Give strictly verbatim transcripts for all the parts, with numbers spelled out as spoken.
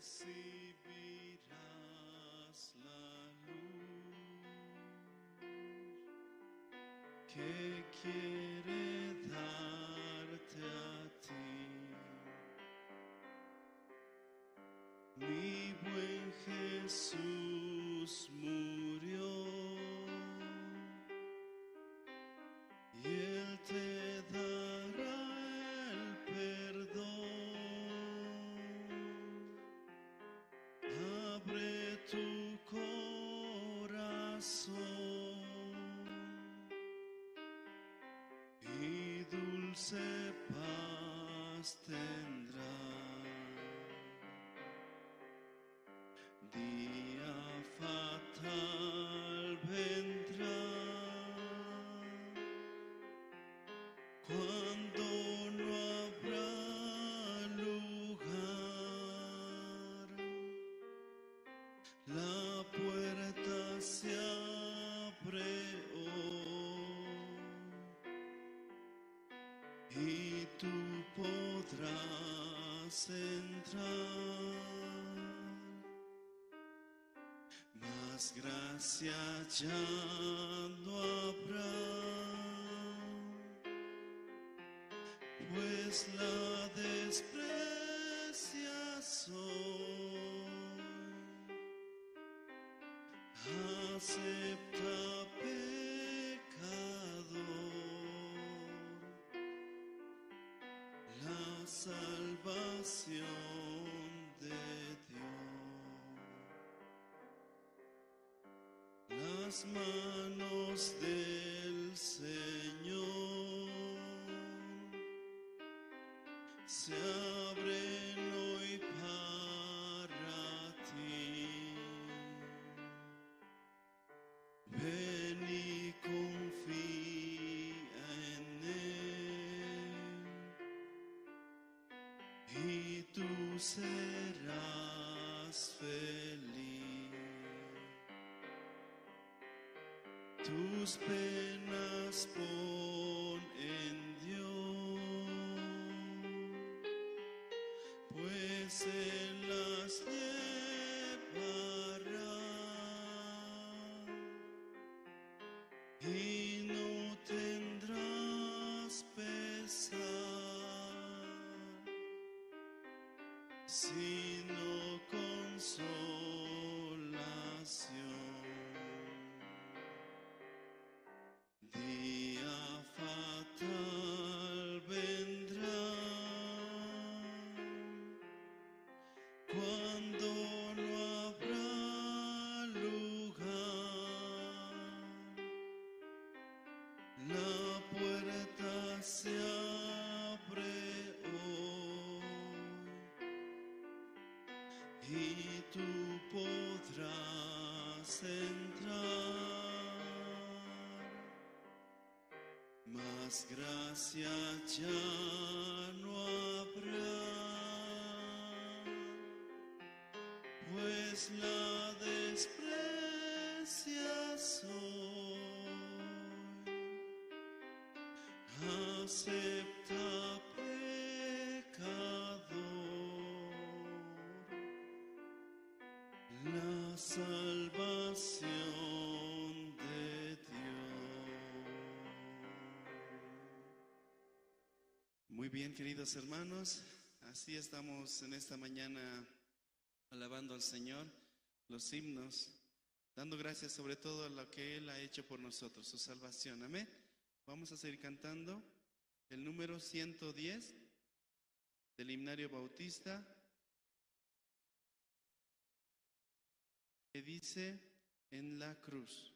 Recibirás la luz que quiere darte a ti. Mi buen Jesús murió y Él te dará el perdón. Abre tu corazón y dulce paz tendrás. Día fatal vendrá cuando no habrá lugar. La puerta se abre hoy y tú podrás entrar. Más gracia ya no habrá, pues la desprecias hoy. Acepta, pecador, la salvación de Dios. Las manos del Señor se abren hoy para ti. Ven y confía en Él, y tú serás feliz. Tus penas pon en Dios, pues Él las llevará y no tendrás pesar, sino consolación. Día fatal vendrá cuando no habrá lugar. La puerta se abre hoy y tú podrás entrar. Más gracia ya no habrá, pues la desprecias hoy. Acepta, pecador, la salvación de Dios. Muy bien, queridos hermanos, así estamos en esta mañana alabando al Señor, los himnos, dando gracias sobre todo a lo que Él ha hecho por nosotros, su salvación. Amén. Vamos a seguir cantando el número ciento diez del himnario Bautista, que dice: "En la cruz".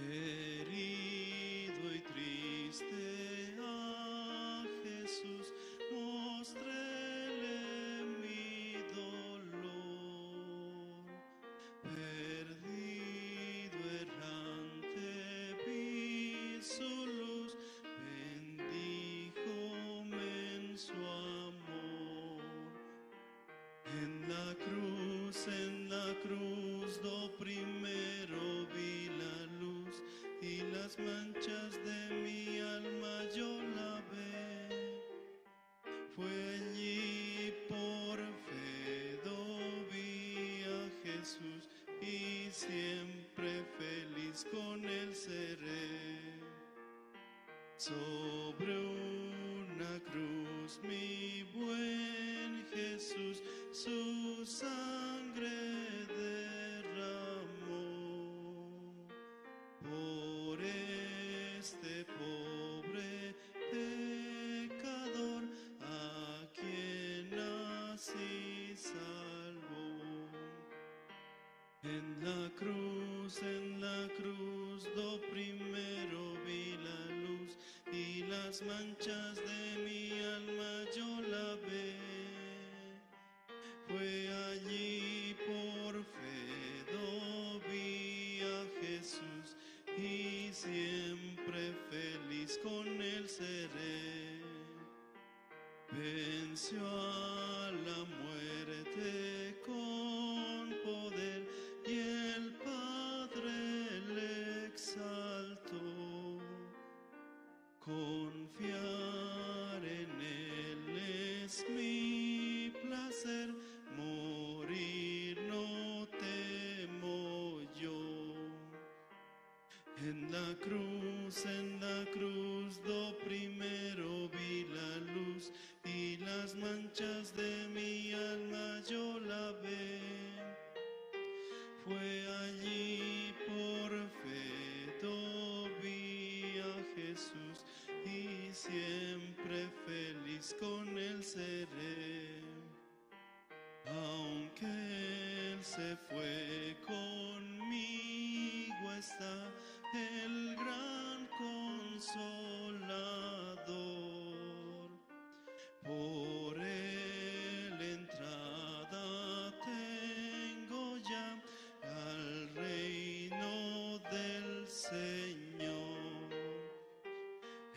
Herido y triste a Jesús mostréle mi dolor. Perdido, errante, vi su luz, bendíjome en su amor. En la cruz, en la cruz Do primero vi la luz y las manchas de mi alma yo lavé. Fue allí por fe do vi a Jesús y siempre feliz con él seré. Sobre una cruz mi buen Jesús su sangre derramó. Por este pobre pecador a quien así salvó. En la cruz, en la cruz, do primero vi la luz y las manchas de mi alma yo lavé. Fue allí por fe do vi a Jesús y siempre feliz con él seré. Venció a la muerte con poder y el Padre le exaltó. Confiar en él es mi placer, morir no temo yo. En la cruz, en la cruz, do primero vi la luz y las manchas de mi alma yo lavé. Fue allí por fe do vi a Jesús y siempre feliz con él seré. Aunque él se fue, conmigo está el gran Consolador. Por él entrada tengo ya al reino del Señor.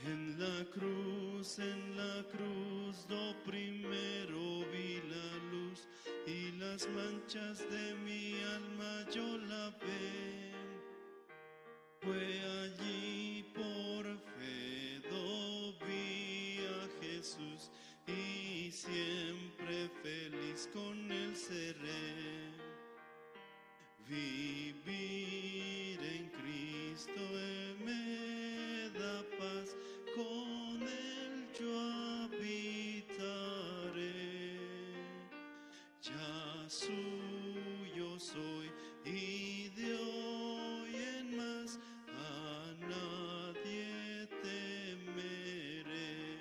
En la cruz, en la cruz, do primero vi la luz y las manchas de mi alma yo lavé. Fue allí por fe do vi a Jesús y siempre feliz con él seré. Vivir en Cristo me da paz, con él yo habitaré. Ya suyo soy y de hoy en más a nadie temeré.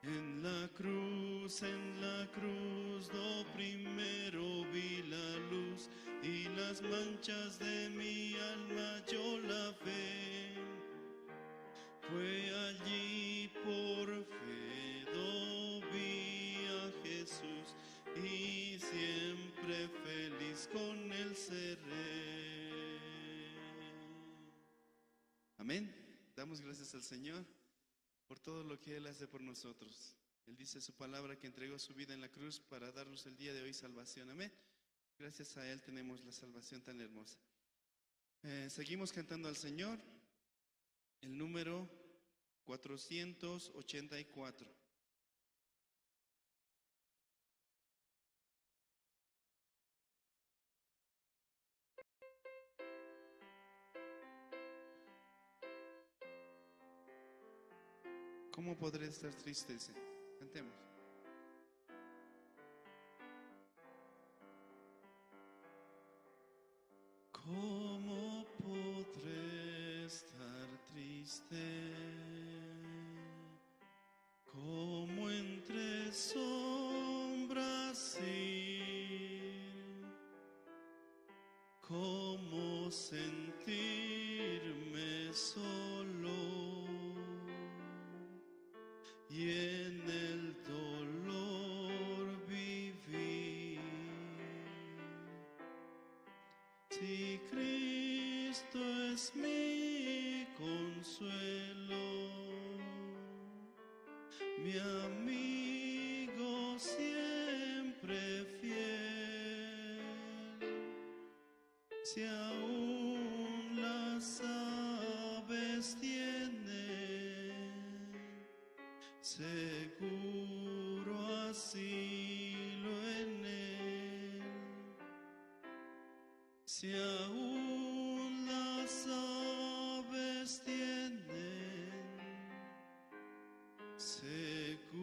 En la cruz, en la cruz, do primero vi la luz y las manchas de mi alma yo lavé. Fue allí por fe do vi a Jesús y siempre feliz con él seré. Amén. Damos gracias al Señor por todo lo que Él hace por nosotros. Él dice su palabra que entregó su vida en la cruz para darnos el día de hoy salvación. Amén. Gracias a Él tenemos la salvación tan hermosa. Eh, seguimos cantando al Señor, el número cuatrocientos ochenta y cuatro. ¿Cómo podré estar triste? Dice. Cantemos. ¿Cómo podré estar triste? ¿Cómo entre sombras ir? ¿Cómo sentirme solo y en el dolor vivir? Si Cristo es mi consuelo, mi amigo siempre fiel, Si aún las aves tienen seguro asilo en él, si aún las aves tienen seguro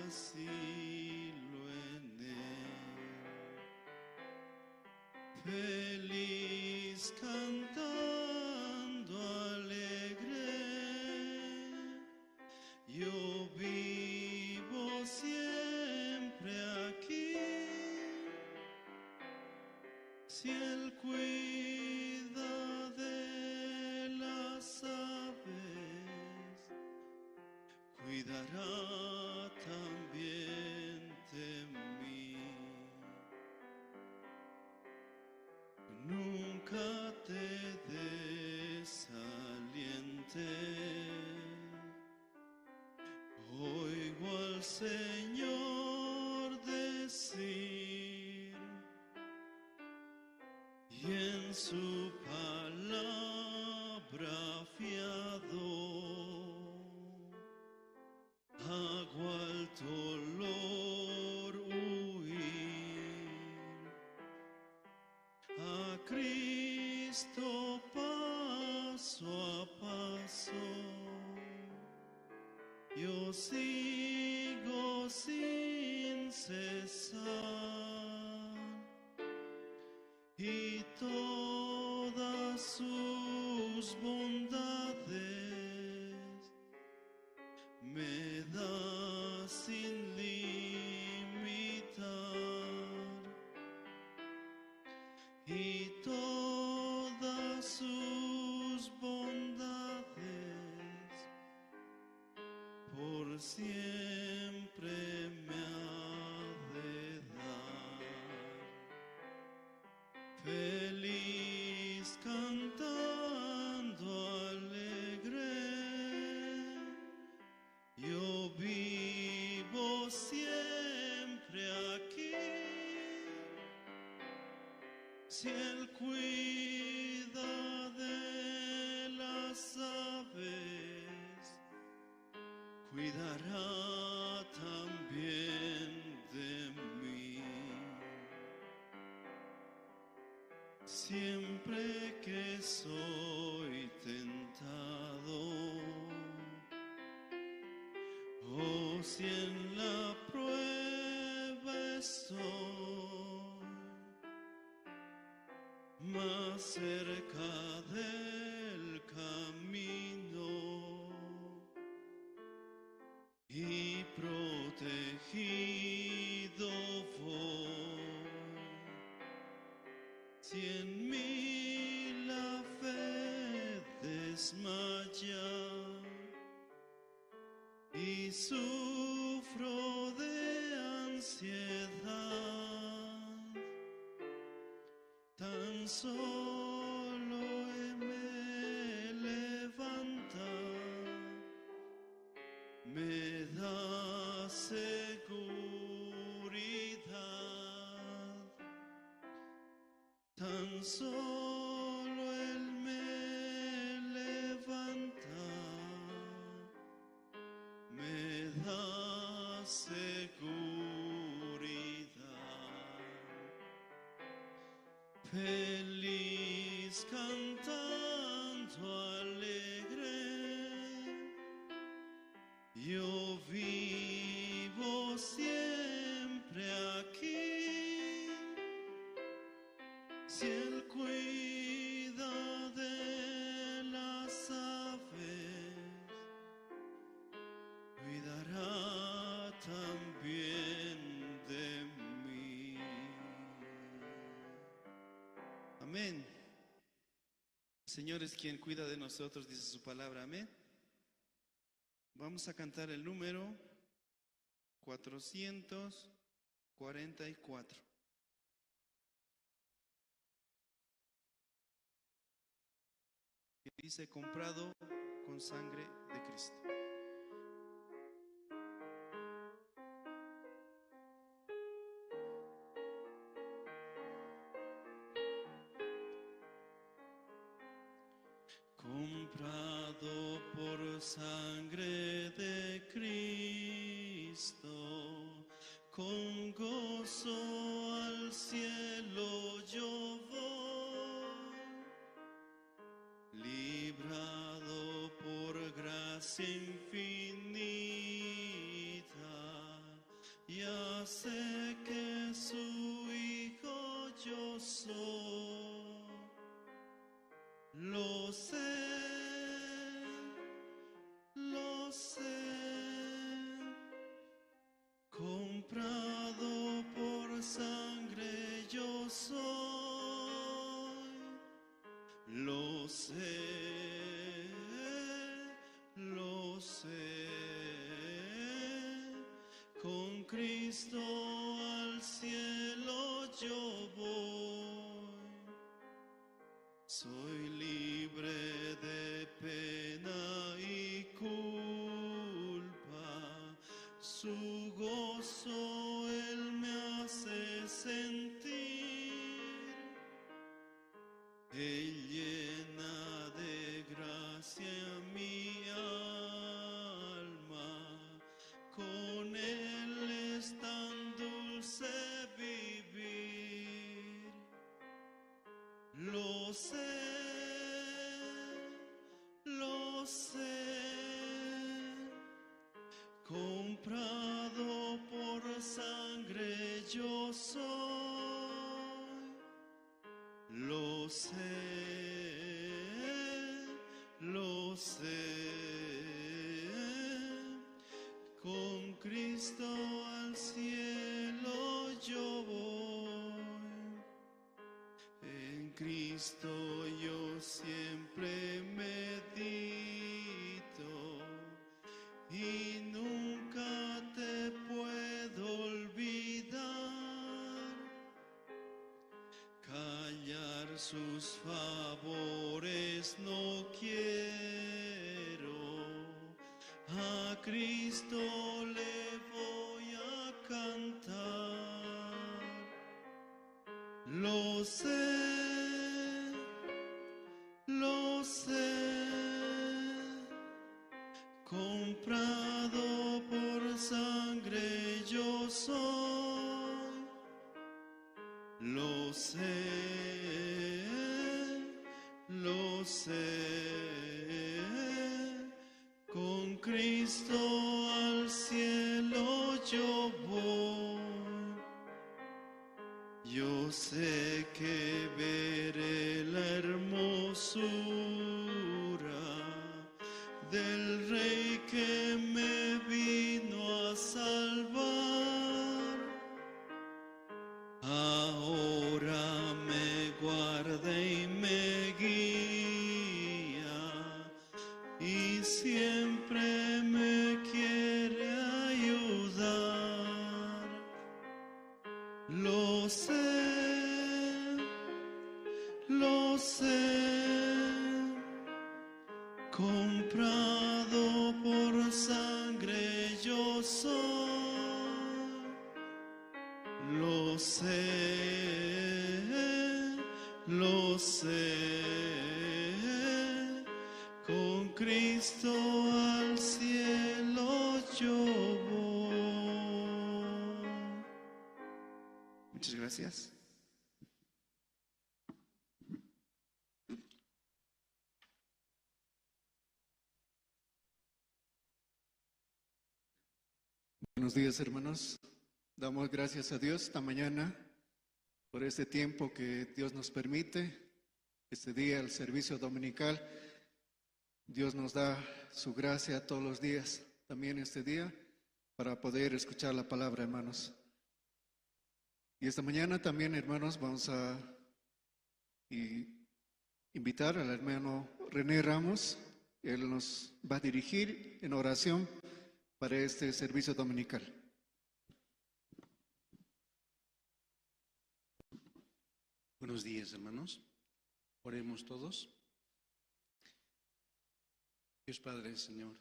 asilo en él. Feliz cantando alegre, yo vivo siempre aquí. Si él cuida de las aves, cuidará también de mí. Nunca te desalientes. Oigo al Señor decir, y en su palabra fiado, hago al dolor huir. A Cristo paso a paso, yo sigo sin cesar, y todas sus bondades me da sin limitar, y todas sus bondades por siempre me ha de dar. Feliz cantando alegre, yo vivo siempre aquí. Si él cuida de las aves, cuidará también de mí. Siempre que soy tentado, o si en la prueba estoy, más cerca del camino y protegido voy. Si en mí la fe desmaya y sufro de ansiedad, tan solo me levanta, me da seguridad. Tan solo él me levanta, me da seguridad. Feliz cantando alegre, yo vivo siempre aquí. Si él cuida de las aves, cuidará también de mí. Amén. El Señor es quien cuida de nosotros, dice su palabra. Amén. Vamos a cantar el número cuatrocientos cuarenta y cuatro. Que dice: "Comprado con sangre de Cristo". sangre de Cristo, con gozo al cielo yo voy, librado por gracia infinita, ya sé que su hijo yo soy. Lo sé, lo sé, comprado por sangre yo soy. Lo sé, lo sé, con Cristo al cielo yo voy. Soy libre de pena y culpa, su gozo él me hace sentir. Él llena de gracia mi alma, con él es tan dulce vivir. Lo sé, lo sé, comprado por sangre yo soy. Lo sé, lo sé, con Cristo al cielo yo voy. En Cristo yo siempre medito y nunca te puedo olvidar. Callar sus favores no quiero, a Cristo le voy a cantar. Lo sé, lo sé, comprado por sangre yo soy. Lo sé, lo sé, con Cristo al cielo yo voy. Yo sé que veré la hermosura del Rey que me vino a salvar. Ahora me guarda y me guía y siempre me quiere ayudar. Lo sé, lo sé, comprado por sangre yo soy. Lo sé, lo sé, con Cristo al cielo yo voy. Muchas gracias. Buenos días, hermanos. Damos gracias a Dios esta mañana por este tiempo que Dios nos permite, este día, el servicio dominical. Dios nos da su gracia todos los días, también este día, para poder escuchar la palabra, hermanos. Y esta mañana también, hermanos, vamos a, y invitar al hermano René Ramos. Él nos va a dirigir en oración para este servicio dominical. Buenos días, hermanos. Oremos todos. Dios Padre, Señor,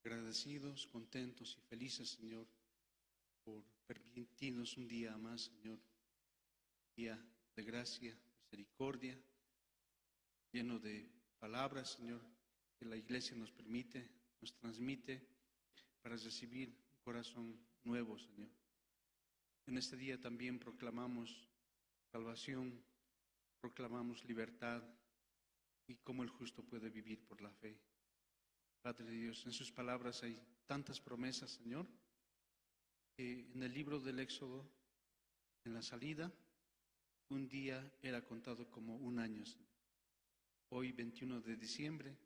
agradecidos, contentos y felices, Señor, por permitirnos un día más, Señor, día de gracia, misericordia, lleno de palabras, Señor, que la iglesia nos permite, nos transmite para recibir un corazón nuevo, Señor. En este día también proclamamos salvación, proclamamos libertad y cómo el justo puede vivir por la fe. Padre Dios, en sus palabras hay tantas promesas, Señor. Eh, en el libro del Éxodo, en la salida, un día era contado como un año, Señor. Hoy, veintiuno de diciembre,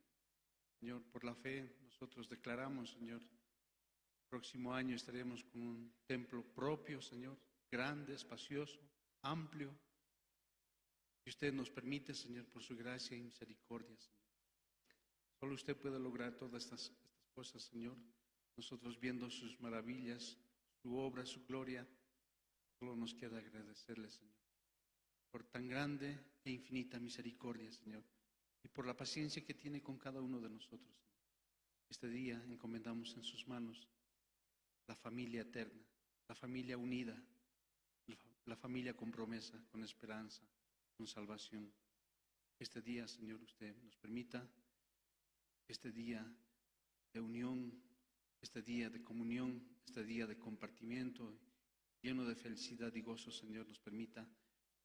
Señor, por la fe nosotros declaramos, Señor, próximo año estaremos con un templo propio, Señor, grande, espacioso, amplio, que usted nos permite, Señor, por su gracia y misericordia, Señor. Solo usted puede lograr todas estas, estas cosas, Señor. Nosotros viendo sus maravillas, su obra, su gloria, solo nos queda agradecerle, Señor, por tan grande e infinita misericordia, Señor, y por la paciencia que tiene con cada uno de nosotros. Este día encomendamos en sus manos la familia eterna, la familia unida, la fa-, la familia con promesa, con esperanza, con salvación. Este día, Señor, usted nos permita este día de unión, este día de comunión, este día de compartimiento, lleno de felicidad y gozo, Señor, nos permita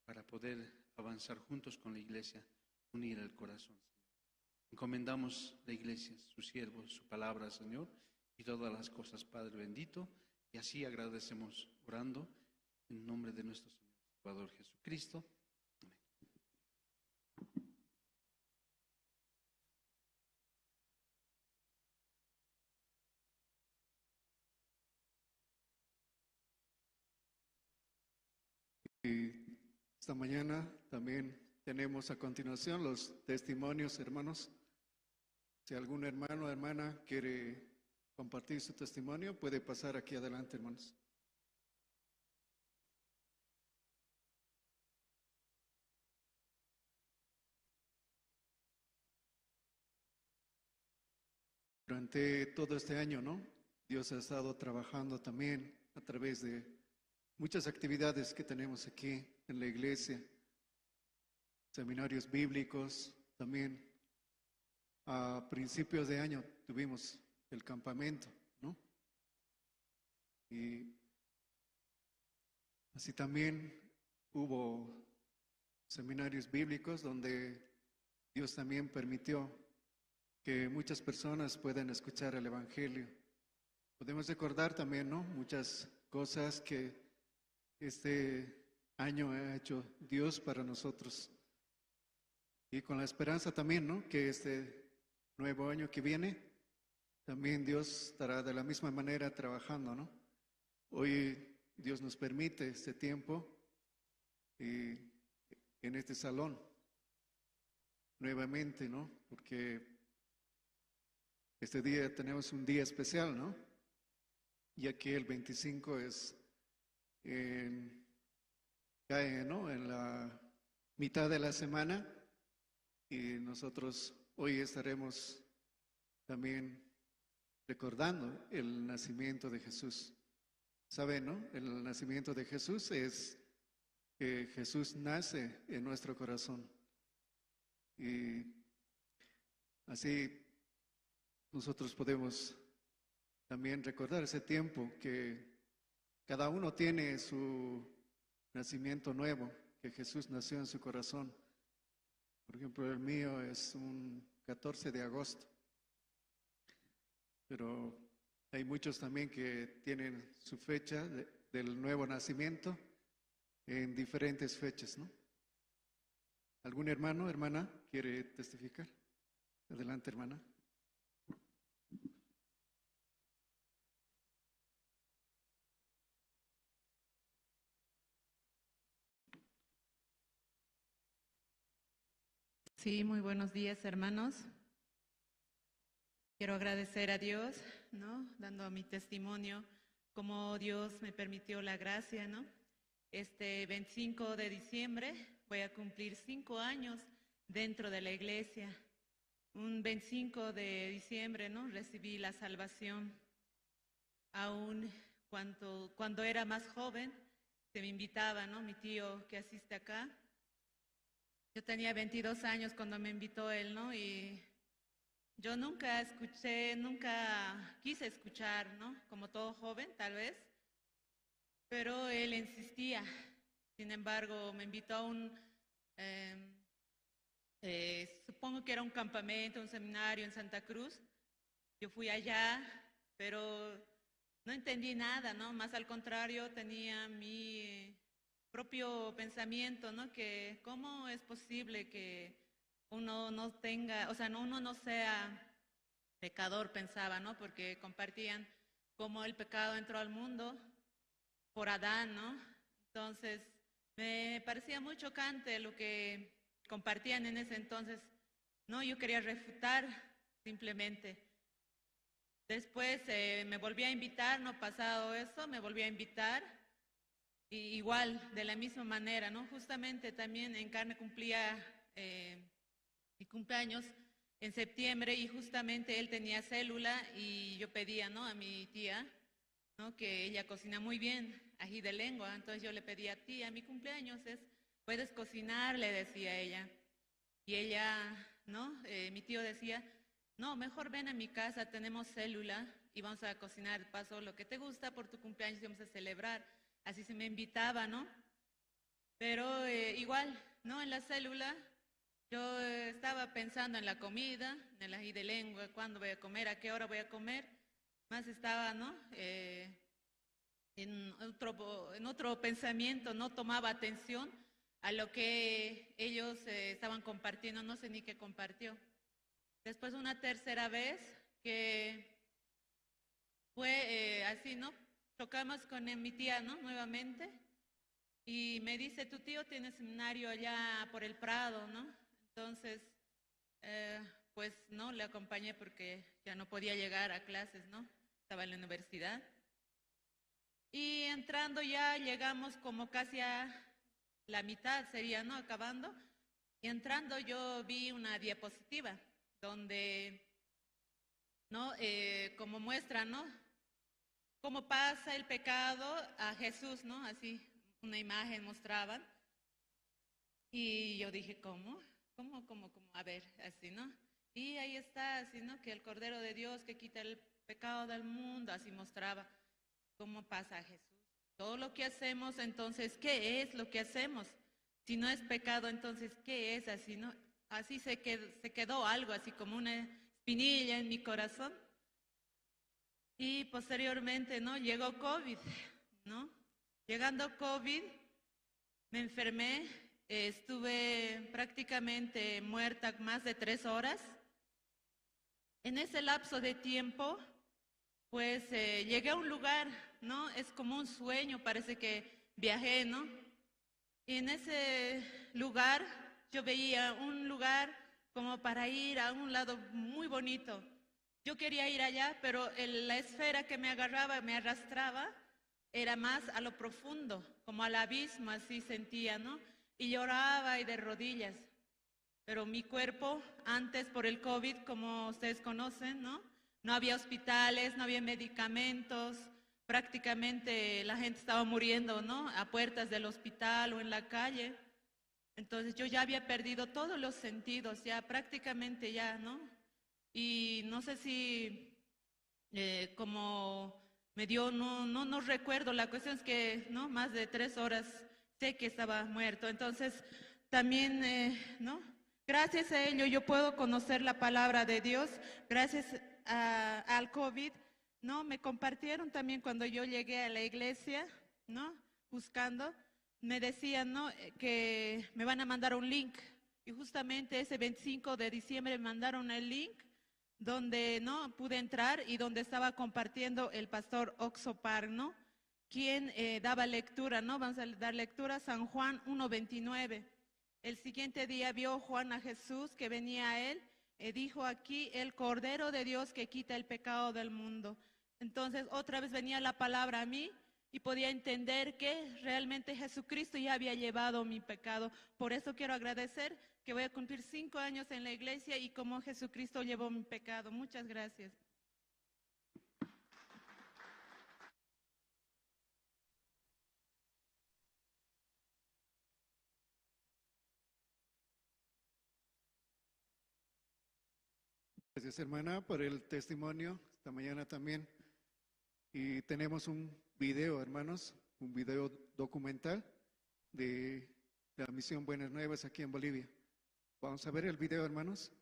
para poder avanzar juntos con la iglesia, unir el corazón, Señor. Encomendamos la iglesia, su siervo, su palabra, Señor, y todas las cosas, Padre bendito, y así agradecemos orando en nombre de nuestro Señor Salvador Jesucristo. Amén. Y esta mañana también tenemos a continuación los testimonios, hermanos. Si algún hermano o hermana quiere compartir su testimonio, puede pasar aquí adelante, hermanos. Durante todo este año, ¿no? Dios ha estado trabajando también a través de muchas actividades que tenemos aquí en la iglesia, seminarios bíblicos, también a principios de año tuvimos el campamento, ¿no? Y así también hubo seminarios bíblicos donde Dios también permitió que muchas personas puedan escuchar el evangelio. Podemos recordar también, ¿no? Muchas cosas que este año ha hecho Dios para nosotros. Y con la esperanza también, ¿no? Que este nuevo año que viene, también Dios estará de la misma manera trabajando, ¿no? Hoy Dios nos permite este tiempo y en este salón nuevamente, ¿no? Porque este día tenemos un día especial, ¿no? Ya que el veinticinco es, eh, cae, ¿no? En la mitad de la semana y nosotros hoy estaremos también recordando el nacimiento de Jesús. ¿Saben, no? El nacimiento de Jesús es que Jesús nace en nuestro corazón. Y así nosotros podemos también recordar ese tiempo que cada uno tiene su nacimiento nuevo, que Jesús nació en su corazón. Por ejemplo, el mío es un catorce de agosto, pero hay muchos también que tienen su fecha de, del nuevo nacimiento en diferentes fechas, ¿no? ¿Algún hermano, hermana quiere testificar? Adelante, hermana. Sí, muy buenos días, hermanos. Quiero agradecer a Dios, ¿no? Dando mi testimonio, cómo Dios me permitió la gracia, ¿no? Este veinticinco de diciembre voy a cumplir cinco años dentro de la iglesia. Un veinticinco de diciembre, ¿no? Recibí la salvación. Aún cuando, cuando era más joven, se me invitaba, ¿no? Mi tío que asiste acá. Yo tenía veintidós años cuando me invitó él, ¿no? Y Yo nunca escuché, nunca quise escuchar, ¿no? Como todo joven, tal vez, pero él insistía. Sin embargo, me invitó a un, em, eh, supongo que era un campamento, un seminario en Santa Cruz. Yo fui allá, pero no entendí nada, ¿no? Más al contrario, tenía mi propio pensamiento, ¿no? Que cómo es posible que uno no tenga, o sea, no, uno no sea pecador, pensaba, ¿no? Porque compartían cómo el pecado entró al mundo por Adán, ¿no? Entonces, me parecía muy chocante lo que compartían en ese entonces, ¿no? Yo quería refutar simplemente. Después, eh, me volví a invitar, ¿no? Pasado eso, me volví a invitar. Y igual, de la misma manera, ¿no? Justamente también en carne cumplía, eh, mi cumpleaños en septiembre y justamente él tenía célula y yo pedía, ¿no? A mi tía, ¿no? Que ella cocina muy bien ají de lengua. Entonces yo le pedía: "Tía, mi cumpleaños es, ¿puedes cocinar?", le decía ella. Y ella, ¿no? Eh, mi tío decía: "No, mejor ven a mi casa, tenemos célula y vamos a cocinar de paso lo que te gusta por tu cumpleaños y vamos a celebrar". Así se me invitaba, ¿no? Pero, eh, igual, ¿no? En la célula yo, eh, estaba pensando en la comida, en el ají de lengua, cuándo voy a comer, a qué hora voy a comer. Más estaba, ¿no? Eh, en otro, en otro pensamiento, no tomaba atención a lo que ellos, eh, estaban compartiendo, no sé ni qué compartió. Después una tercera vez que fue, eh, así, ¿no? Chocamos con, eh, mi tía, ¿no? Nuevamente. Y me dice: "Tu tío tiene seminario allá por el Prado, ¿no?". Entonces, eh, pues, ¿no? Le acompañé porque ya no podía llegar a clases, ¿no? Estaba en la universidad. Y entrando ya llegamos como casi a la mitad, sería, ¿no? Acabando. Y entrando yo vi una diapositiva donde, ¿no? Eh, como muestra, ¿no? Cómo pasa el pecado a Jesús, ¿no? Así, una imagen mostraban. Y yo dije: "¿Cómo? ¿Cómo, cómo, cómo? A ver", así, ¿no? Y ahí está, así, ¿no? Que el Cordero de Dios que quita el pecado del mundo, así mostraba cómo pasa a Jesús. Todo lo que hacemos, entonces, ¿qué es lo que hacemos? Si no es pecado, entonces, ¿qué es? Así, ¿no? Así se qued-, se quedó algo así como una espinilla en mi corazón. Y posteriormente, ¿no? Llegó covid, ¿no? Llegando covid, me enfermé, eh, estuve prácticamente muerta más de tres horas. En ese lapso de tiempo, pues, eh, llegué a un lugar, ¿no? Es como un sueño, parece que viajé, ¿no? Y en ese lugar yo veía un lugar como para ir a un lado muy bonito. Yo quería ir allá, pero el, la esfera que me agarraba, me arrastraba, era más a lo profundo, como al abismo, así sentía, ¿no? Y lloraba y de rodillas. Pero mi cuerpo, antes por el covid, como ustedes conocen, ¿no? No había hospitales, no había medicamentos, prácticamente la gente estaba muriendo, ¿no? A puertas del hospital o en la calle. Entonces yo ya había perdido todos los sentidos, ya prácticamente ya, ¿no? Y no sé si, eh, como me dio, no, no, no recuerdo, la cuestión es que, ¿no? Más de tres horas sé que estaba muerto. Entonces, también, eh, ¿no? Gracias a ello yo puedo conocer la palabra de Dios, gracias a, al covid, ¿no? Me compartieron también cuando yo llegué a la iglesia, ¿no? Buscando, me decían, ¿no? Eh, que me van a mandar un link. Y justamente ese veinticinco de diciembre me mandaron el link donde, ¿no? Pude entrar y donde estaba compartiendo el pastor Oxo Park, ¿no? Quien, eh, daba lectura, ¿no? Vamos a dar lectura, San Juan uno veintinueve. El siguiente día vio Juan a Jesús que venía a él, y dijo: "Aquí el Cordero de Dios que quita el pecado del mundo". Entonces, otra vez venía la palabra a mí y podía entender que realmente Jesucristo ya había llevado mi pecado. Por eso quiero agradecer que voy a cumplir cinco años en la iglesia y cómo Jesucristo llevó mi pecado. Muchas gracias. Gracias, hermana, por el testimonio esta mañana también. Y tenemos un video, hermanos, un video documental de la Misión Buenas Nuevas aquí en Bolivia. Vamos a ver el video, hermanos.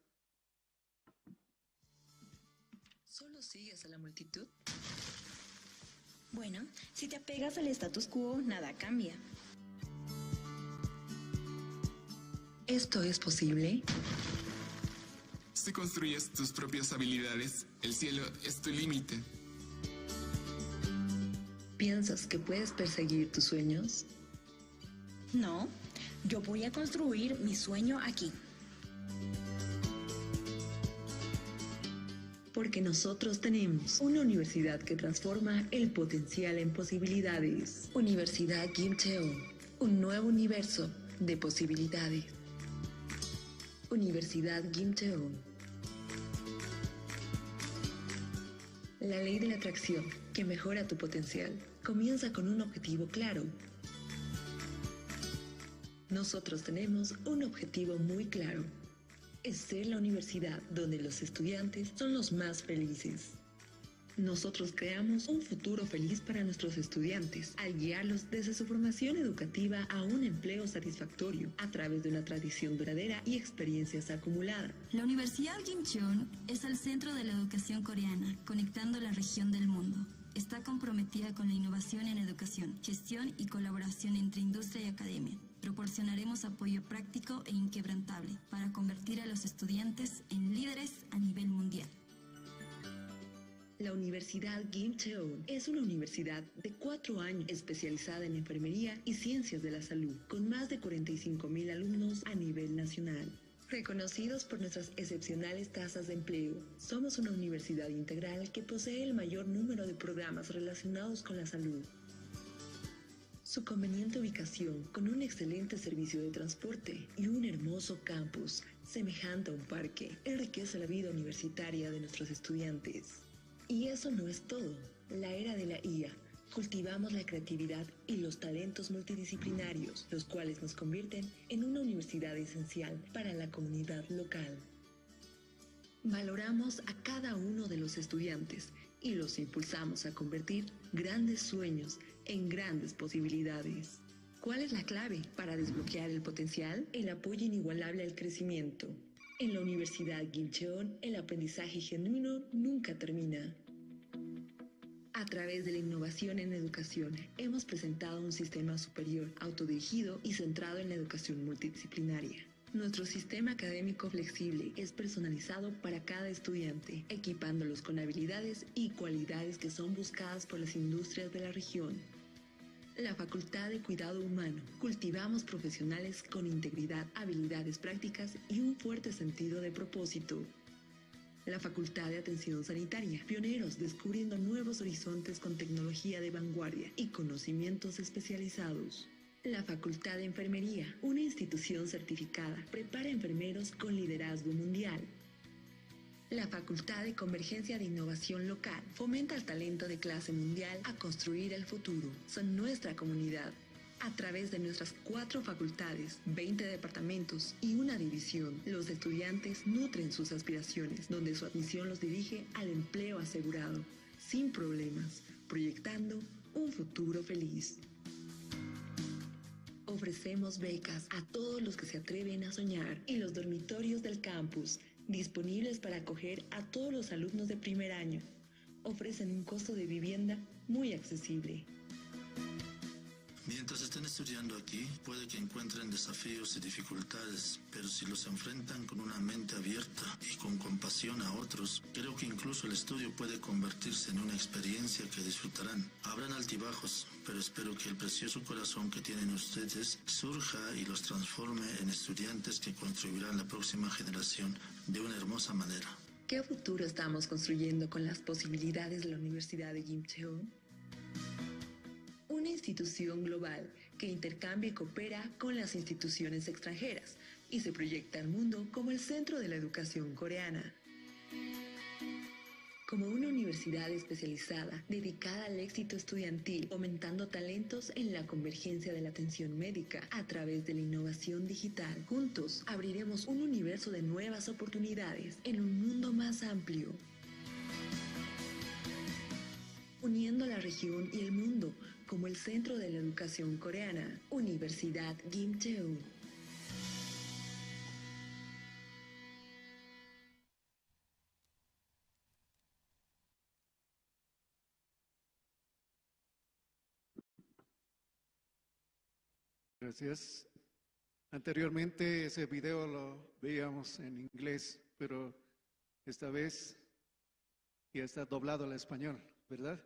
¿Solo sigues a la multitud? Bueno, si te apegas al status quo, nada cambia. ¿Esto es posible? Si construyes tus propias habilidades, el cielo es tu límite. ¿Piensas que puedes perseguir tus sueños? No, yo voy a construir mi sueño aquí. Porque nosotros tenemos una universidad que transforma el potencial en posibilidades. Universidad Kim Cheon, un nuevo universo de posibilidades. Universidad Kim Cheon. La ley de la atracción que mejora tu potencial comienza con un objetivo claro. Nosotros tenemos un objetivo muy claro. Es ser la universidad donde los estudiantes son los más felices. Nosotros creamos un futuro feliz para nuestros estudiantes al guiarlos desde su formación educativa a un empleo satisfactorio a través de una tradición duradera y experiencias acumuladas. La Universidad Kim Cheon es el centro de la educación coreana, conectando la región del mundo. Está comprometida con la innovación en educación, gestión y colaboración entre industria y academia. Proporcionaremos apoyo práctico e inquebrantable para convertir a los estudiantes en líderes a nivel mundial. La Universidad Kim Cheon es una universidad de cuatro años especializada en enfermería y ciencias de la salud, con más de cuarenta y cinco mil alumnos a nivel nacional. Reconocidos por nuestras excepcionales tasas de empleo, somos una universidad integral que posee el mayor número de programas relacionados con la salud. Su conveniente ubicación, con un excelente servicio de transporte y un hermoso campus, semejante a un parque, enriquece la vida universitaria de nuestros estudiantes. Y eso no es todo. La era de la I A. Cultivamos la creatividad y los talentos multidisciplinarios, los cuales nos convierten en una universidad esencial para la comunidad local. Valoramos a cada uno de los estudiantes y los impulsamos a convertir grandes sueños en grandes posibilidades. ¿Cuál es la clave para desbloquear el potencial? El apoyo inigualable al crecimiento. En la Universidad Kim Cheon, el aprendizaje genuino nunca termina. A través de la innovación en educación, hemos presentado un sistema superior, autodirigido y centrado en la educación multidisciplinaria. Nuestro sistema académico flexible es personalizado para cada estudiante, equipándolos con habilidades y cualidades que son buscadas por las industrias de la región. La Facultad de Cuidado Humano. Cultivamos profesionales con integridad, habilidades prácticas y un fuerte sentido de propósito. La Facultad de Atención Sanitaria. Pioneros descubriendo nuevos horizontes con tecnología de vanguardia y conocimientos especializados. La Facultad de Enfermería, una institución certificada, prepara enfermeros con liderazgo mundial. La Facultad de Convergencia de Innovación Local fomenta el talento de clase mundial a construir el futuro. Son nuestra comunidad. A través de nuestras cuatro facultades, veinte departamentos y una división, los estudiantes nutren sus aspiraciones, donde su admisión los dirige al empleo asegurado, sin problemas, proyectando un futuro feliz. Ofrecemos becas a todos los que se atreven a soñar y los dormitorios del campus, disponibles para acoger a todos los alumnos de primer año, ofrecen un costo de vivienda muy accesible. Mientras estén estudiando aquí, puede que encuentren desafíos y dificultades, pero si los enfrentan con una mente abierta y con compasión a otros, creo que incluso el estudio puede convertirse en una experiencia que disfrutarán. Habrán altibajos, pero espero que el precioso corazón que tienen ustedes surja y los transforme en estudiantes que construirán la próxima generación de una hermosa manera. ¿Qué futuro estamos construyendo con las posibilidades de la Universidad de Kim Cheon? Una institución global que intercambia y coopera con las instituciones extranjeras y se proyecta al mundo como el centro de la educación coreana. Como una universidad especializada dedicada al éxito estudiantil, fomentando talentos en la convergencia de la atención médica a través de la innovación digital. Juntos abriremos un universo de nuevas oportunidades en un mundo más amplio. Uniendo la región y el mundo como el centro de la educación coreana, Universidad Kim Cheung. Gracias. Anteriormente ese video lo veíamos en inglés, pero esta vez ya está doblado al español, ¿verdad?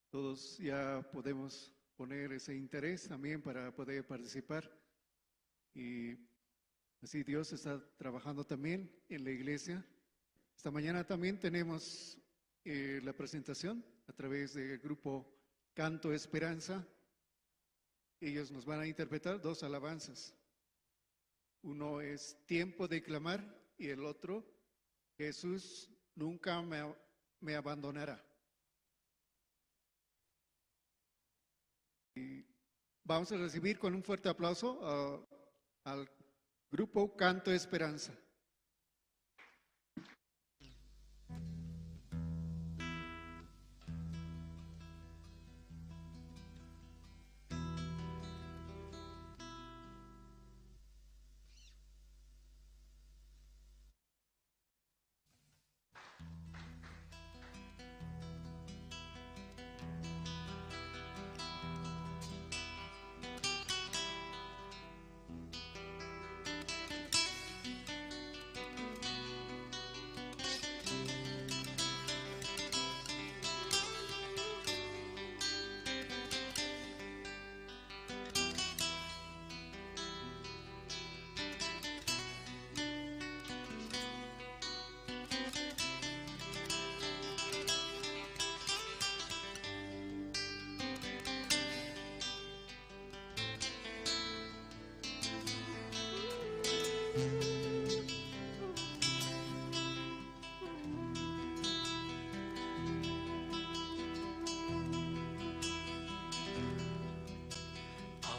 Todos ya podemos poner ese interés también para poder participar. Y así Dios está trabajando también en la iglesia. Esta mañana también tenemos eh, la presentación a través del grupo Canto Esperanza. Ellos nos van a interpretar dos alabanzas. Uno es Tiempo de clamar y el otro, Jesús nunca me, me abandonará. Y vamos a recibir con un fuerte aplauso a, al grupo Canto Esperanza.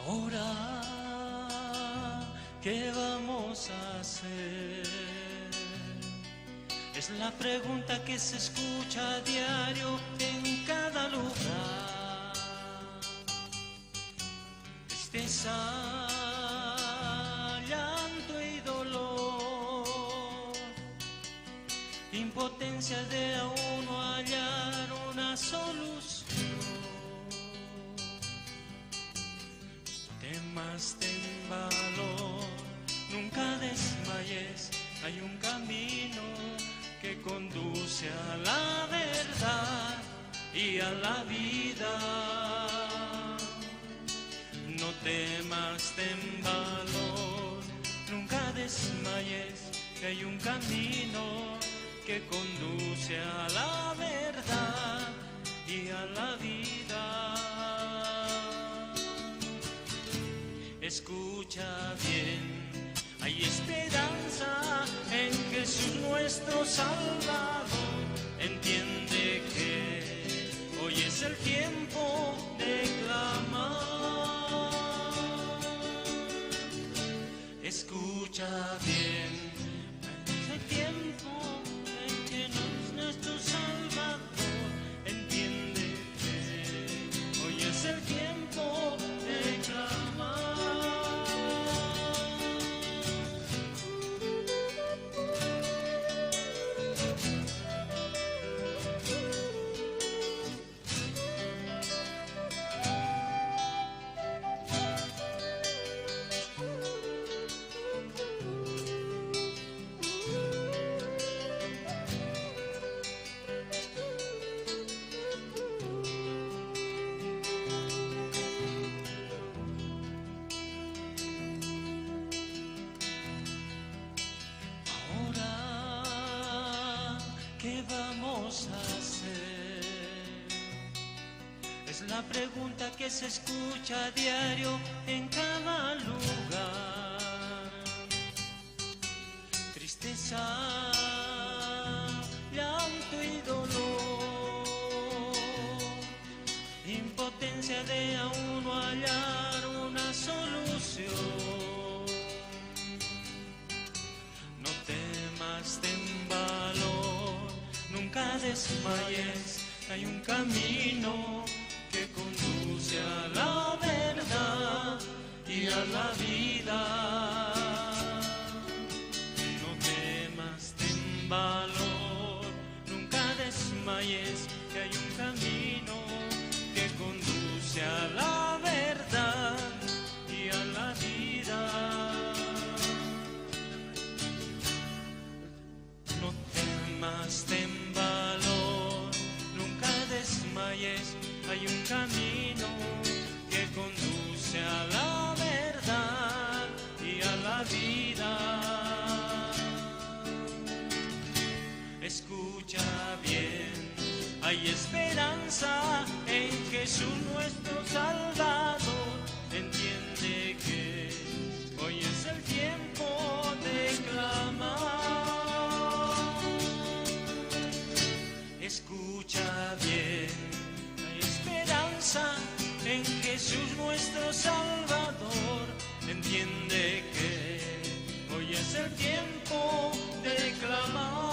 Ahora, ¿qué vamos a hacer? Es la pregunta que se escucha a diario en cada lugar. Tristeza, llanto y dolor, impotencia de aún no hallar una solución. No temas, ten valor, nunca desmayes, hay un camino que conduce a la verdad y a la vida. No temas, ten valor, nunca desmayes, que hay un camino que conduce a la verdad y a la vida. Escucha bien, hay esperanza en Jesús nuestro Salvador. Entiende que hoy es el tiempo de clamar. Escucha bien, es el tiempo en que nos, nuestro Salvador entiende que hoy es el tiempo de clamar. Ahora, ¿qué vamos a hacer? Es la pregunta que se escucha a diario en cada lugar. Tristeza, llanto y dolor, de a uno hallar una solución. No temas, ten valor, nunca desmayes, hay un camino que conduce a la verdad y a la vida. No temas, ten valor, nunca desmayes, que hay un camino que conduce a la verdad y a la vida. No temas, ten valor, nunca desmayes, hay un camino que conduce a la verdad y a la vida. Escucha bien, hay esperanza en Jesús nuestro Salvador. Entiende que hoy es el tiempo de clamar. Escucha bien, hay esperanza en Jesús nuestro Salvador. Entiende que hoy es el tiempo de clamar.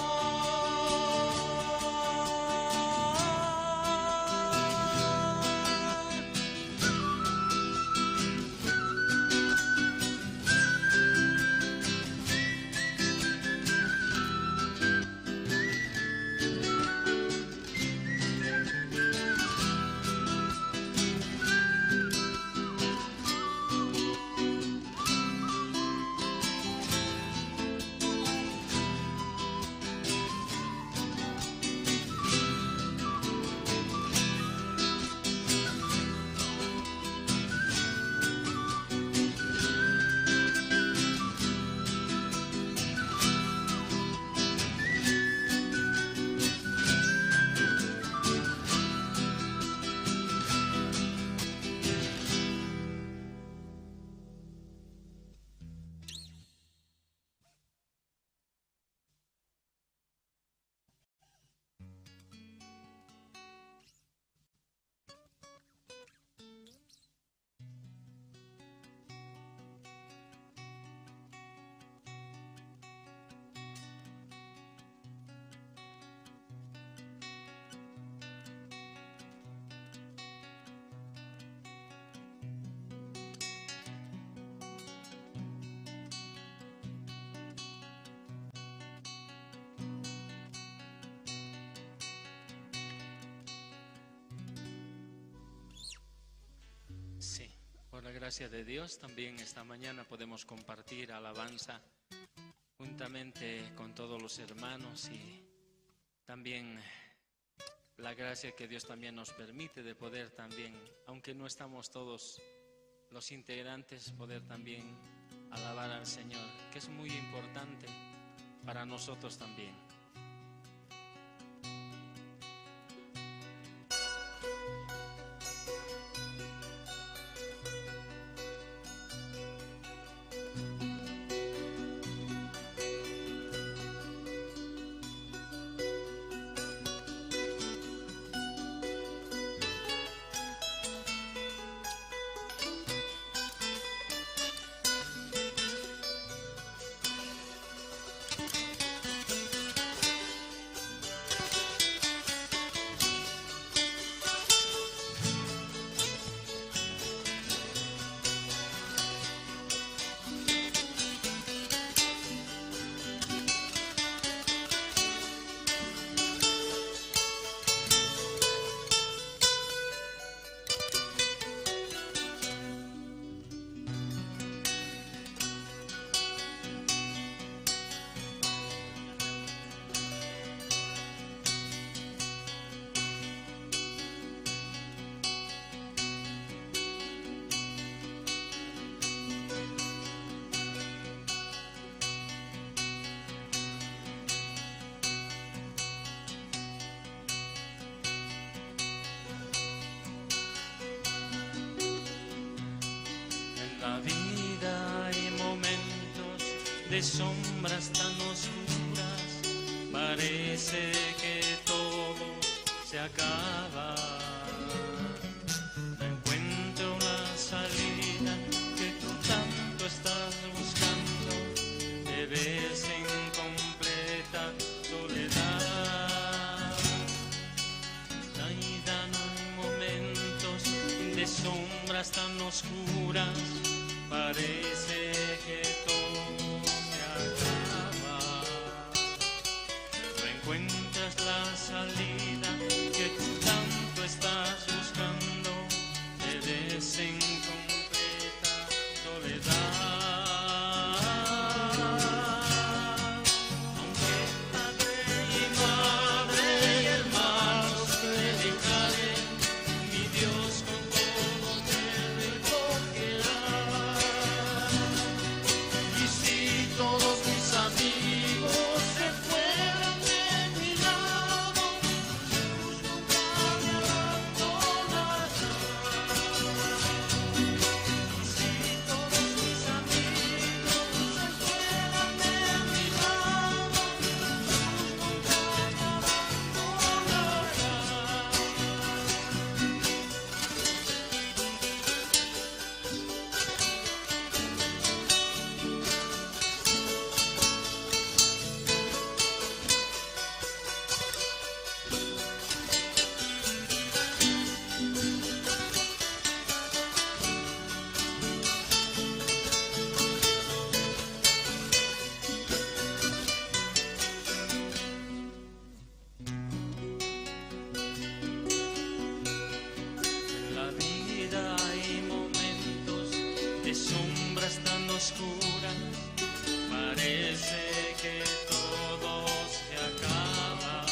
Sí, por la gracia de Dios, también esta mañana podemos compartir alabanza juntamente con todos los hermanos y también la gracia que Dios también nos permite de poder también, aunque no estamos todos los integrantes, poder también alabar al Señor, que es muy importante para nosotros también. En la vida hay momentos de sombras tan oscuras, parece que todo se acaba. Sombras tan oscuras, parece que todo se acaba. No encuentras la salida que tú tanto estás buscando, te ves en completa soledad. Aunque padre y madre y hermanos te dejaren, mi Dios con todo te recogerá. Y si todos mis amigos se fueran de mi lado, Jesús nunca me abandonará. Y si todos mis amigos se fueran de mi lado, Jesús nunca me abandonará. En la vida hay momentos de sombras tan oscuras, parece que todo se acaba.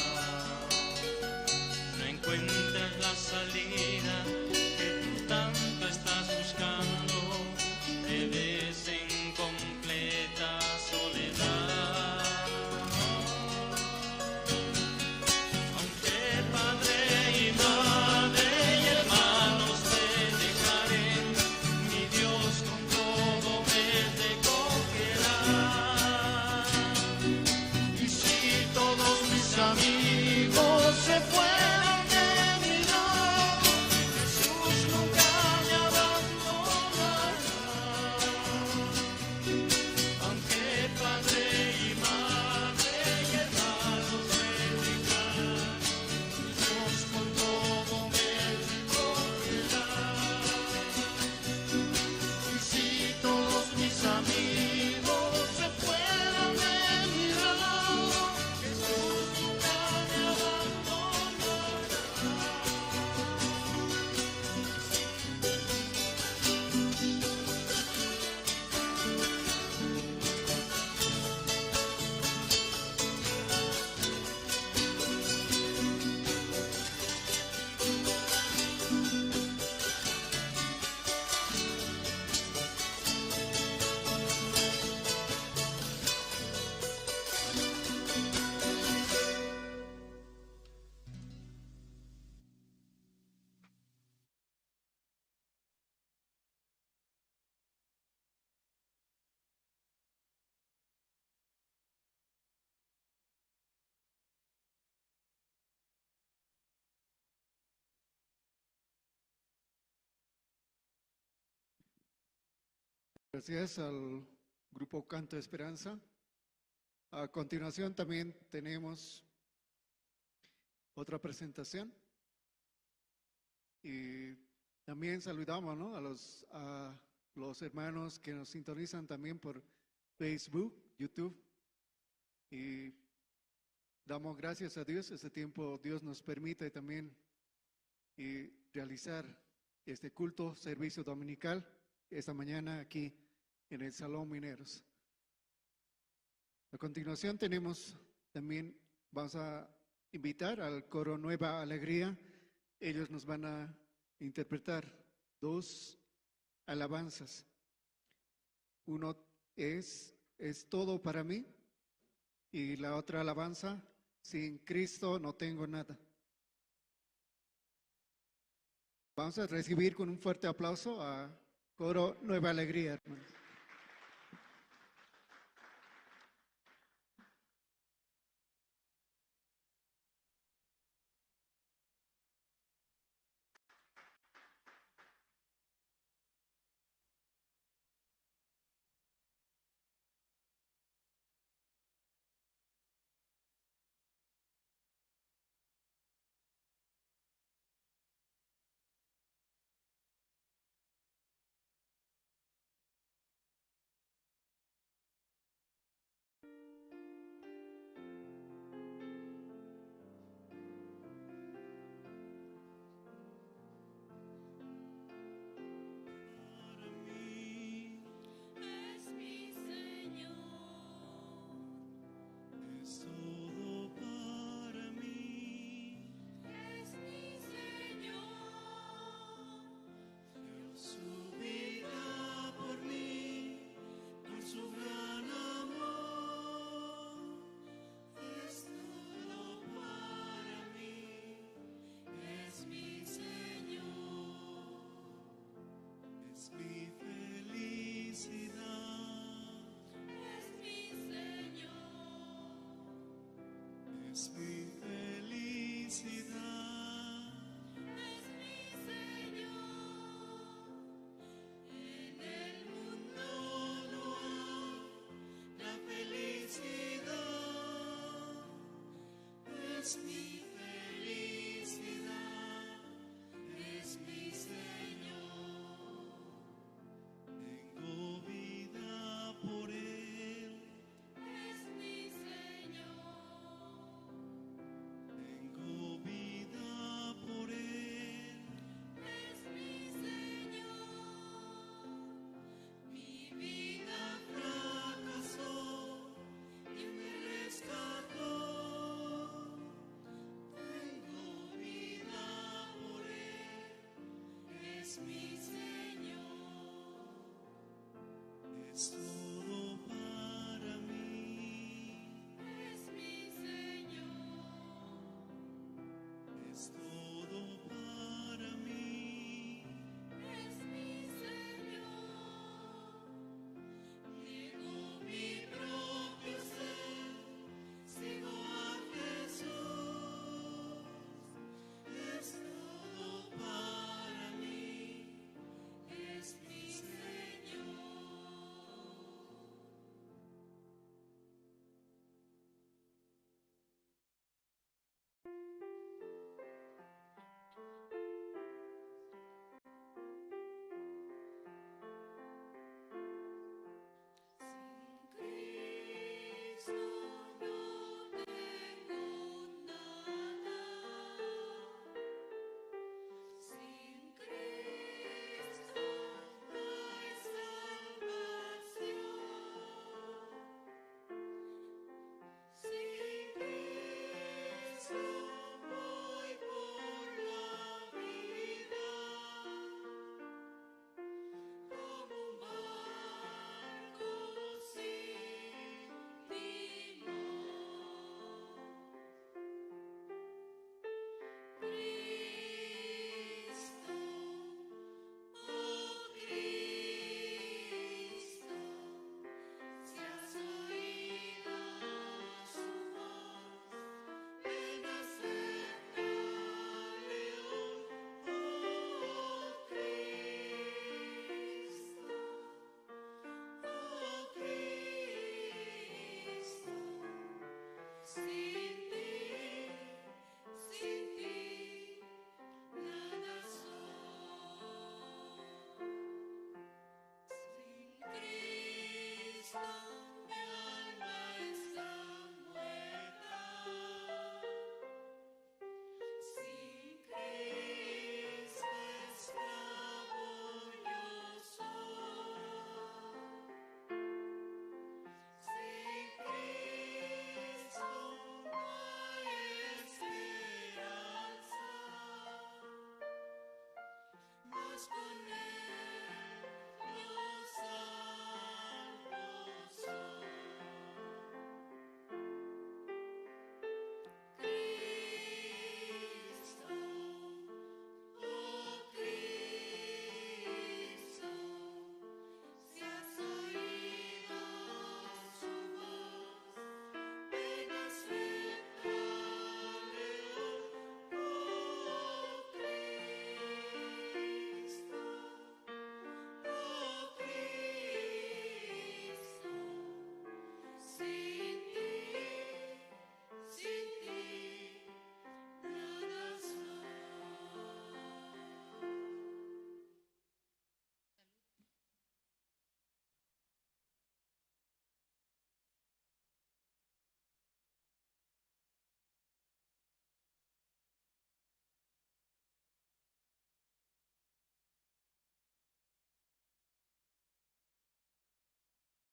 No encuentras la salida que tú tanto estás buscando, te ves en completa soledad. Aunque padre y madre y hermanos te dejaren, mi Dios con todo me recogerá. Y si todos mis amigos se fueran de mi lado, Jesús nunca me abandonará. Aunque padre y madre y hermanos me dejaran, Dios con todo me recogerá. Y si todos mis amigos se fueran de mi lado, Jesús nunca me abandonará. Gracias al grupo Canto Esperanza. A continuación también tenemos otra presentación. Y también saludamos, ¿no?, a los, a los hermanos que nos sintonizan también por Facebook, YouTube. Y damos gracias a Dios, este tiempo Dios nos permite también, y realizar este culto, servicio dominical, esta mañana aquí en el Salón Mineros. A continuación tenemos también, vamos a invitar al coro Nueva Alegría. Ellos nos van a interpretar dos alabanzas. Uno es, Es todo para mí, y la otra alabanza, Sin Cristo no tengo nada. Vamos a recibir con un fuerte aplauso a coro Nueva Alegría, hermanos. Para mí es mi Señor, es todo para mí, es mi Señor. Dio su vida por mí, por su gran amor. Es todo para mí, es mi Señor. Es mi felicidad. Es mi Señor. Es mi felicidad. Es mi Señor. En el mundo no habrá felicidad. Es mi felicidad, es mi Señor. Tengo vida por Él. Es mi Señor. Tengo vida por Él. Es mi Señor. Mi vida fracasó y me rescató. Tengo vida por Él, es mi Señor. Es todo para mí. Es mi Señor. Es todo para mí. Es mi Señor. Niego mi propio ser, sigo a Jesús. Es todo para mí, es mi Señor.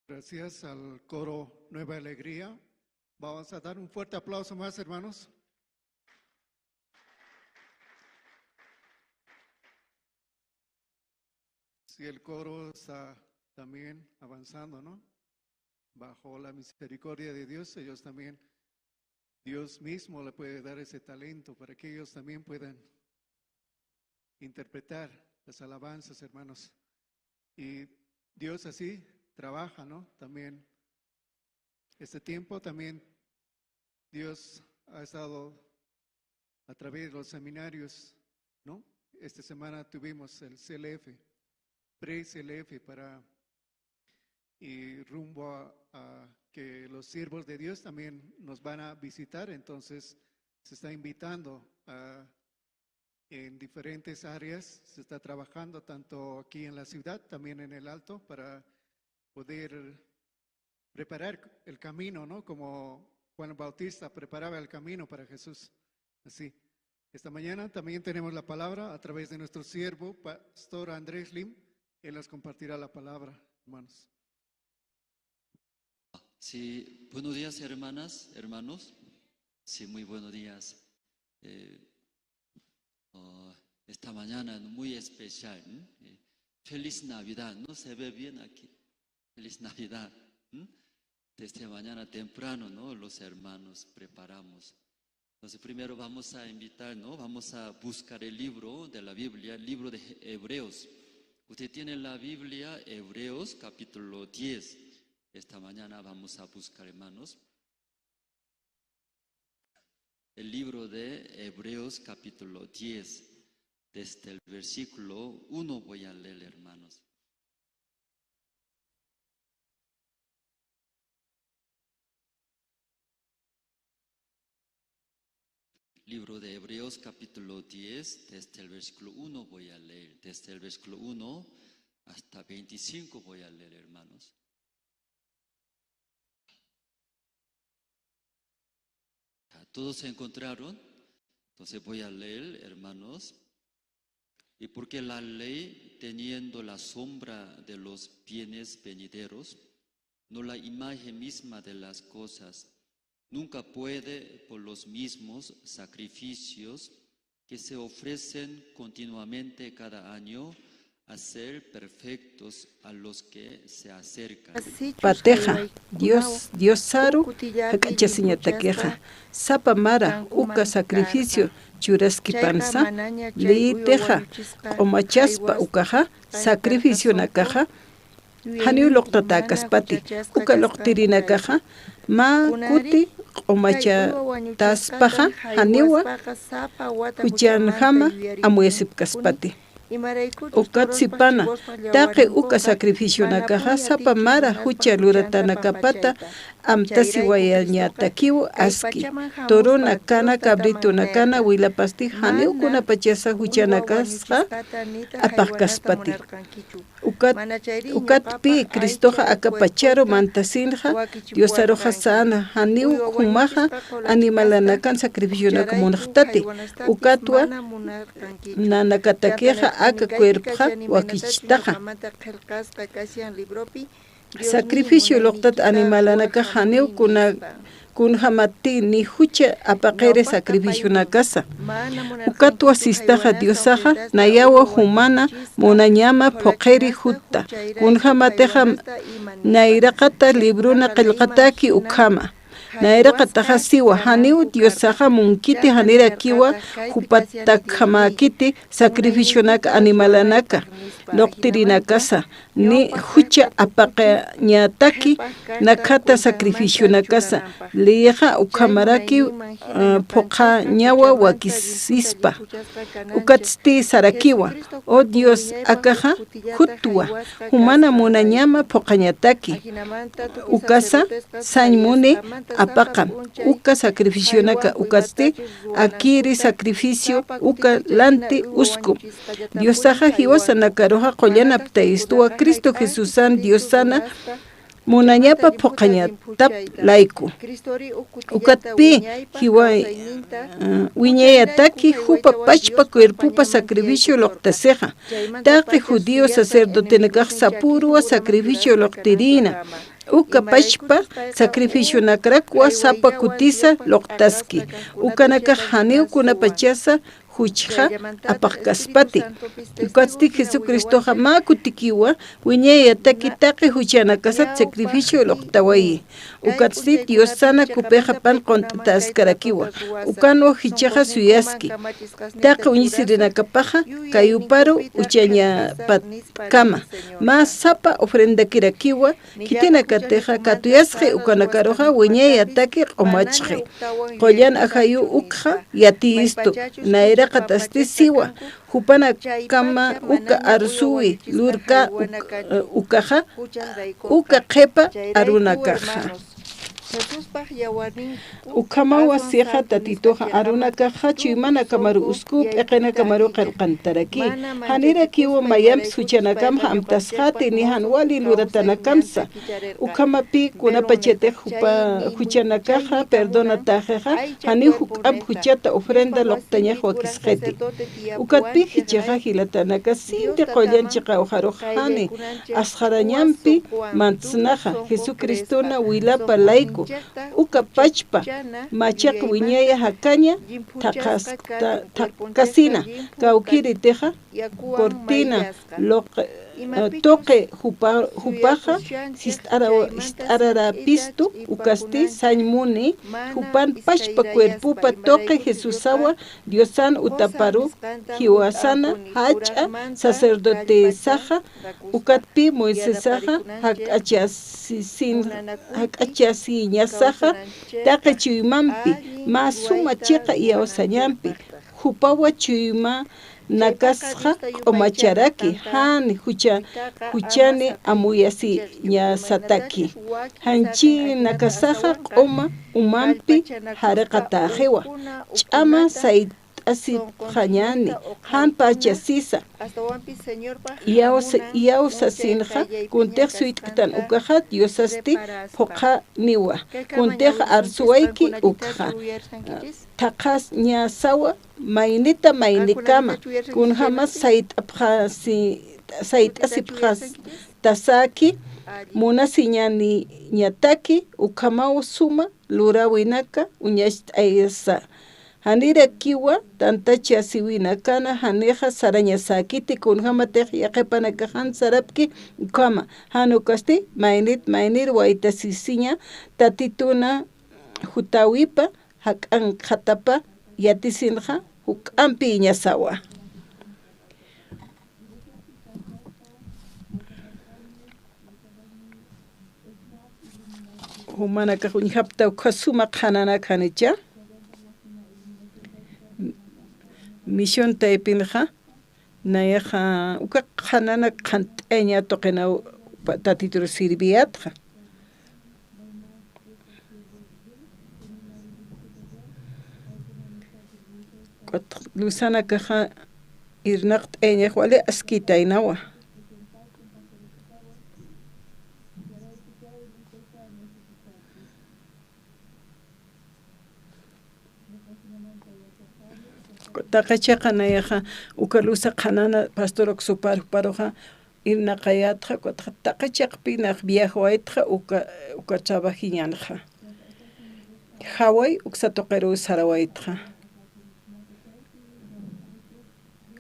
Gracias al coro Nueva Alegría. Vamos a dar un fuerte aplauso más, hermanos. Si el coro está también avanzando, ¿no? Bajo la misericordia de Dios, ellos también, Dios mismo le puede dar ese talento para que ellos también puedan interpretar las alabanzas, hermanos. Y Dios así trabaja, ¿no? También este tiempo también Dios ha estado a través de los seminarios, ¿no? Esta semana tuvimos el C L F, pre-C L F para, y rumbo a, a que los siervos de Dios también nos van a visitar, entonces se está invitando a, en diferentes áreas, se está trabajando tanto aquí en la ciudad, también en el Alto, para poder preparar el camino, ¿no? Como Juan Bautista preparaba el camino para Jesús. Así. Esta mañana también tenemos la palabra a través de nuestro siervo, Pastor Andrés Lim. Él nos compartirá la palabra, hermanos. Sí, buenos días, hermanas, hermanos. Sí, muy buenos días. Eh, oh, esta mañana muy especial, ¿no? Eh, feliz Navidad, ¿no? Se ve bien aquí. Feliz Navidad. ¿M? Desde mañana temprano, ¿no? Los hermanos preparamos. Entonces, primero vamos a invitar, ¿no? Vamos a buscar el libro de la Biblia, el libro de Hebreos. Usted tiene la Biblia, Hebreos capítulo diez. Esta mañana vamos a buscar, hermanos. El libro de Hebreos capítulo diez, desde el versículo uno voy a leer, hermanos. Libro de Hebreos capítulo diez, desde el versículo uno voy a leer, desde el versículo uno hasta veinticinco voy a leer, hermanos. Ya, ¿todos se encontraron? Entonces voy a leer, hermanos. Y porque la ley, teniendo la sombra de los bienes venideros, no la imagen misma de las cosas, nunca puede, por los mismos sacrificios que se ofrecen continuamente cada año, hacer perfectos a los que se acercan. Patixa, Dios, Diosaru jak'achasiñatakixa, sapa mara uka sacrificio churaskipansa, leyitixa q'umachaspa ukaxa, sacrificionakaxa janiw luqtatäkaspati, uka luqtirinakaxa mä kuti q'umachataspaxa janiwa juchanjama amuyasipkaspati. Ukat sipana, taqi uka sacrificionakaxa sapa mara jucha luratanakapata amtasiwayañatakiw aski. Turunakkana, cabritunakana wilapasti janiw kunapachasa juchanakasxa apaqkaspati. Ukat, ukatpï Cristoxa aka pacharu mantasinxa, Diosaruxa säna, janiw jumaxa animalanakan sacrificionak munxtati, ukatwa nanakatakixa aka cuerpoxa wakichtaxa. Sacrificio luqtat animalanakax janiw kuna, kunjämatï ni jucha apaqiri sacrificionakasa. Ukatwa sistaxa Diosaxa nayawa jumana munañama phuqiri jutta. Kunjämatixa nayraqata libruna qillqatäki ukhama. Nayraqataxa siwa, janiw Diosaxa munkiti, janirakiwa jupatakjamäkiti sacrificionak animalanaka, luqtirinakasa, ni jucha apaqiñataki nakhata sacrificionakasa, leyixa ukhamaraki, eh, phuqhañawa wakisispa. Ukatsti sarakiwa, O Dios, akaxa jutwa, jumana munañama phuqhañataki. Ukasa sañ muni apaqam, uka sacrificionaka, ukatsti akiri sacrificio uka lanti uskum. Diosaxa jiwasanakaruxa qullan aptayistuwa Cristo Jesusan Diosana munañapa phuqhañatap layku. Ukatpï jiwa, ah, wiñayataki jupa pachpa cuerpopa sacrificio luqtasixa. Taqi judío sacerdotenakax sapüruwa sacrificio luqtirïna. Uka pachpa sacrificionakarakwa sapa kutisa luqtaski. Ukanakax janiw kunapachasa juchxa apaqkaspati. Ukatsti Jesucristoxa mä kutikiwa wiñayataki taqi juchanakasat sacrificio luqtawayi. Ukatsti Diosana kupixa pan qunt'ataskarakiwa. Ukanwa jichhaxa suyaski. Taqi uñisirinakapaxa kayuparu uchañapatkama. Mä sapa ofrendakirakiwa khitinakatixa katuyasxi ukanakaruxa wiñayataki q'umachxi. Qullan ajayu ukxa yatiyistu, nayraqatasti siwa, jupanakama uka arsuwi lurka uk-, ukaxa, uka qhipa arunakaxa. Ukhamawa sixa Tatituxa arunakaxa chuymanakamaru uskuw p'iqinakamaru qillqantaraki. Janirakiwa mayampis juchanakamxa amtasxati ni jan wali luratanakamsa. Ukhamapï kunapachatix jupa juchanakaxa perdonataxixa, janiw juk'amp juchata ofrenda luqtañax wakisxiti. Ukatpï jichhaxa jilatanaka sinti qullan chiqawxarux jani asxarañampi mantsnaxa, Jesucristona wilapa layku, uka pachpa machaq wiñaya jakaña thaqhasta-, thaqhkasina, kawkïritixa cortina, luq-, eh, tuqi jupa-, jupaxa sist'araw-, sist'ararapistu, ukasti sañ muni, jupan pachpa cuerpopa tuqi Jesusawa Diosan utaparu jiwasana jach'a sacerdotesaxa, ukatpï Moisesaxa jak'achasisin-, jak'achasiñasaxa, taqi chuymampi mä suma chiqa iyawsañampi, jupawa chuyma nakasxa q'umacharaki, jan jucha-, juchani amuyasiñasataki. Janchi nakasaxa q'uma umampi jariqatäxiwa. Ch'ama sayt'asipxañäni, jan pachasisa. Iyawsa-, iyawsasinxa, kuntix suyt'ktan ukaxa, Diosasti phuqhaniwa. Kuntix arsuwayki ukxa. Thaqhañasawa, maynita maynikama, kunjamas sayt'apxasi-, sayt'asipxastasäki, munasiñaniñataki, ukhamaw suma luräwinaka uñacht'ayasa. Janirakiwa tantachasiwinakana janixa sarañasäkiti, kunjamatix yaqhipanakax jan sarapki ukhama, jan ukasti maynit maynir waytasisiña Tatituna jutäwipa jak'ankxatapa yatisinxa juk'ampiñasawa. Jumanakax uñjapxta uka suma qhananak janicha. Misión taypinxa nayaxa uka qhananak qhant'aña tuqinaw pa-, Tatitur sirviyatxa. Ukat luzanakaxa irnaqt'ayañax wali askitaynawa. Taqi chiqa nayaxa uka luza qhanana pastor uksupar juparuxa irnaqayätxa, ukat taqi chiqpi nax viajawaytxa uka, uka trabajiñänxa. Jaway uksa tuqiruw sarawaytxa.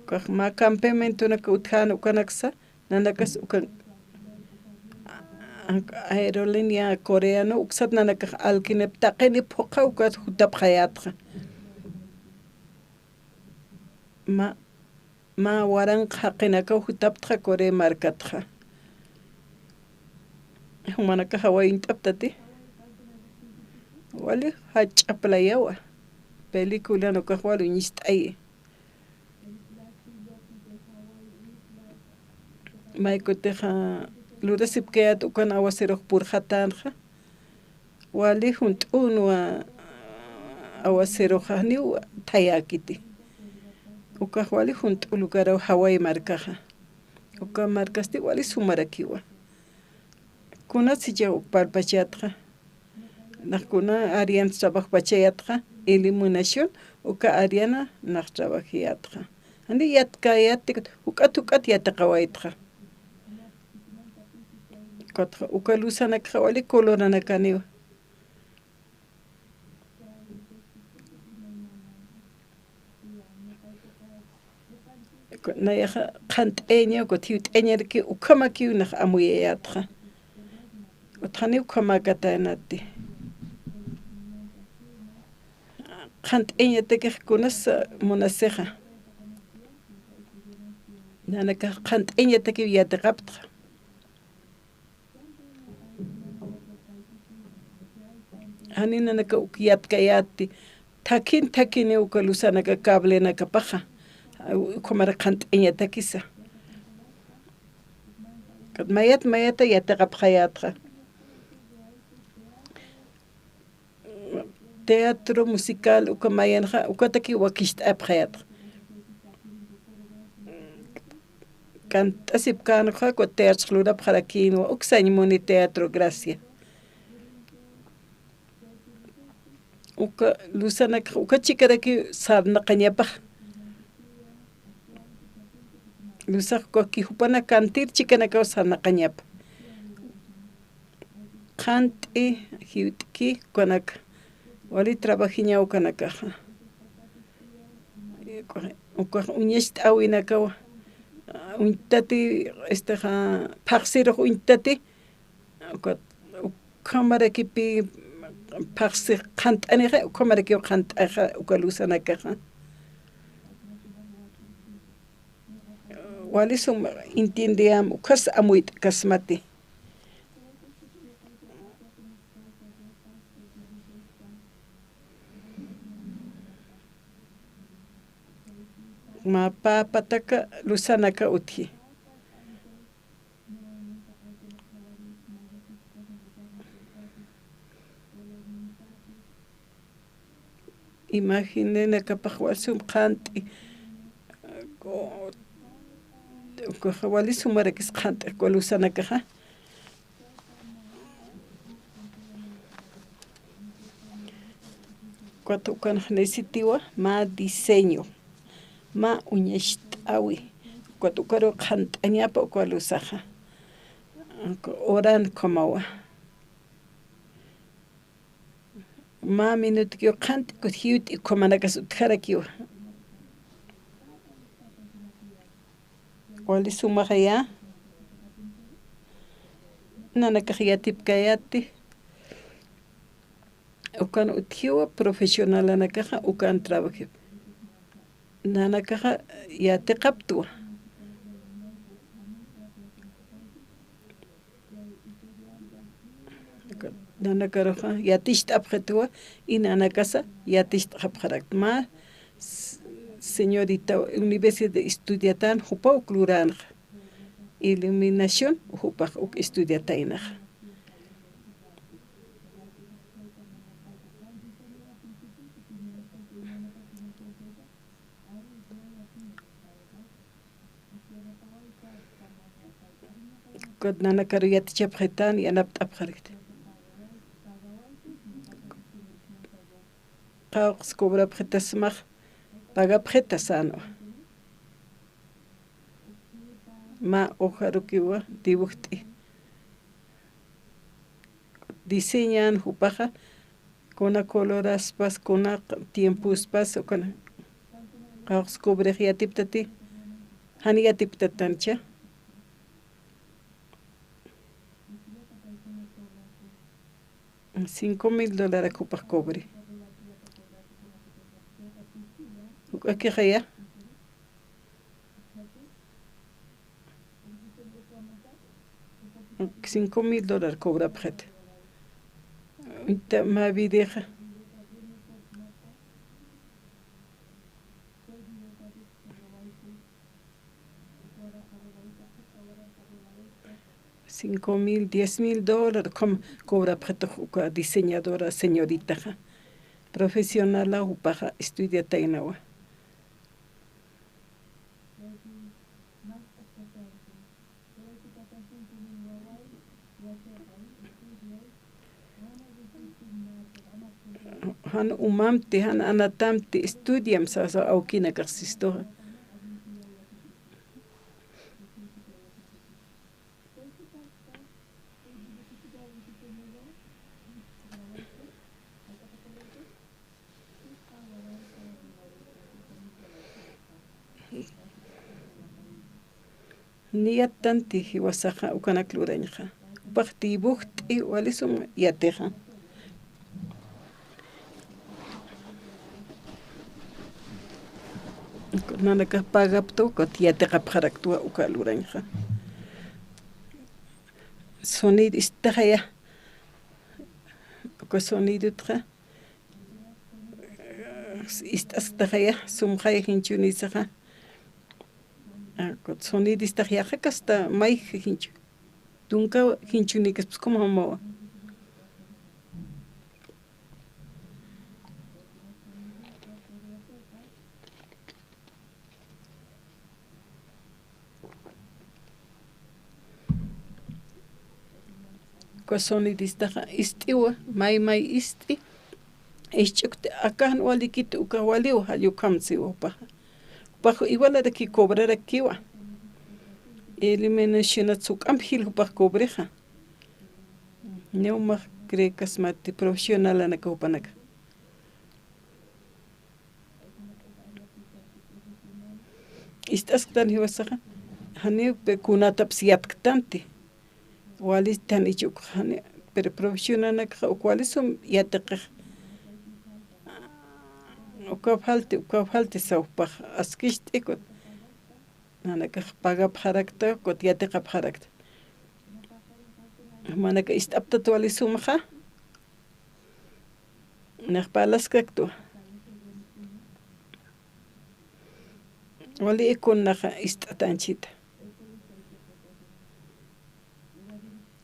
Ukax mä campamentonak utjän ukanaksa, nanakas ukan aerolínea coreano uksat nanakax alkinip taqinip phuqha ukat jutapxayätxa. Mä, mä waranqa jaqinakaw jutaptxa Corea markatxa. Jumanakax jaway uñt'aptati. Wali jach'a playawa. Películan ukax wali uñist'ayi. Maykutixa lurasipkayät ukan aguacerux purxatänxa. Wali junt'unwa aguaceroxa janiw thayäkiti. Ukax wali junt'u lugaraw Hawái markaxa. Uka markasti wali sumarakiwa. Kunat sicha uk parpachätxa. Nax kuna árean trabajpachayätxa, iluminación, uka áreana nax trabajayätxa. Jani yatkäyäti, juk'at juk'at yatiqawaytxa. Ukatxa, uka luzanakxa wali coloranakaniwa. Nayaxa qhant'ayañaw, ukat jiwt'ayañarakiw, ukhamakiw nax amuyayätxa. Ukat janiw ukhamäkataynati. Qhant'ayañatakix kunas munasixa. Nanakax qhant'ayañatakiw yatiqaptxa. Jani nanaka uk yatkayäti, thakhin thakhiniw uka luzanaka cablenakapaxa, ukhamar qhant'ayañatakisa. Mayat mayata yatiqapxayätxa. Teatro musical uka mayanxa, ukatakiw wakicht'apxayätxa. Kant'asipkänxa, uka teatrox lurapxarakïnwa, uksañ muni Teatro Gracia. Uka luzanakax, uka chikarakiw sarnaqañapax. Luzax uka jupanak kantir chikanakaw sarnaqañapa. Qhant'i, jiwt'ki, ukanaka. Wali trabajiñaw ukanakaxa. Ukax uñacht'äwinakawa. Uñtati, este, ja, phaxsirux uñtati. Ukat, ukhamarakipi phaxsi qhant'anixa, ukhamarakiw qhant'axa uka luzanakaxa. Wali sum entiendeam, ukhas amuyt'kasmati. Mä pä pataka luzanaka utji. Imagenanakapax wali sum qhant'i. Ukaxa wali sumarakis qhant'i uka luzanakaxa. Ukat ukanx necesitiwa mä diseño, mä uñacht'äwi. Ukat ukaruw qhant'añapa uka luzaxa. Uka oran ukhamawa. Mä minutokiw qhant'i, ukat jiwt'i ukhamanakas utjarakiwa. Wali sumaxaya. Nanakax yatipkayäti. Ukan utjiwa profesionalanakaxa ukan trabajip. Nanakaxa yatiqaptwa. Nanakaruxa yaticht'apxitwa, y nanakasa yaticht'xapxarakta. Mä s-, señorita universidad estudiatan jupaw uk luränxa. Iluminación jupax uk estudiataynaxa. Ukat nanakaru yatichapxitan, yanapt'apxarakta. Qawqhas cobrapxitasmax, pagapxita sänwa. Mä hojarukiwa dibujt'i. Diseñan jupaxa, kuna coloraspas, kuna tiempospas, kuna qawqhas cobrix yatiptati, jan yatiptatancha. Cinco mil dólares jupax cobre. Juk'akixaya. Cinco mil dólares cobrapxit. Uñta mä videxa. Cinco mil, diez mil dólares, com-, cobrapxitux uka diseñadora señoritaxa. Profesionala jupaxa estudiataynawa. Jan umamti, jan anatamti, estudiam sasa awkinakax sistuxa. Niyattanti jiwasaxa ukanak lurañxa. Jupax dibujt'i wali sum yatixa. Nanakax pagaptu, ukat yatiqapxaraktwa uka lurañxa. Sonido istaxaya. Uka sonidotxa ist'asktaxaya, sumxaya jinchunisaxa. Ukat sonidistax yaqha kasta mayja jinchu. Tunka jinchunïkaspis kumjamawa. Uka sonidistaxa ist'iwa, may may ist'i, isch'ukti, aka jan walikiti, uka waliwa, jall ukham siwa jupaxa. Jupax igualaraki cobrarakiwa. Eliminacionat suk'amp jil jupax cobrexa. Niw mä creekasmati profesionalanaka jupanaka. Ist'asktan jiwasaxa, janiw pe kunatapis yatktanti. Walisti jan ichukxa jani, pero profesionanakxa uk wali sum yatiqix. Uka falti, uka falti sawpax askicht'ikut. Nanakax pagapxarakta, ukat yatiqapxarakta. Jumanaka ist'aptat wali sumxa. Nax parlaskaktwa. Wali ikun naxa ist'atanchita.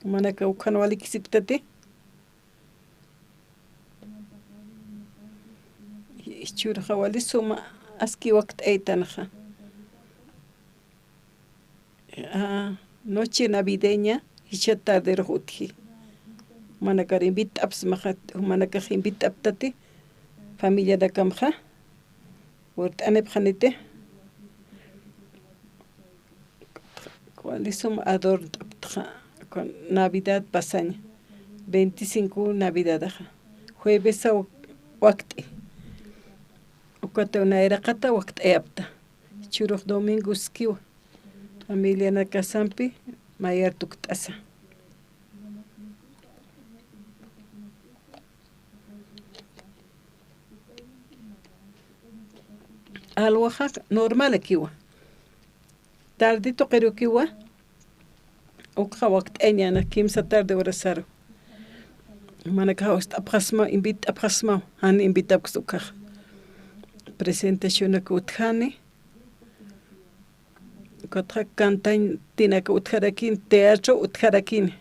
Jumanaka ukan wali kisiptati. Jichhürxa wali suma aski wakt'aytanxa. Ah, noche navideña, jichha tarderux utji. Jumanakar invit'apsmaxa, jumanakax invit'aptati, familianakamxa, wurt'anipxaniti. Wali sum adornt'aptxa, con Navidad pasaña, veinticinco Navidadaxa, juevesaw wakt'i. Ukataw nayraqata wakt'ayapta. Jichhürux domingoskiwa. Familianakasampi mayar tukt'asa. Alwaxa normalakiwa. Tarde tuqirukiwa. Ukxa wakt'ayañäna kimsa tarde horasaru. Jumanakax ist'apxasmaw, invit'apxasmaw, jan invit'apksa ukhax. Presentacionak utjani. Ukatxa cantantinaka utjarakini, teatro utjarakini.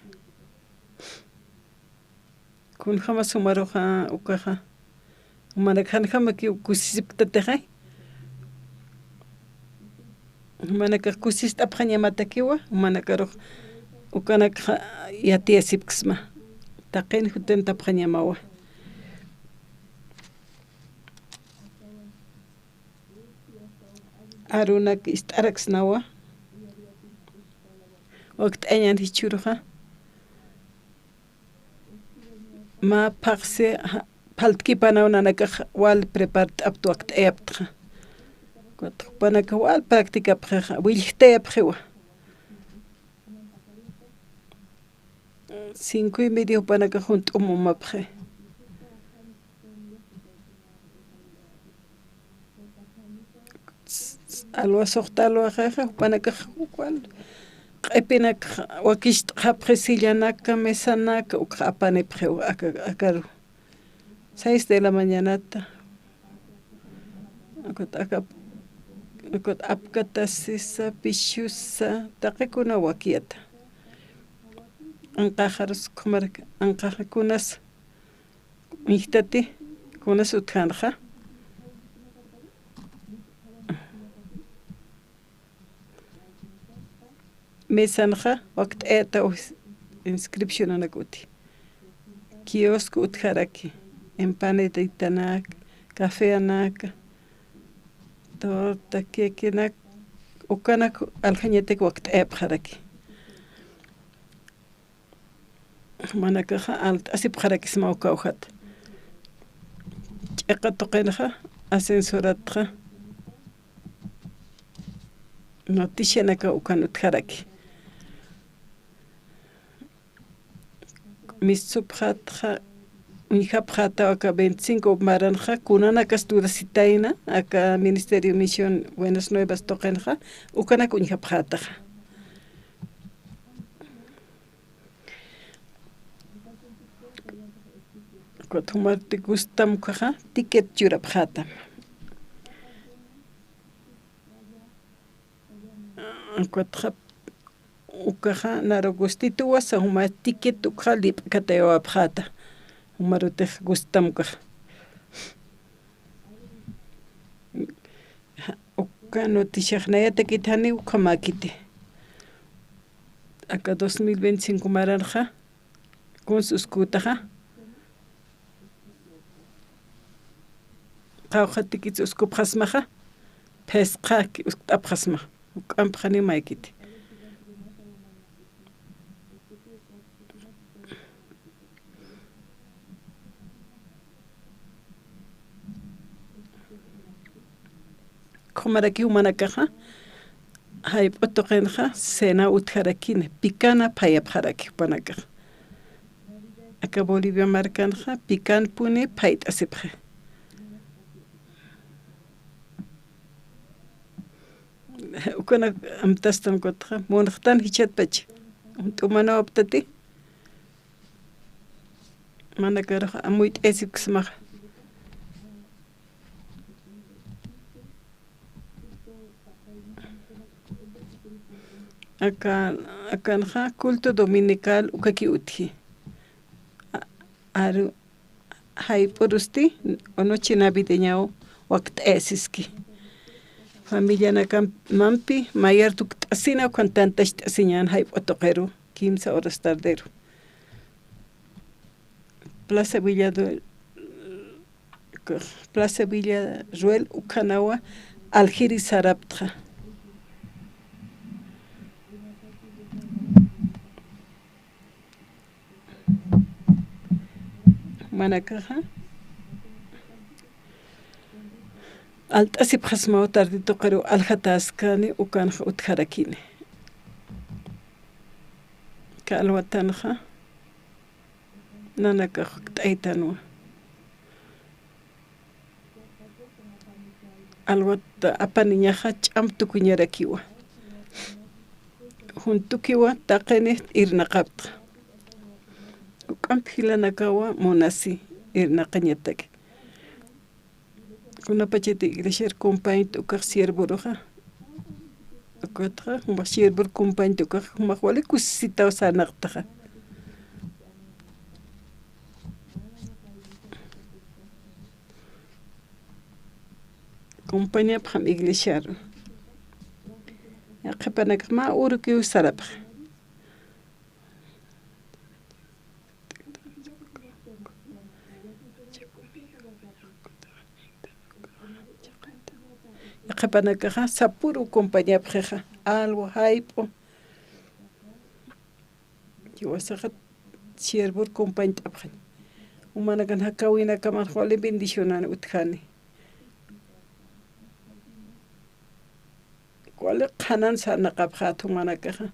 Kunjamas jumaruxa ukaxa. Jumanakax janjamakiw kusisipktatixay. Jumanakax kusist'apxañamatakiwa, jumanakarux ukanakxa yatiyasipksma. Taqin jutantapxañamawa. Arunak ist'araksnawa. Wakt'ayañän jichhürxa. Mä phaxsi, ja, phaltkipanaw nanakax wal prepart'apta wakt'ayaptxa. Jupanakax wal practicapxixa, willjtayapxiwa. Cinco y media jupanakax junt'um umapxi. Alwa suxta alwaxixa, jupanakax wal q'ipinak wakicht'xapxi, sillanaka, mesanaka, ukxa apanipxiw aka, akaru. Seis de la mañanata. Ukat aka, ukat apkatasisa, pichusa, taqikuna wakiyata. Anqaxarus ukhamaraki, anqaxakunas, uñjtati, kunas utjänxa. Mesanxa wakt'ayataw inscripcionanak utji. Kiosco utjaraki, empanaditanaka, cafeanaka, torta, quequenak, ukanak aljañatak wakt'ayapxaraki. Jumanakaxa alt'asipxarakisma uka ujat. Ch'iqa tuqinxa, ascensoratxa. Noticianaka ukan utjaraki. Mistupxatxa, uñjapxataw aka veinticinco maranxa, kunanakas durasitayna, aka Ministerio Misión Buenas Nuevas tuqinxa, ukanak uñjapxataxa. Ukat jumarti gustam ukaxa, ticket churapxatam. Ukatxa, ukaxa, naru gustitu wasa, juma ticket ukaxa lip'katayawapxata. Jumarutix gustam ukaxa. Uka noticiax nayatakit jani ukhamäkiti. Aka dos mil veinticinco maranxa, kuns uskutaxa. Qawqhatikits uskupxasmaxa, phisqa uskt'apxasma, juk'amp janiw maykiti. Jumaraki jumanakaxa, jayp'u tuqinxa, cena utjarakini, pikana phayapxaraki jupanakaxa. Aka Bolivia markanxa, pikanpuni phayt'asipxi. Ukanak amtastan ukatxa, munxtan jichhatpacha. Unt'umanawaptati. Manakarux amuyt'ayasipksmaxa. Aka, akanxa culto dominical ukaki utji. A-, aru, jayp'urusti, o noche navideñaw wakt'ayasiski. Familianakampi mayar tukt'asina, ukan tantacht'asiñan jayp'u tuqiru, kimsa horas tarderu. Plaza Villa de, Plaza Villarroel ukhanawa aljiri saraptxa. Manakaxa. Alt'asipxasmaw tarde tuqiru aljataskani ukanxa utjarakini. Aka alwatanxa. Nanakax wakt'aytanwa. Alwat apaniñaxa ch'amp tukuñarakiwa. Juntukiwa taqinix irnaqaptxa. Juk'amp jilanakawa munasi irnaqañataki. Kunapachati iglesiar compañt ukax siervoruxa. Ukatxa, jumax siervor compañt ukax, jumax wali kusisitaw sarnaqtaxa. Compañapxam iglesiaru. Yaqhipanakax mä urukiw sarapxa. Yaqhipanakaxa sapüru compañapxixa, alwa, jayp'u. Jiwasaxa siervor compañt'apxañ. Jumanakan jakäwinakamanx wali bendicionan utjani. Wali qhanan sarnaqapxät jumanakaxa.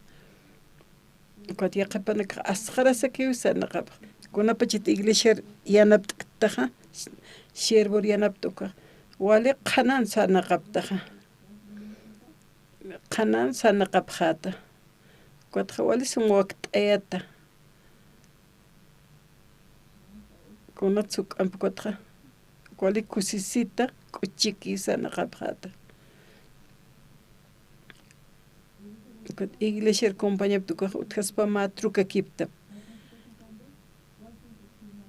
Ukat yaqhipanakax asxarasakiw sarnaqapxa. Kunapachat iglesiar yanapt'ktaxa, siervor yanapt'ukax. Wali qhanan sarnaqaptaxa. Qhanan sarnaqapxäta. Ukatxa wali sum wakt'ayata. Kunat suk'amp ukatxa. Wali kusisita, k'uchiki sarnaqapxäta. Ukat iglesiar compañapta ukax utjaspa mä trukakiptap.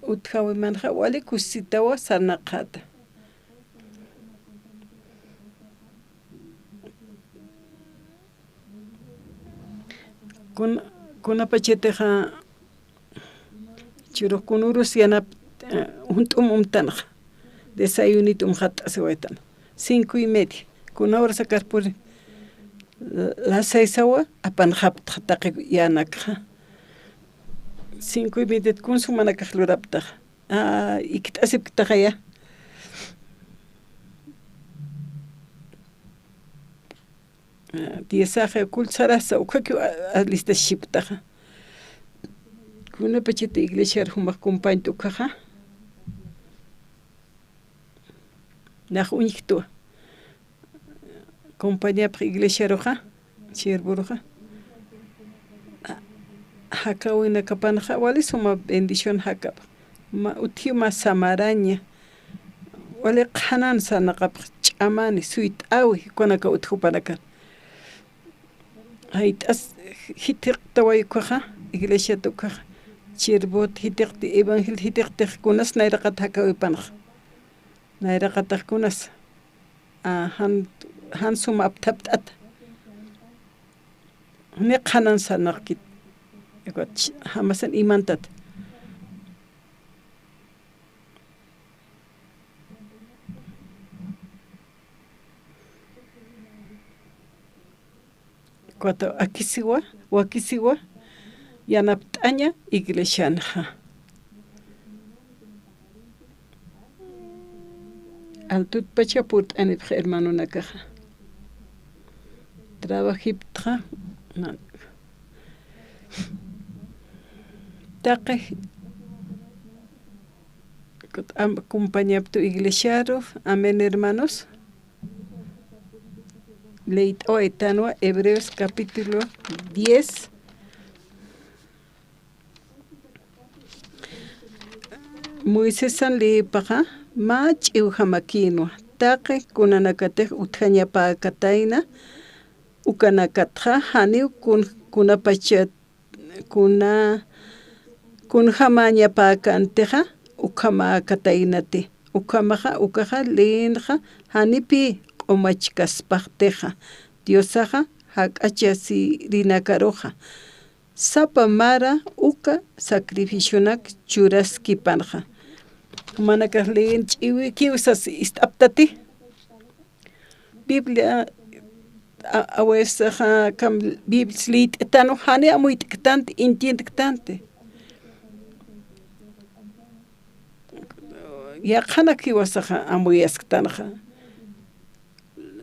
Utjawimanxa wali kusisitawa sarnaqxäta. Kun-, kunapachatixa churux kunürus yanap, eh, junt'um umtanxa. Desayunito umxatt'asiwaytan. Cinco y media. Kuna horas akar puri. Las seis awa apanxaptxa taqi yanakxa. Cinco y media kun jumanakax luraptaxa. Ah, ikt'asipktaxaya. Diezaxa, kul sarasa, ukhakiw a-, alistashiptaxa. Kunapachati iglesiar jumax compañt ukhaxa. Nax uñjtwa. Compañapx iglesiaruxa, siervoruxa. Jakawinakapanxa, wali suma bendición jakapx. Ma utji mä samaraña. Wali qhanan sarnaqapx ch'amani, suyt'äwi, kunaka utjupanakan. Jayt'as jithiqtaway ukhaxa, iglesiat ukhaxa, siervot jithiqti, evangel jithiqtix kunas nayraqat jakäwipanxa. Nayraqatax kunas, a, jan, jan suma apthapt'ata. Ni qhanan sarnaqkit. Ukat jamasan imantat. Cuatro, akisiwa, wakisiwa, yanapt'aña iglesianxa. Altutpacha purt'anipx hermanonakaxa. Trabajiptxa, na-, taqi, am-, compañaptu iglesiaru, amén, hermanos. Leyt'awaytanwa Hebreos capítulo diez. Moisesan leyipaxa mä ch'iwjamakïnwa, taqi kunanakatix utjañapäkatayna, ukanakatxa janiw kun-, kunapachat kuna-, kunjamäñapäkäntixa, ukhamäkataynati. Ukhamaxa, ukaxa leyinxa janipï q'umachkaspaxtixa, Diosaxa jak'achasirinakaruxa, sapa mara uka sacrificionak churaskipanxa. Jumanakax leyin ch'iwikiw sas ist'aptati. Biblia, a, a veces, ajá, kam Biblia liyt'tanwa, jani amuyt'ktanti, entiendktanti. Yaqhanak jiwasaxa amuyasktanxa.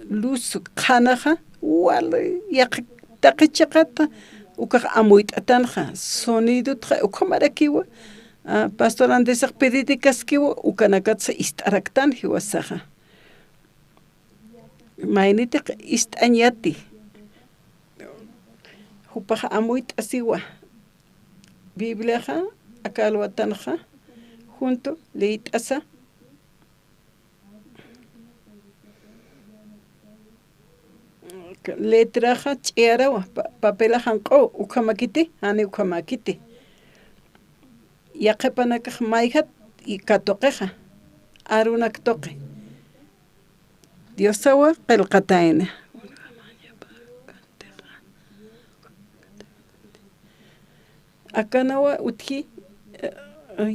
Luz qhanaxa, wali, yaq-, taqi chiqata, ukax amuyt'tanxa, sonidotxa, ukhamarakiwa, a, pastor Andresax predikaskiwa, ukanakatsa ist'araktan jiwasaxa. Maynitiq ist'añati. Jupax amuyt'asiwa. Bibliaxa, aka alwatanxa, junto, leyt'asa. Letraxa ch'iyarawa, pa-, papelax janq'u, ukhamakiti, jani ukhamakiti. Yaqhipanakax mayjat katuqixa, arunak tuqi. Diosawa qillqatayna. Akanawa utji, eh,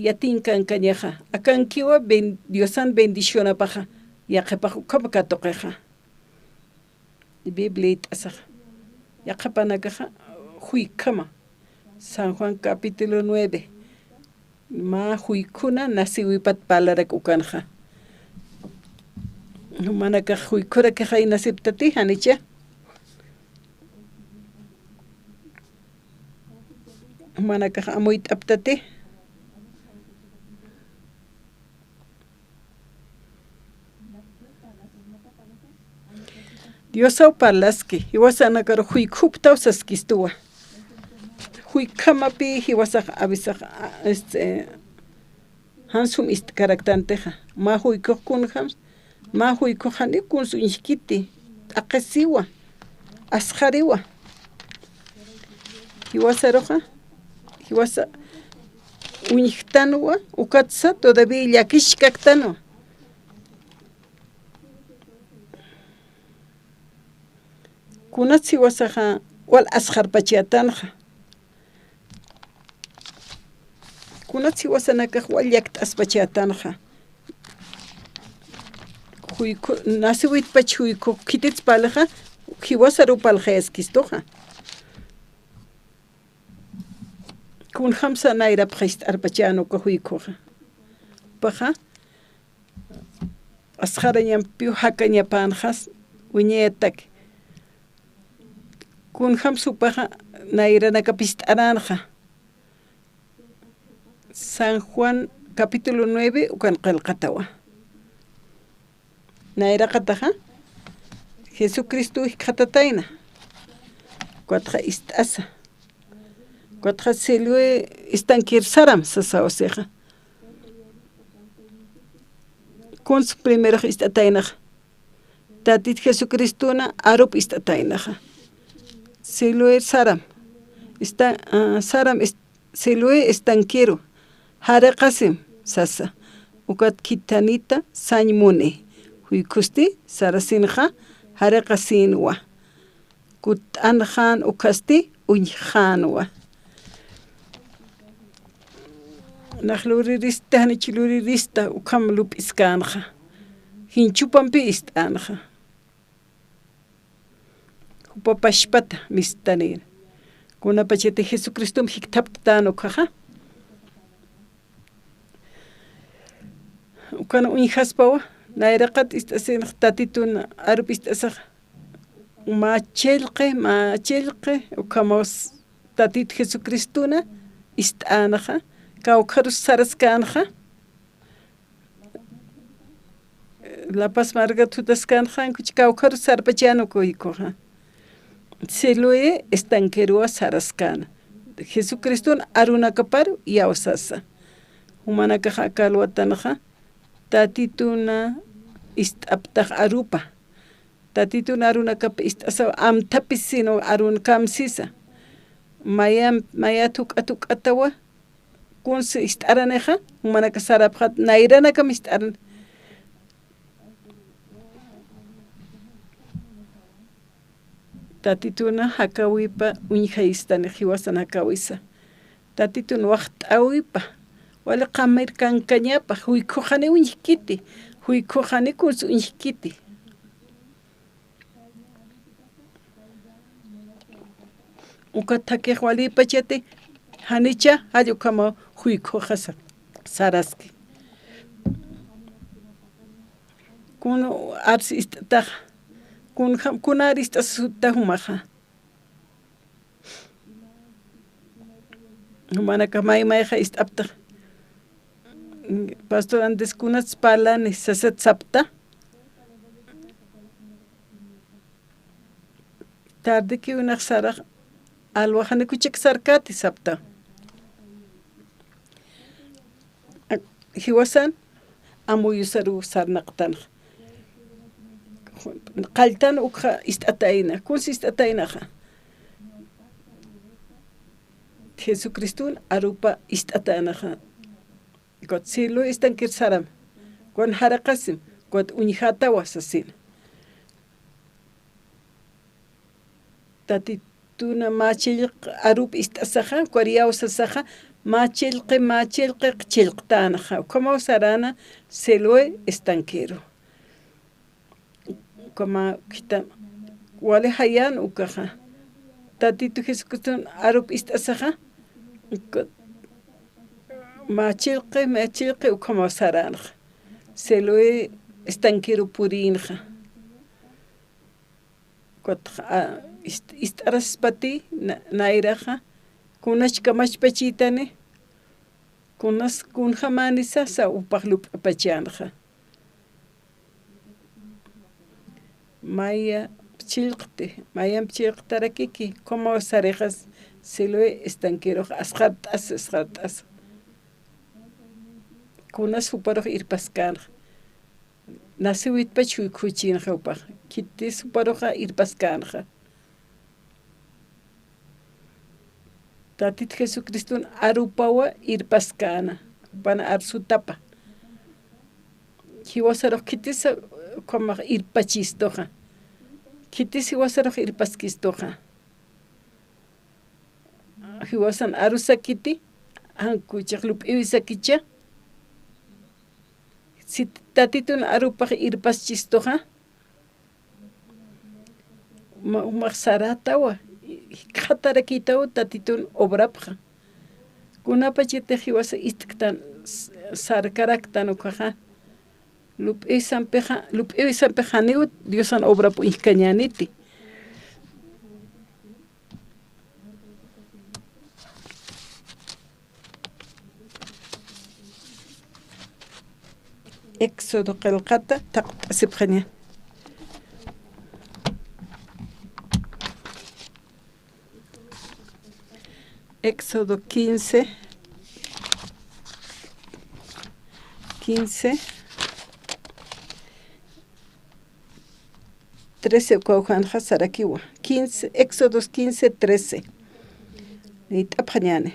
yatiñkankañaxa. Akankiwa ben-, Diosan bendicionapaxa. Yaqhipax ukham katuqixa. Biblia leyt'asaxa. Yaqhipanakaxa, juykhama. San Juan capítulo nueve. Mä juykhuna nacewïpat parlarak ukanxa. Jumanakax juykhurakixa naciptati, janicha. Jumanakax amuyt'aptati. Diosaw parlaski, jiwasanakar juykhuptaw saskistuwa. Juykhamapi jiwasax avisax, a, este, jan sum ist'karaktantixa. Mä juykux kunjams, mä juykux janiw kuns uñjkiti, t'aqhisiwa, asxariwa. Jiwasaruxa, jiwasa uñjktanwa, ukatsa todavía llakichkaktanwa. Kunats jiwasaxa wal asxarpachätanxa. Kunats jiwasanakax wal llakt'aspachätanxa. Juykhu, nacewïtpach juykhu khitits parlxa, jiwasaruw parlxayaskistuxa. Kunjamsa nayrapxa ist'arpachäna uka juykhuxa. Jupaxa, asxarañampiw jakañapänxas, wiñayataki. Kunjam supaxa nayranakap ist'aränxa. San Juan capítulo nueve, ukan qillqatawa. Nayraqataxa, Jesucristo jikxatatayna. Ukatxa ist'asa. Ukatxa Siloé estanquero saram sasaw sixa. Kuns primerox ist'ataynaxa. Tatit Jesucristona arup ist'ataynaxa. Siloé saram. Esta-, ah, saram est-, Siloé estanquero. Jariqasim sasa. Ukat khithanita sañ muni. Juykhusti sarasinxa jariqasinwa. Kutt'anxän ukhasti uñjxänwa. Nax lurirista, janich lurirista, ukham lup'iskänxa. Jinchupampi ist'änxa. Jupa pachpata mistanïna. Kunapachati Jesucristom jikthapt'tän ukhaxa. Ukan uñjaspawa, nayraqat ist'asinx Tatitun arup ist'asaxa. Mä chillqi, mä chillqi, ukhamaw s-, Tatit Jesucristona ist'änxa, kawkharus saraskänxa. La Paz markat jutaskänxa, kuch kawkharus sarpachäna uka juykhuxa. Siloé estanquerowa saraskäna. Jesucriston arunakapar iyawsasa. Jumanakax aka alwatanxa, Tatituna ist'aptax arupa. Tatitun arunakap ist'asaw amthapis sino arun kamsisa. Mayam-, mayat juk'at juk'atawa, kuns ist'aranixa, jumanaka sarapxat, nayranakam ist'aran. Tatituna jakawipa uñjayistani jiwasan jakawisa. Tatitun waxt'awipa, wali qamir kankañapa, juykhuxani uñjkiti, juykhuxani kuns uñjkiti. Ukat jakix walïpachati, janicha, jall ukhamaw juykhuxa sa-, saraski. Kun arsi ist'ataxa, kun jam-, kunar ist'asa sutta jumaxa. Jumanakax may mayxa ist'aptax. Pastor Andrés, kunats parlani sasat sapta. Tardekiw nax sarax alwaxani kuchik sarkäti sapta. Jiwasan amuyusaruw sarnaqtanxa. Qalltan ukxa ist'atayna, kuns ist'ataynaxa. Jesucriston arupa ist'ataynaxa. Ukat Siloé estanquero saram. Ukan jariqasim, ukat uñjatawa sasina. Tatituna mä chillq arup ist'asaxa, ukar iyawsasaxa, mä chillqi, mä chillqi chillqtänxa. Ukhamaw sarana Siloé estanquero. Ukhama khita wali jayan ukaxa. Tatitu Jesucriston arup ist'asaxa, uka mä chillqi, mä chillqi ukhamaw saranxa. Siloé estanquero purinxa. Ukat, a, ist-, ist'araspati na-, nayraxa, kunach kamachpachitani, kunas kunjamanisa sa upax lup'apachanxa. Maya chillqti, mayamp chillqtarakiki, ukhamaw sarixas Siloé estanquerux asxart'as, asxart'as. Kunas juparux irpaskanxa. Nasiwitpach juykhuchinxa jupax. Khitis juparuxa irpaskanxa. Tatit Jesucriston arupawa irpaskana, jupan arsutapa. Jiwasarux khitisa ukhamax irpachistuxa. Khitis jiwasarux irpaskistuxa. Jiwasan arusakiti, jan kuchax lup'iwisakicha. Si Tatitun arupax irpaschistuxa, ma-, jumax sarätawa, jikxatarakïtaw Tatitun obrapxa. Kunapachatix jiwasa ist'ktan, s-, sarkaraktan ukaxa. Lup'iwisampixa, lup'iwisampix janiw Diosan obrap uñjkañäniti. Éxodo qillqata thaqt'asipxaña. Éxodo quince, quince, trece ukawjanxa sarakiwa. Quince, Éxodos quince, trece. Liyt'apxañäni.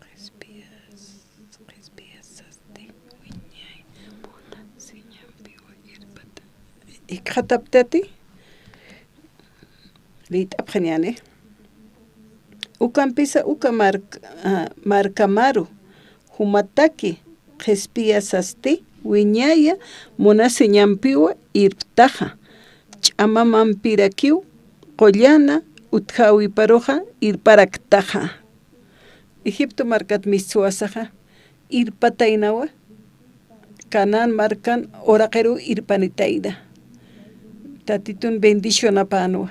Qhispiyas, qhispiyasasti wiñay munasiñampiwa irpata. Jikxataptati, liyt'apxañäni. Ukampisa uka mark-, ah, markamaru jumataki qhispiyasasti wiñaya munasiñampiwa irptaxa, ch'amamampirakiw qullana utjawiparuxa irparaktaxa. Egipto markat mitsuwasaxa irpataynawa, Canaán markan uraqiruw irpanitayna. Tatitun bendicionapänwa.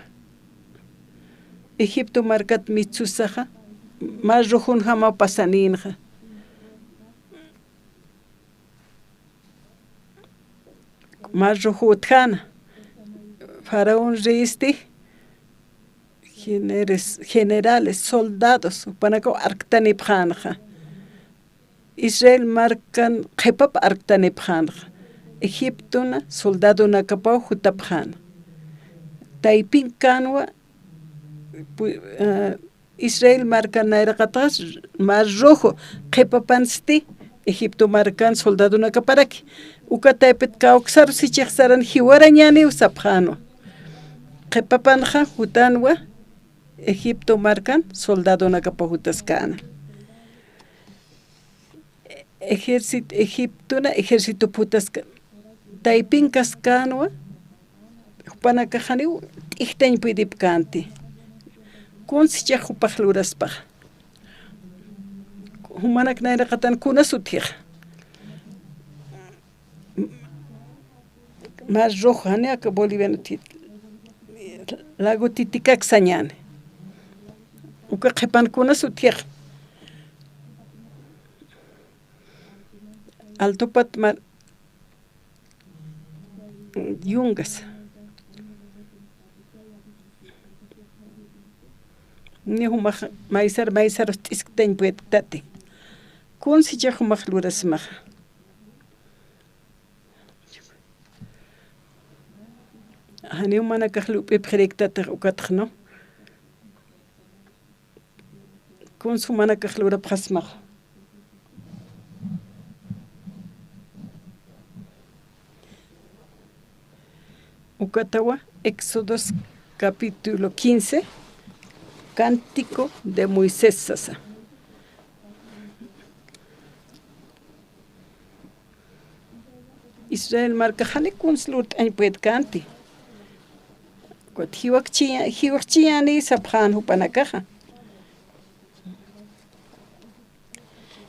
Egipto markat mitsusaxa, Mar Rojunjamaw pasanïnxa. Mar Rojo utjäna. Faraón reysti, generes-, generales, soldados, jupanakaw arktanipxänxa. Israel markan qhipap arktanipxänxa. Egiptona soldadonakapaw jutapxäna. Taypinkänwa, pu-, ah, Israel markan nayraqatax Mar Rojo qhipapansti Egipto markan soldadonakaparaki. Uka taypit kawksaru sichix saran jiwarañäniw sapxänwa. Qhipapanxa jutänwa Egipto markan soldadonakapa jutaskäna. Ejército, Egiptona ejército putaska, taypinkaskänwa, jupanakax janiw t'ijtañ puydipkänti. Kunsichix jupax luraspaxa. Jumanak nayraqatan kunas utjixa. Mar Rojo, jani aka Bolivian utit, lago Titicaca sañäni. Uka qhipan kunas utjixa. Alto Patmar, yungas. Ni jumax maysar, maysar t'isktaypïtati. Kunsichix jumax lurasmaxa. Janiw jumanakax lup'ipxirïktatix ukatxa, ¿no? Kuns jumanakax lurapxasmaxa. Ukatawa Éxodos capítulo quince, Cántico de Moisés sasa. Israel markax jani kuns lurt'añ puedkänti. Ukat jiwakchiña-, jiwakchiñäni sapxän jupanakaxa.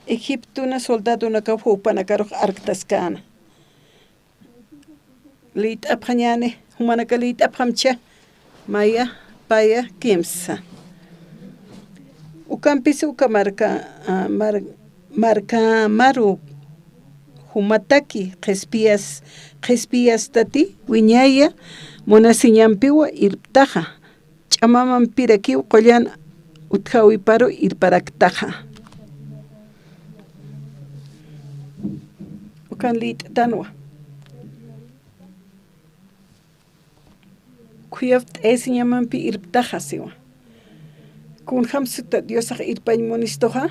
Egiptona soldadonakaw jupanakarux arktaskäna. Liyt'apxañäni, jumanaka liyt'apxamcha, maya, paya, kimsa. Ukampis uka marka, ah, mar-, markamaru jumataki qhispiyas, qhispiyastati wiñaya munasiñampiwa irptaxa. Ch'amamampirakiw qullan utjawiparu irparaktaxa. Ukan liyt'tanwa. Khuyapt'ayasiñamampi irptaxa siwa. Kunjamsuta Diosax irpañ munistuxa.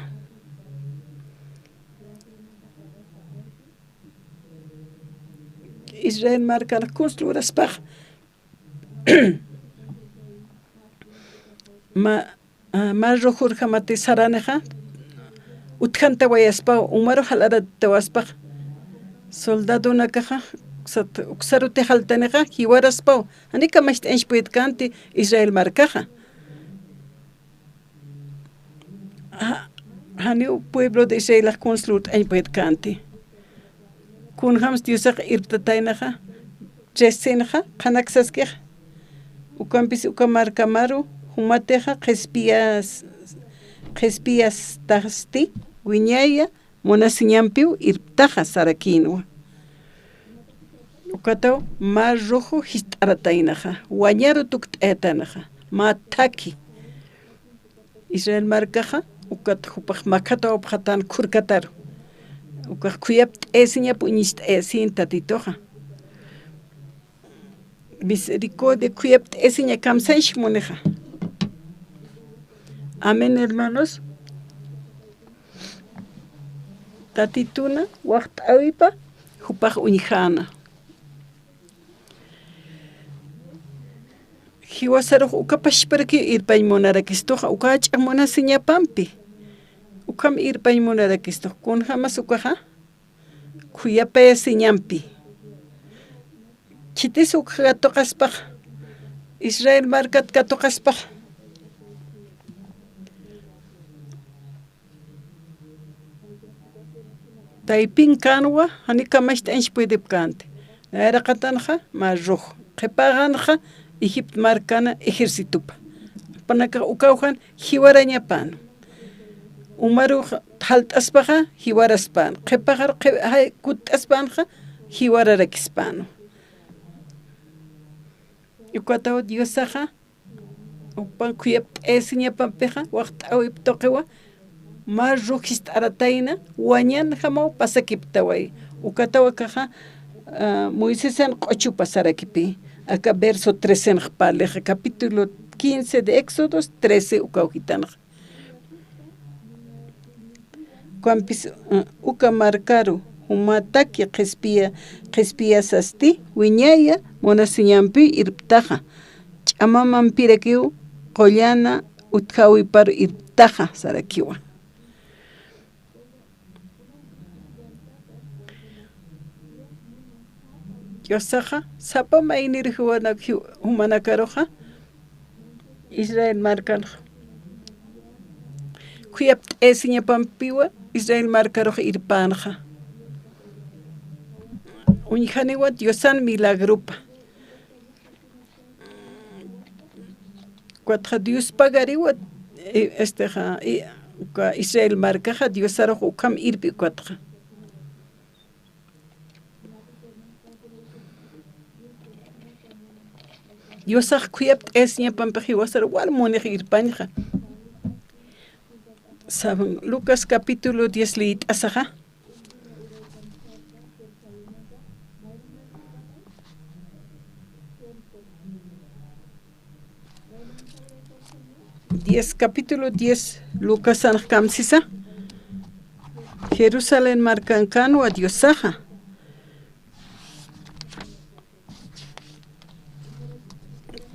Israel markan kuns luraspax. Ma-, ah, Mar Rojurjamati saranixa, utjantawayaspaw, umaru jalarantawaspax, soldadonakaxa, uksat-, uksaruti jaltanixa, jiwaraspaw, jani kamacht'añch puedkänti Israel markaxa. Ja-, janiw pueblo de Israelax kuns lurt'añ puedkänti. Kunjams Diosax irptataynaxa, trecenxa, qhanak saskixa. Ukampis uka markamaru, jumatixa, qhispiyas-, qhispiyastasti wiñaya munasiñampiw irptaxa sarakïnwa. Ukataw Mar Rojo jist'arataynaxa, wañaru tukt'ayatanaxa, mä thakhi. Israel markaxa, ukat jupax makhatawapxatän khurkataru. Ukax khuyapt'ayasiñap uñist'ayasïn Tatituxa. Misericordia khuyapt'ayasiña kamsañsk munixa. Amén, hermanos. Tatituna waxt'äwipa jupax uñjäna. Jiwasarux uka pachparaki irpañ munarakistuxa, uka jach'a munasiñapampi. Ukham irpañ munarakistux, kunjamas ukaxa khuyapayasiñampi. Khitis ukxa katuqaspax, Israel markat katuqaspax. Taypin kanwa, jani kamacht'añch puedipkänti. Nayraqatanxa, Mar Rojo. Qhipaxanxa, Egipto markana ejércitopa. Apanakax ukawjan jiwarañapäna. Umarux jalt'aspaxa, jiwaraspäna. Qhipaxar, qhi-, jay-, kutt'aspanxa, jiwararakispänwa. Ukataw Diosaxa, jupan khuyapt'ayasiñapampixa, waxt'äwip tuqiwa, Mar Rojo jist'aratayna, wañanjamaw pasakiptaway. Ukataw akaxa, ah, Moisesan q'uchupa sarakipï. Aka verso trecenx parlixa, capítulo quince de Éxodo trece ukaw jitanxa. Ukampis, eh, uka markaru jumatak qhispiya, qhispiyasasti wiñaya munasiñampi irptaxa, ch'amamampirakiw qullana utjäwiparu irptaxa sarakiwa. Diosaxa, sapa mayniru juwana-, ju-, jumanakaruxa, Israel markanxa. Khuyapt'ayasiñapampiwa Israel markarux irpänxa. Uñjaniwa Diosan milagropa. Ukatxa Dios pagariwa, eh, estexa, i-, uka Israel markaxa Diosarux ukham irpi ukatxa. Diosax khuyapt'ayasiñapampix jiwasar wal munix irpañxa. San Lucas capítulo diez liyt'asaxa. Diez, capítulo diez, Lucasanx kamsisa. Jerusalén markankänwa Diosaxa.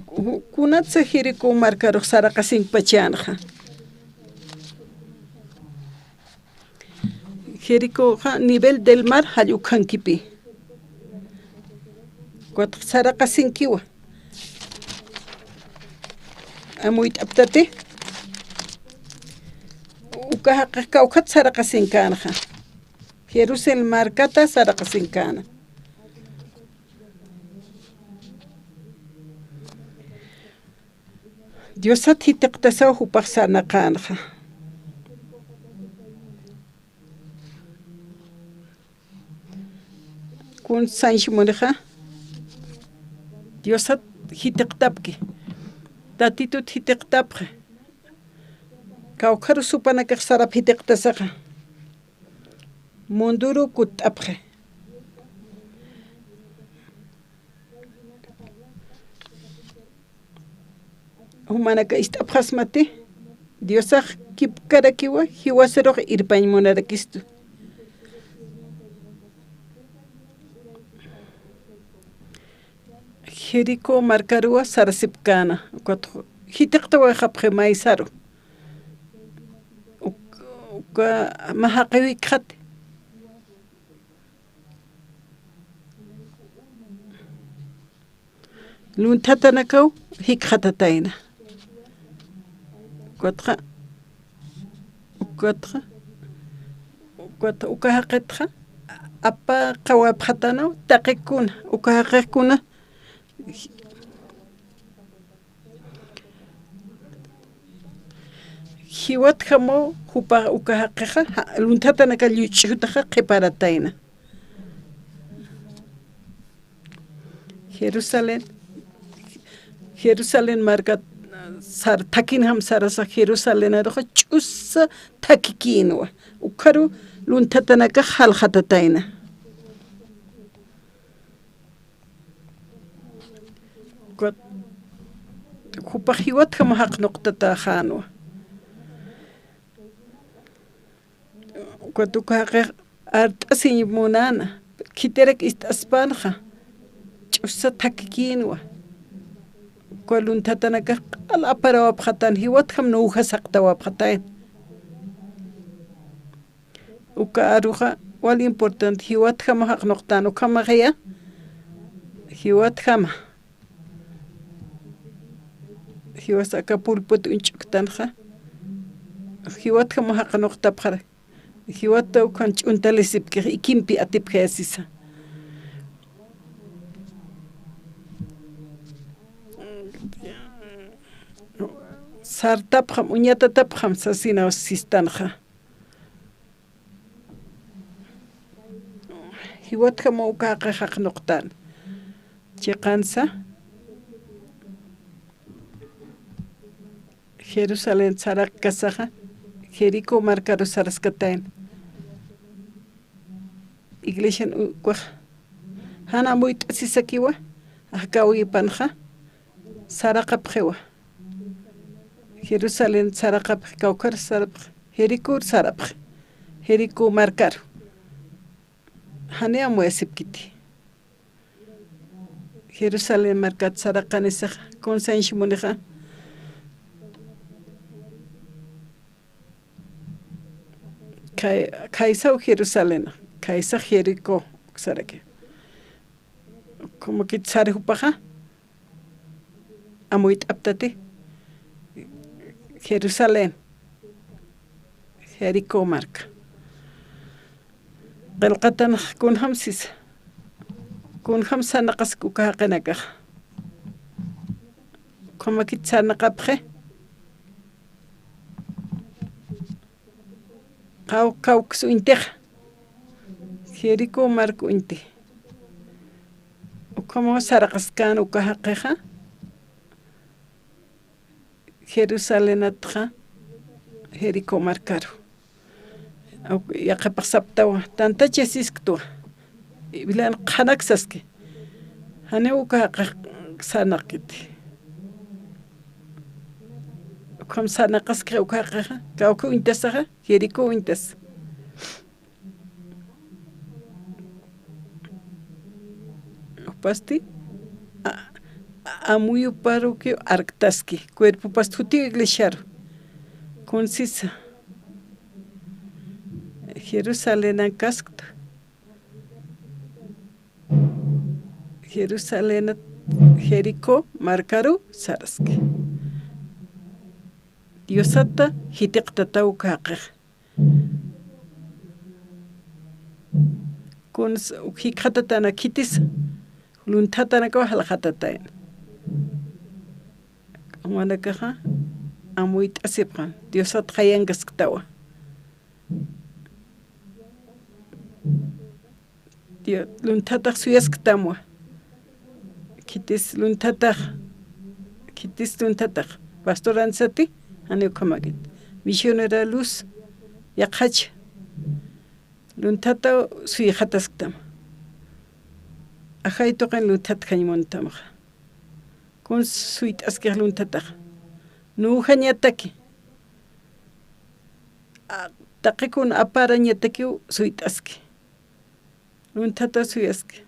Ku-, kunatsa Jericó markarux saraqasinkpachänxa. Jericoxa nivel del mar jall ukhankipï. Ukatx saraqasinkiwa. Amuyt'aptati. Uka jaqix kawkhat saraqasinkänxa. Jerusalén markata saraqasinkänxa. Diosat jitiqtasaw jupax sarnaqänxa. Kun sañs munixa, Diosat jitiqtapki, Tatitut jitiqtapxi, kawkharu supanakax sarap jitiqtasaxa, munduru kutt'apxi. Jumanaka ist'apxasmati, Diosax kipkarakiwa, jiwasarux irpañ munarakistu. Jericó markaruwa sarasipkäna, ukat jitiqtawayxapxi maysaru. Uk-, uka mä jaqi wikxati. Lunthatanakaw jikxatatayna. Ukatxa, ukatxa, ukat uka jaqitxa, apaqawapxatanaw taqikuna, uka jaqikuna, Jiwatjamaw jupa uka jaqixa, ja-, lunthatanaka lluch'utaxa qhiparatayna. Jerusalén, Jerusalén markat sar-, thakinjam sarasa Jerusalénaruxa ch'usa thakikïnwa. Ukharu lunthatanakax jaljatatayna. Ukat jupax jiwatjam jaqnuqtataxänwa. Ukat uka jaqix art'asiñ munäna, khitirak ist'aspanxa, ch'usa thakikïnwa. Uka lunthatanakax q'al aparawapxatän, jiwatjam nuwja saqtawapxatayna. Uka aruxa wal importante, jiwatjama jaqnuqtän, ukhamaxaya, jiwatjama. Jiwas aka pulput uñch'uktanxa, jiwatjama jaqnuqtapxara, jiwata ukhan ch'untalisipkix, ikimpi atipjayasisa. Sartapxam, uñatatapxam sasinaw sistanxa. Jiwatjamaw uka jaqix jaqnuqtän. Chiqansa Jerusalén saraqkasaxa, Jericó markaru saraskatayna. Iglesian ukax jan amuyt'asisakiwa, jakawipanxa saraqapxiwa. Jerusalén saraqapxi, kawkhar sarapxi, Jericó sarapxi, Jericó markaru. Jani amuyasipkiti. Jerusalén markat saraqanisaxa, kunsañshi munixa. Kay-, kaysaw Jerusalén, kaysax Jericó, saraki. Como que sari jupaxa, amuyt'aptati Jerusalén, Jericó marka. Qillqatanx kunjam sisa, kunjam sarnaqaski uka jaqinakax. Ukhamakit sarnaqapxi. Qaw-, kawks uñtixa. Jericó mark uñti. Ukhamaw saraqaskän uka jaqixa. Jerusalénatxa, Jericó markaru. Aw, yaqhipax saptawa, tantachasisktuwa. Biblian qhanaksas ki. Janiw uka jaqix sarnaqkiti. Ukham sarnaqaskix uka jaqixa, kawki uñtasaxa, Jericó uñtas. Jupasti, a-, a-, amuyuparukiw arktaski, cuerpopasti jutiw iglesiaru. Kunsisa, Jerusalénan kasktu. Jerusalénat Jericó markaru saraski. Diosata jitiqtataw uka jaqix. Kuns jikxatatäna khitis, lunthatanakaw jaljatatäna. Jumanakaxa amuyt'asipxam, Diosat jayankasktawa. Dio-, lunthatax suyasktamwa. Khitis lunthatax, khitis lunthatax. Pastoransati, jani ukhamakit. Misionera Luz, yaqhach. Lunthata suyxatasktam. Ajay tuqin lunthat jañ muntamxa. Kun suyt'askix lunthatax. Nujañataki. A, taqikun aparañatakiw suyt'aski. Lunthata suyaski.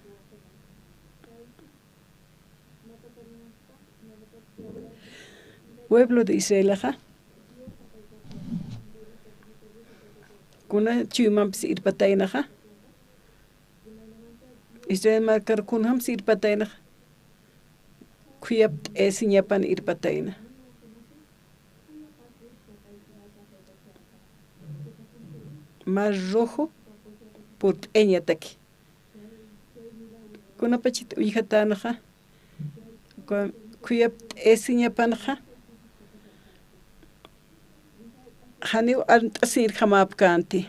Pueblo de Israelaxa, kuna chuymampis irpataynaxa, Israel markar kunjams irpataynaxa, khuyapt'ayasiñapan irpatayna. Mar Rojo purt'añataki. Kunapachat uñjatänxa, ku-, khuyapt'ayasiñapanxa, qhaniw armt'asirjamäpkänti.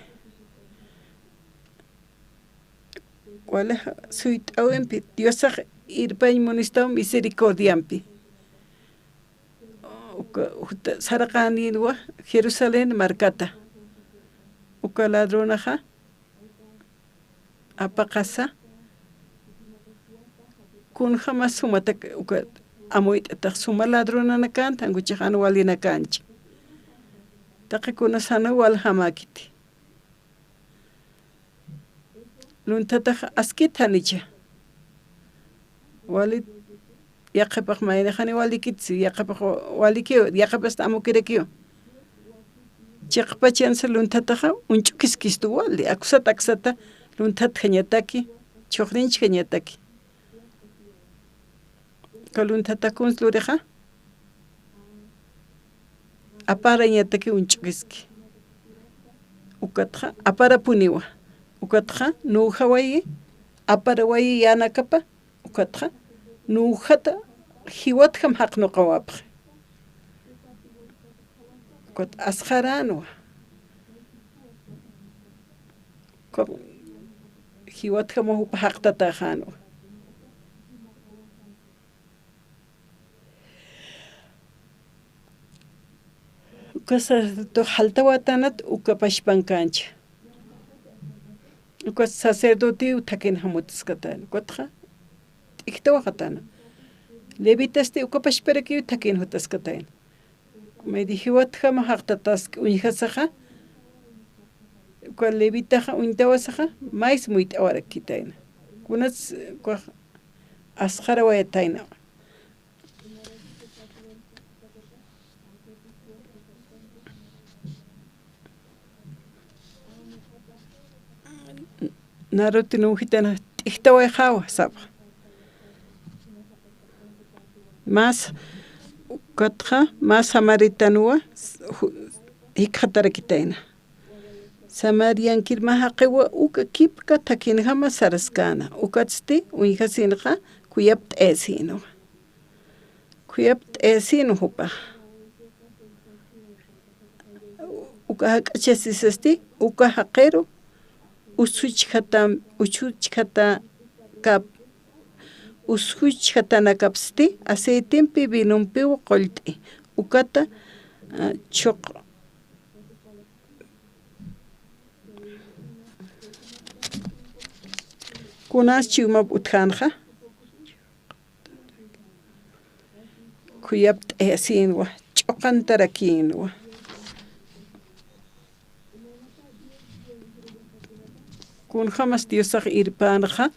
Wali suyt'äwimpi, Diosax irpañ munistaw misericordiampi. Uka, juta, saraqänïnwa Jerusalén markata. Uka ladronaxa apaqasa, kunjämas sumatak uka amuyt'atax suma ladronanakänti, jankuchix jan walinakanchi. Taqi kunas jan waljamäkiti. Lunthatax askit janicha. Wali yaqhipax mayni jani walikitsi, yaqhipax walikiw, yaqhipasta amukirakiw. Chiqpachansa lunthataxa uñch'ukiskistu wali, aksat aksata lunthatjañataki, chhuqrinchjañataki. Uka lunthata kuns lurixa, aparañataki uñch'ukiski. Ukatxa aparapuniwa. Ukatxa nuwjawayi, aparawayi yänakapa. Ukatxa nuwjata jiwatjam jaqnuqawapxi. Ukat asxaränwa. Ukat jiwatjam jupa jaqtataxänwa. Uka sacerdote jaltawätänat uka pachpankancha. Uka sacerdotew thakinjam jutaskatayna. Ukatxa t'ijtawaxatayna. Levitasti uka pachparakiw thakin jutaskatayna. Maydi jiwatjam jaqtataski uñjasaxa, uka levitaxa uñtawasaxa, mays muyt'awarakkitayna. Kunats, ukax asxarawayatayna. Naruti nuwjitana t'ijtawayxawa, sapxa. Mas, ukatxa, mas samaritanwa, ju-, jikxatarakitayna. Samariankir mä jaqiwa uka kipka thakinjama saraskäna. Ukatsti, uñjasinxa, khuyapt'ayasïnwa. Khuyapt'ayasïnwa jupax. Uka jak'achasisasti, uka jaqiru, usjuchjata-, usjuchjata-, kap-, usjuchjatanakapsti, aceitempi, vinompiw qullt'i, ukata, ah, chuq-, kunas chiwmap utjänxa. Khuyapt'ayasïnwa, ch'uqantarakïnwa. Kunjämas Diosax irpänxa,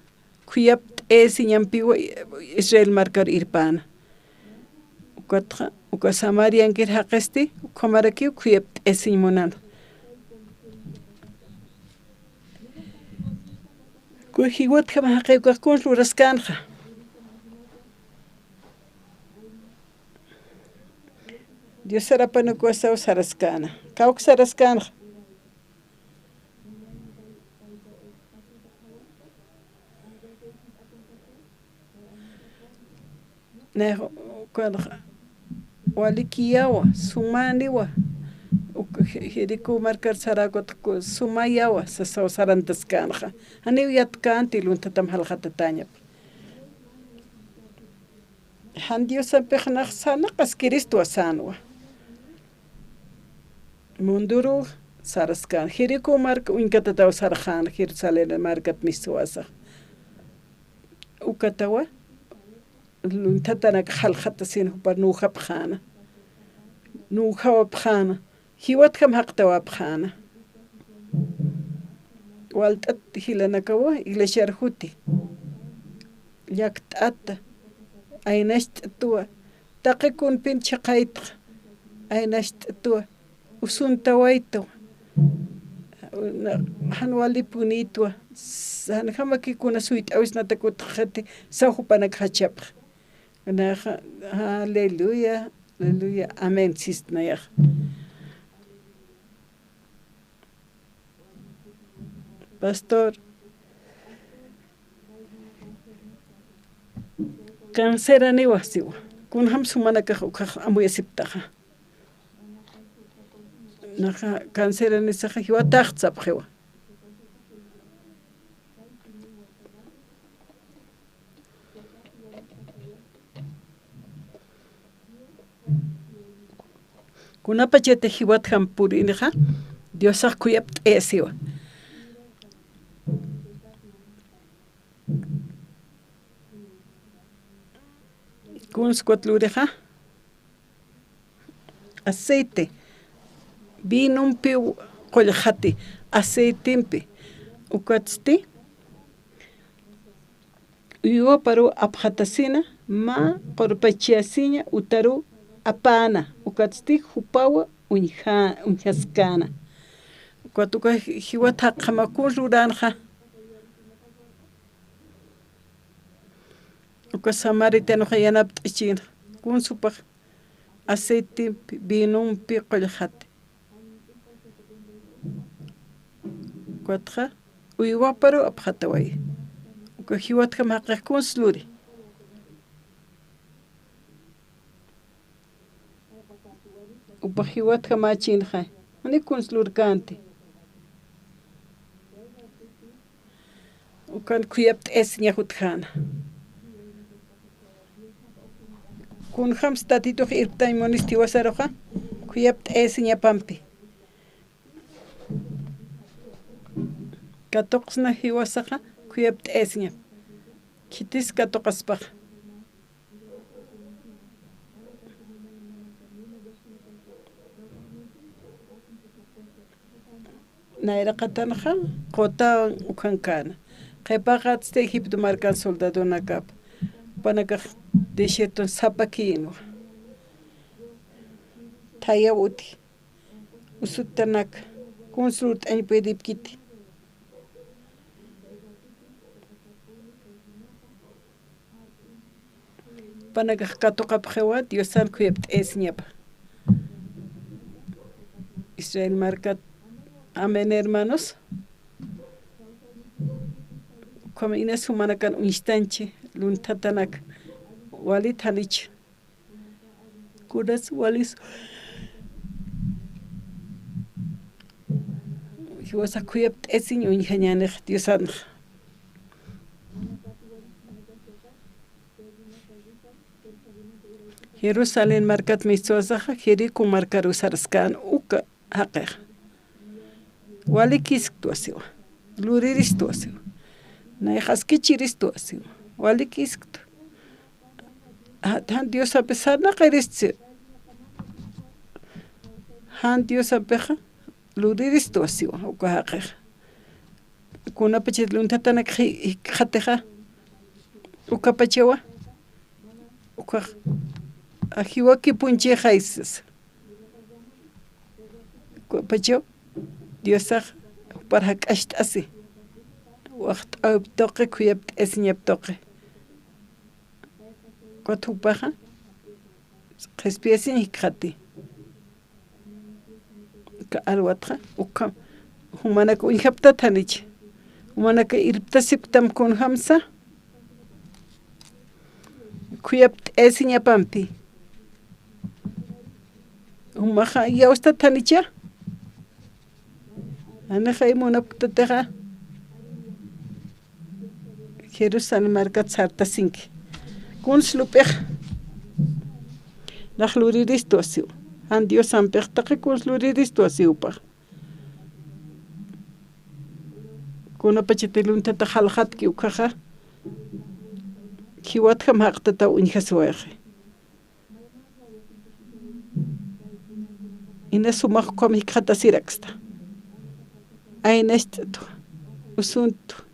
khuyapt'ayasiñampiwa Israel markar irpäna. Ukatxa, uka Samariankir jaqisti, ukhamarakiw khuyapt'ayasiñ munana. Uka jiwatjam jaqi ukax kuns luraskänxa. Dios sarapan ukasaw saraskäna. Kawk saraskäna. Nayax ukanxa walikiyawa, sumäniwa, uk Jericó markar saräkut sumayawa sasaw sarantaskänxa. Janiw yatkänti lunthatam jaljatatäñapa. Jan Diosampix nax sarnaqaskiristwa sänwa. Munduruw saraskän. Jericó marka uñkatataw sarxän, Jerusalén markat miswasax. Ukatawa, lunthatanaka jaljatasin jupar nuwjapxäna. Nuwjawapxäna. Jiwatjam jaqtawapxäna. Walt'at jilanakawa, iglesiar juti. Llakt'ata, aynacht'atuwa, taqi kunpin chhaqaytxa, aynacht'atuwa, usuntawaytawa, jan walipunïtwa, janjamaki kuna suyt'awisnatak utjxiti, saw jupanak jachapxa. Nayaxa, aleluya, aleluya, amén, sist nayaxa. Pastor, canceraniwa siwa. Kunjam sumanakax ukax amuyasiptaxa. Naxa cancer anisaxa jiwatax sapxiwa. Kunapachati jiwatjam purinixa, Diosax khuyapt'ayasiwa. Kuns ukat lurixa, aceite, vinompi qullxati, aceitempi, ukatsti, uywaparu apxatasina, mä qurpachasiña utaru apäna, ukatsti jupawa uñja-, uñjaskäna. Ukat uka jiwat jaqjama kuns luränxa. Uka samaritanoxa yanapt'achïna, kuns jupax aceitempi, vinompi qullxati. Ukatxa, uywaparu apxatawayi. Uka jiwatjam jaqix kuns luri. Jupax jiwatjamächïnxa, jani kuns lurkänti. Ukan khuyapt'ayasiñax utjäna. Kunjams Tatitux irptañ munisti jiwasaruxa, khuyapt'ayasiñapampi. Katuqsna jiwasaxa, khuyapt'ayasiñap. Khitis katuqaspaxa. Nayraqatanxa qutawan ukhankana. Qhipaxatsti Egipto markan soldadonakap. Jupanakax desierton sapakïnwa. Thayaw uti. Usuttanak. Kuns lurt'añ puedipkiti. Jupanakax katuqapxiwa Diosan khuyapt'ayasiñapa. Israel markat, amén, hermanos. Ukham inas jumanakan uñstanchi, lunthatanak, walit janich. Kunas walis. Jiwasax khuyapt'ayasiñ uñjañänix Diosanxa. Jerusalén markat mistuwasaxa, Jericó markaru saraskäna uka jaqixa. Walikïsktwa siwa. Lurirïstwa siwa. Nayxaskichirïstwa siwa. Walikïsktwa. Ja-, jan Diosampi sarnaqirïstwa siwa. Jan Diosampixa lurirïstwa siwa, uka jaqixa. Kunapachat lunthatanak ji-, jikxatixa, ukapachawa, ukax, a, jiwaki punchixa sasa. Ukapachaw, Diosax, jupar jak'acht'asi. Waxt'äwip tuqi, khuyapt'ayasiñap tuqi. Ukat jupaxa, qhispiyasiñ jikxati. Ka alwatxa, ukham, jumanak uñjaptat janich. Jumanak irptasipktam kunjamsa. Khuyapt'ayasiñapampi. Jumaxa iyawstat janicha. Janixay munapktatixa. Jerusalén markat sartasinki. Kuns lup'ix. Nax lurirïstwa siwa. Jan Diosampix taqi kuns lurirïstwa siwa jupax. Kunapachati lunthatax jaljatki ukkhaxa. Jiwatjam jaqtataw uñjasiwayxi. Inas jumax ukham jikxatasiraksta. Aynacht'twa, usuntwa.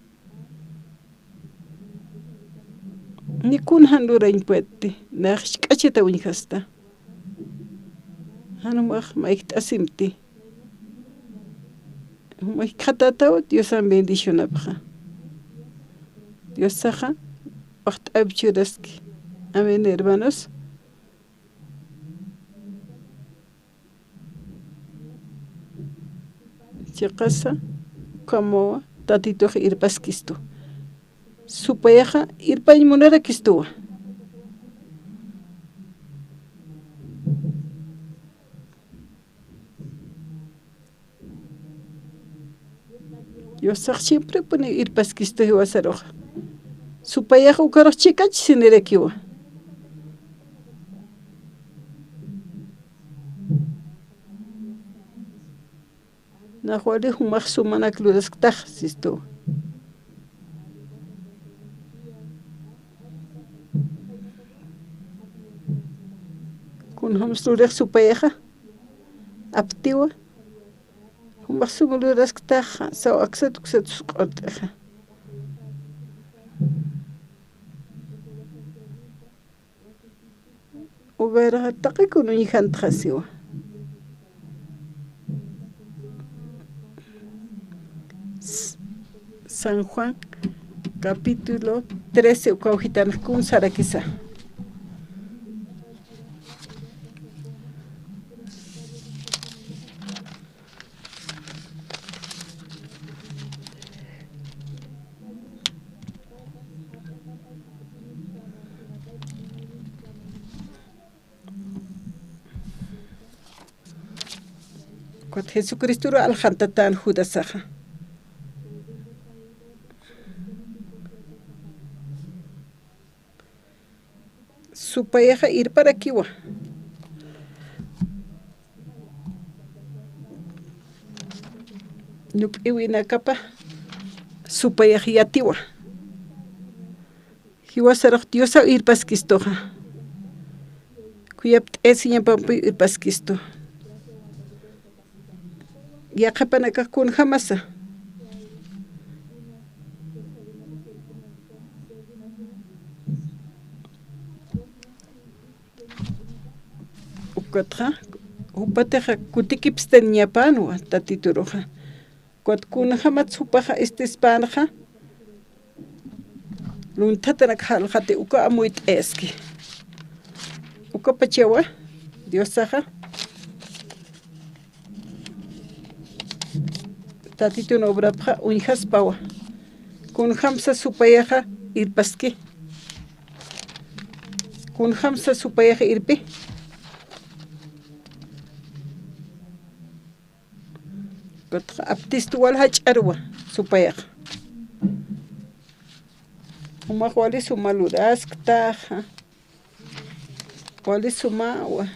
Ni kun jan lurañ puedti, nax jisk'achata uñjasta. Jan jumax mayjt'asimti. Jumax jikxatataw Diosan bendicionapxa. Diosaxa waxt'äwip churaski. Amén, hermanos. Chiqasa, ukhamawa, Tatitux irpaskistu. Supayaxa, irpañ munarakistuwa. Diosax siemprepuni irpaskistu jiwasaruxa. Supayax ukarux chikachisinirakiwa. Nax wali jumax sumanak lurasktax sistu. Kunjams lurix supayaxa aptiwa. Jumax suma lurasktax saw aksat uksatus q'urt'ixa. Ugarxa taqi kun uñjantxa siwa. S-, San Juan capítulo trece ukaw jitanx kun sarakisa. Ukat Jesucristoru alxantatän Judasaxa. Supayaxa irparakiwa. Lup'iwinakapa supayax yatiwa. Jiwasarux Diosaw irpaskistuxa. Khuyapt'ayasiñapampi irpaskistu. Yaqhipanakax kunjamasa. Ukatxa, jupatixa kutikipstaniñapänwa Tatituruxa. Ukat kunjamatsa jupaxa istispänxa, lunthatanakxa alxati uka amuyt'ayaski. Ukapachawa Diosaxa Tatitun obrapxa uñjaspawa. Kunjamsa supayaxa irpaski. Kunjamsa supayaxa irpi. Aptistu wal jach'arwa supayaxa. Jumax wali suma lurasktaxa. Wali sumawa.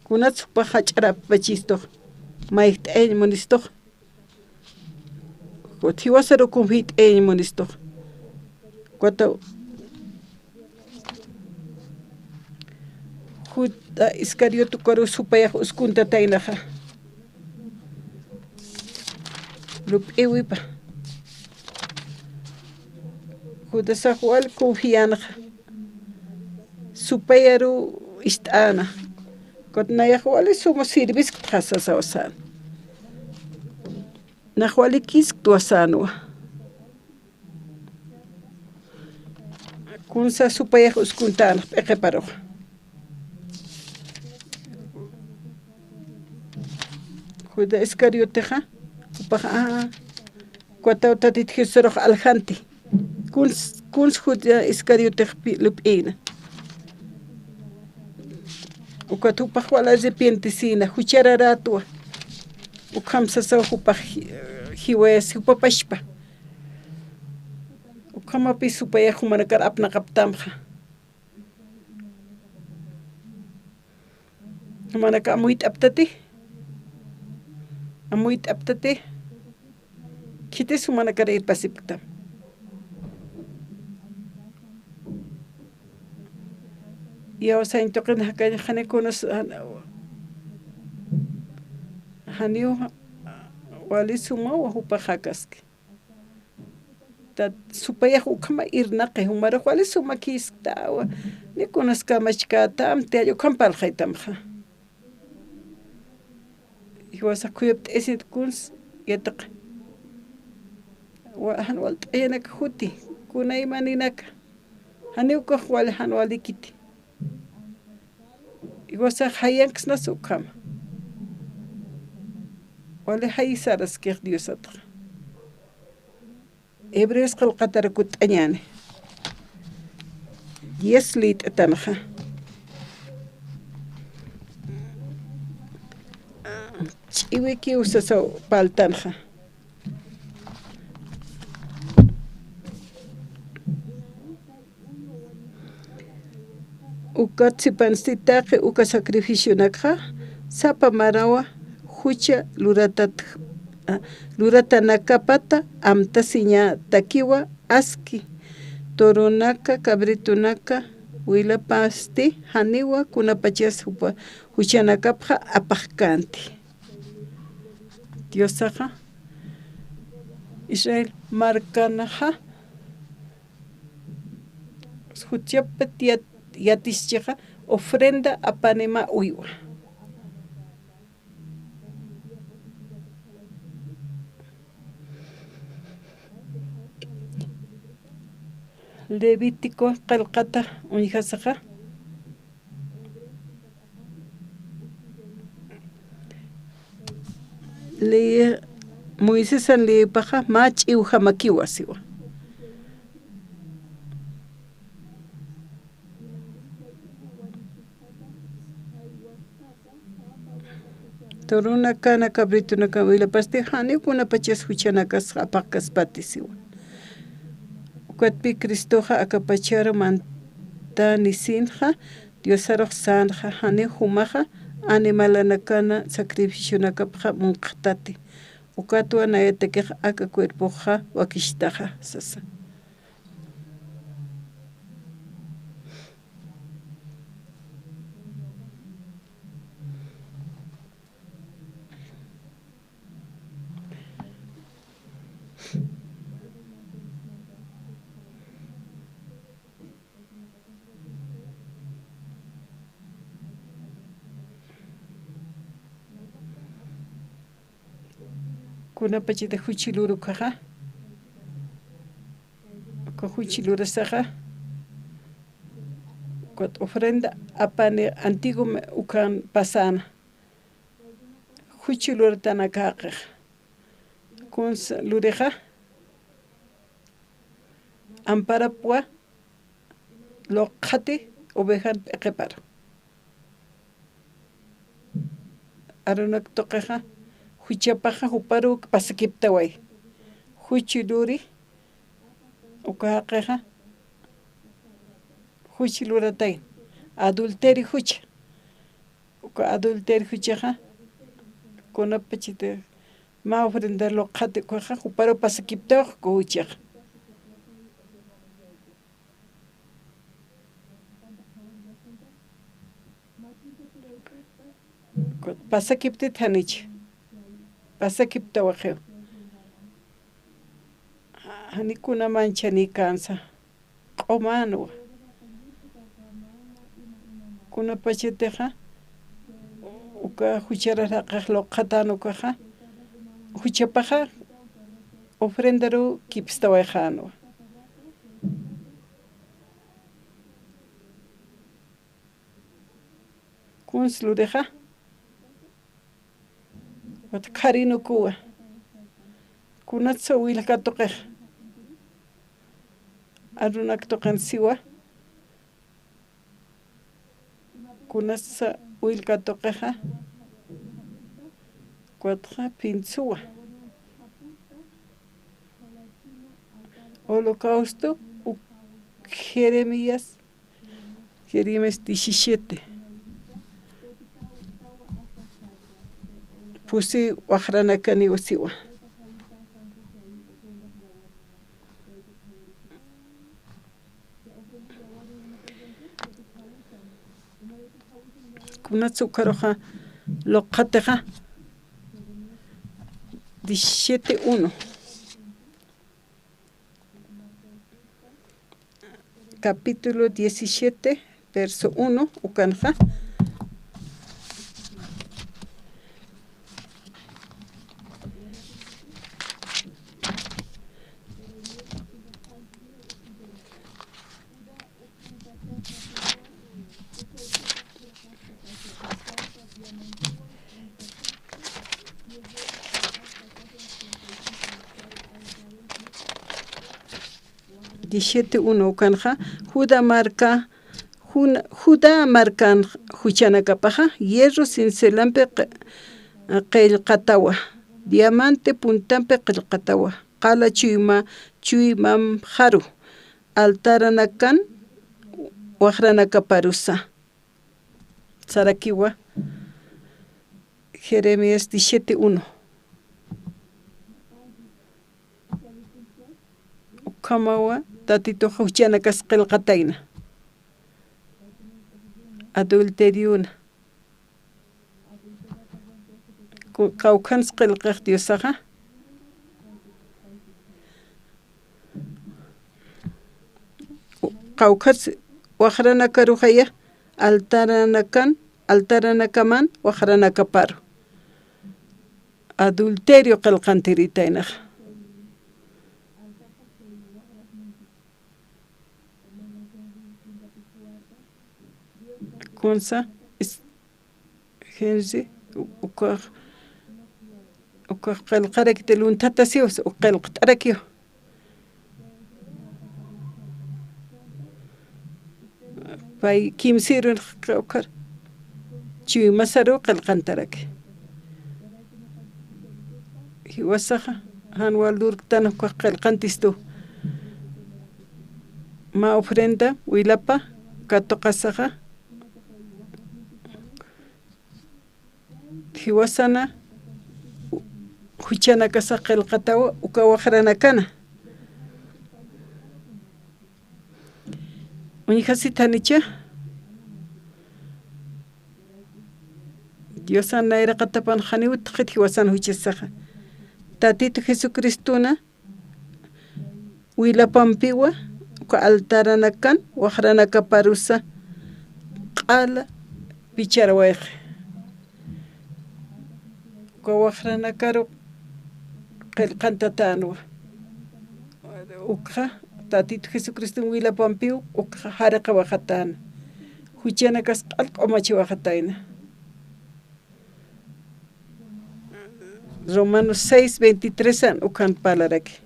Kunats jupax jach'ar apachistux. Mayjt'ayañ munistux. Jiwasaru kunjit'ayañ munistux. Ukat Juda Iscariote ukaru supayax uskuntataynaxa. Lup'iwipa. Judasax wal confianxa. Supayaru ist'äna. Ukat nayax wali suma sirvisktxa sasawasän. Nax wali kisktwa sänwa. Kunsa supayax uskuntänx p'iqiparux. Juda Iscariotexa, jupax, a, ukat Tatit Jesusarux aljanti. Kuns, kuns Juda Iscariotex pi-, lup'ïna. Ukat jupax wal arrepentisïna, juchararätwa. Ukham sasaw jupax ji-, jiwayas, jupapachpa. Ukhamapï supayax jumanakar apnaqapktamxa. Jumanakax amuyt'aptati. Amuyt'aptati. Khitis jumanakar irpasipktam. Iyawsañ tuqin jakañ jani kunas jan-, janiw wali sumawa jupax jakaski. Tat supayax ukhama irnaqi, jumarux wali suma khisktawa, ni kunas kamachkätam, tiyall ukham parlxaytamxa. Jiwasax khuyapt'ayasinit kuns yatiq. Wa-, jan walt'ayanak juti, kunaymaninaka. Janiw ukax wali jan walikiti. Jiwasax jayanksnas ukhama. Wali jayisaraskix Diosatxa. Hebreos qillqatar kutt'añäni. Diez lït'atanxa. ch'iwikiw sasaw paltanxa. Ukat sipansti taqi uka sacrificionakxa sapa marawa jucha luratat-, a, luratanakapata amtasiñatakiwa aski. Toronaka, cabritonaka, wilapasti janiwa kunapachas jupa juchanakapxa apaxkänti. Diosaxa Israel markanxa juchapit yat-, yatischixa ofrenda apanima uywa. Levítico qillqata uñjasaxa, ley, Moisesan leypaxa mä ch'iwjamakiwa siwa. Toronakana, cabritonakana wilapasti janiw kunapachas juchanakas apaxkaspati siwa. Ukatpi Cristoxa aka pacharu mantanisinxa, Diosarux sänxa, janiw jumaxa animalanakana sacrificionakapxa munqxtati. Ukatwa nayatakix aka cuerpoxa wakichtaxa sasa. Kunapachati juchi lurukxaxa, uka juchi lurasaxa, ukat ofrenda apani antiguo ukan pasana. Juchi luratanakaqix. Kunsa lurixa, amparapwa luqxati ovejan p'iqiparu. Arunak tuqixa, juchapaxa juparu pasakiptaway. Juchi luri, uka jaqixa, juchi luratay. Adulterio jucha. Uka adulterio juchaxa, kunapachati mä ofrenda luqxati ukaxa, juparu pasakiptaway uka juchaxa. Pasakiptit janicha. Pasakiptawaxiw. Jani kuna manchanikansa. Q'umanwa. Kunapachatixa, uka jucharar jaqix luqxatan ukaxa, juchapaxa, ofrendaru kipstawayxänwa. Kuns lurixa, ukat kharinukuwa. Kunatsa willka tuqix. Arunak tuqin siwa. Kunatsa willka tuqixa. Ukatxa pintsuwa. Holocausto, uk Jeremías, Jeremías diecisiete. Pusi waqranakaniw siwa. Kunatsa ukaruxa luqxatixa, diecisiete uno. Capítulo diecisiete, verso uno, ukanxa. Diecisiete uno ukanxa, Judá marka, Jun-, Judá markan juchanakapaxa, hierro cincelampi q-, qillqatawa, diamante puntampi qillqatawa, qala chuyma, chuymamxaru, altaranakan waxranakaparusa. Sarakiwa, Jeremías diecisiete uno. Ukhamawa, Tatituxa juchanakas qillqatayna. Adulteriona. Ku-, qawkhans qillqix Diosaxa. Qawkhans waxranakaruxaya, altaranakan, altaranakaman waxranakaparu. Adulterio qillqantiritaynaxa. Kunsa, is-, Henry, u-, ukax, ukax qillqarakiti lunthatasiw, uk qillqt'arakiw. Pay kimsïrun ukhar, chuymasaruw qillqantaraki. Jiwasaxa, jan wal lurktan ukax qillqantistu. Mä ofrenda, wilapa, katuqasaxa, jiwasana, u-, juchanakasa qillqatawa, uka waxranakana. Uñjasitanicha, Diosan nayraqatapan janiw utjxit jiwasan juchasaxa. Tatitu Jesucristona, wilapampiwa, uka altaranakan, waxranakaparusa, q'ala, picharawayxi. Uka waxranakaru qillqantatänwa. Ukxa, Tatitu Jesucriston wilapampiw, ukxa jariqawaxatäna. Juchanakas q'al q'umachiwaxatayna. Romanos seis veintitrés an ukan parlaraki.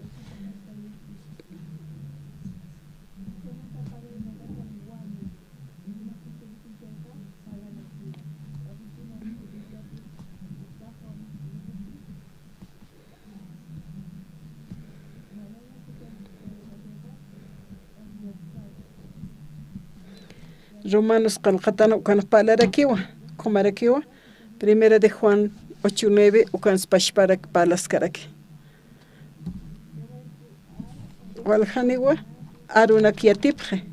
Romanos qillqatan ukan parlarakiwa, qumarakiwa, Primera de Juan ocho nueve, ukan pachparak parlaskaraki. Waljaniwa arunak yatipxi.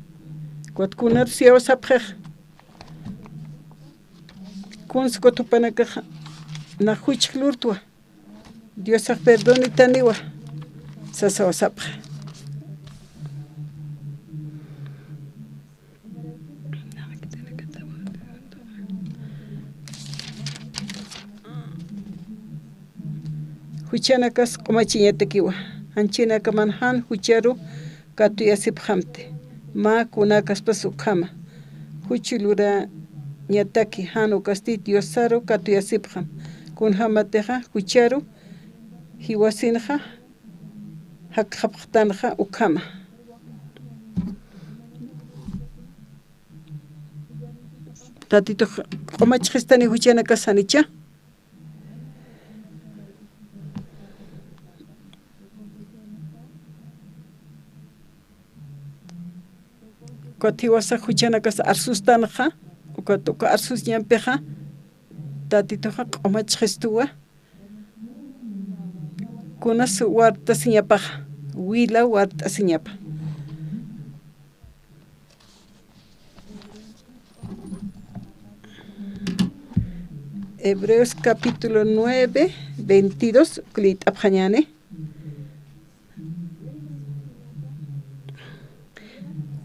Ukat kunarus yawsapxix. Kuns ukat jupanakax nax juchx lurtwa. Diosax perdonitaniwa, sasawasapxi. Juchanakas q'umachiñatakiwa, janchinakaman jan jucharu katuyasipxamti, mä kunakaspas ukhama. Juch lurañataki jan ukasti Diosaru katuyasipxam, kunjamatixa jucharu jiwasinxa jakxapxtanxa ukhama. Tatitux q'umachxistani juchanakasanicha. Ukat jiwasax juchanakas arsustanxa, ukat uka arsusñampixa, Tatituxa q'umachxistuwa, kunas wart'asiñapaxa, wila wart'asiñapa. Hebreos capítulo nueve, veintidós, uka liyt'apxañäni.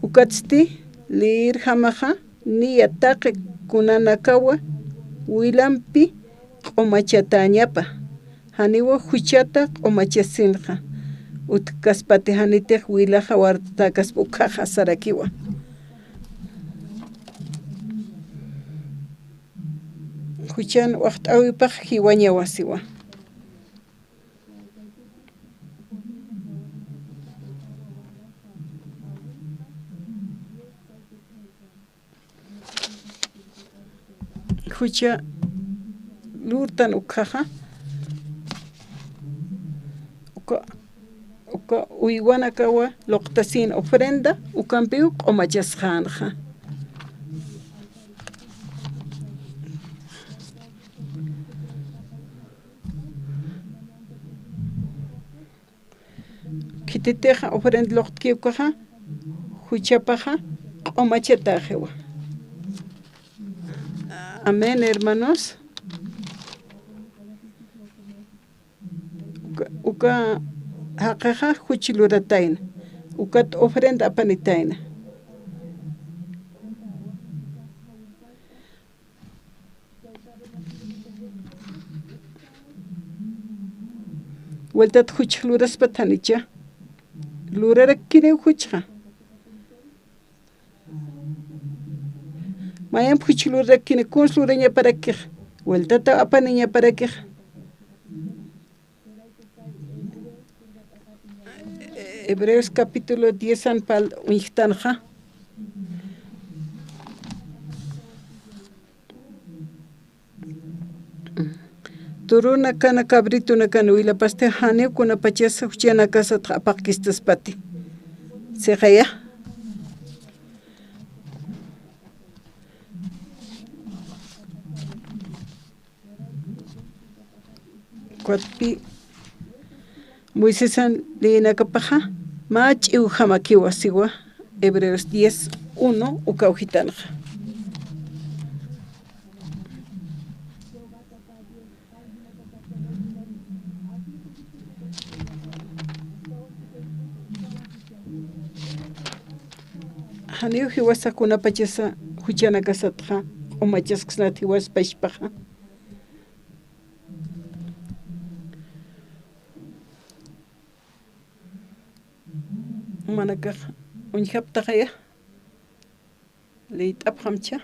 Ukatsti leerjamaxa niya taqi kunanakawa wilampi q'umachatäñapa, janiwa juchata q'umachasinxa, utjkaspati janitix wilaxa wart'täkaspa ukkhaxa sarakiwa. Juchan waxt'äwipax jiwañawa siwa. Jucha lurtan ukhaxa. Uka, uka uywanakawa luqtasin ofrenda, ukampiw q'umachasxänxa. Khititixa ofrenda luqtki ukaxa, juchapaxa q'umachataxiwa. Amén, hermanos. Uka, uka jaqixa juch luratayna. Ukat ofrenda apanitayna. Vueltat juch luraspat janicha. Lurarakkiniw juchxa. Mayamp juch lurarakkini, kuns lurañaparakix. Vueltata apaniñaparakix. Hebreos capítulo diez an pal uñjtanxa. Turunakana, cabritunakan wilapasti, janiw kunapachas juchanakasat apaqkistaspati. Siqaya. Ukatpi Moisesan leyinakapaxa mä ch'iwjamakiwa siwa, Hebreos diez uno ukaw jitanxa. Janiw jiwasa kunapachasa juchanakasatxa, q'umachaskasnat jiwas pachpaxa. Jumanakax uñjaptaxaya, liyt'apxamcha.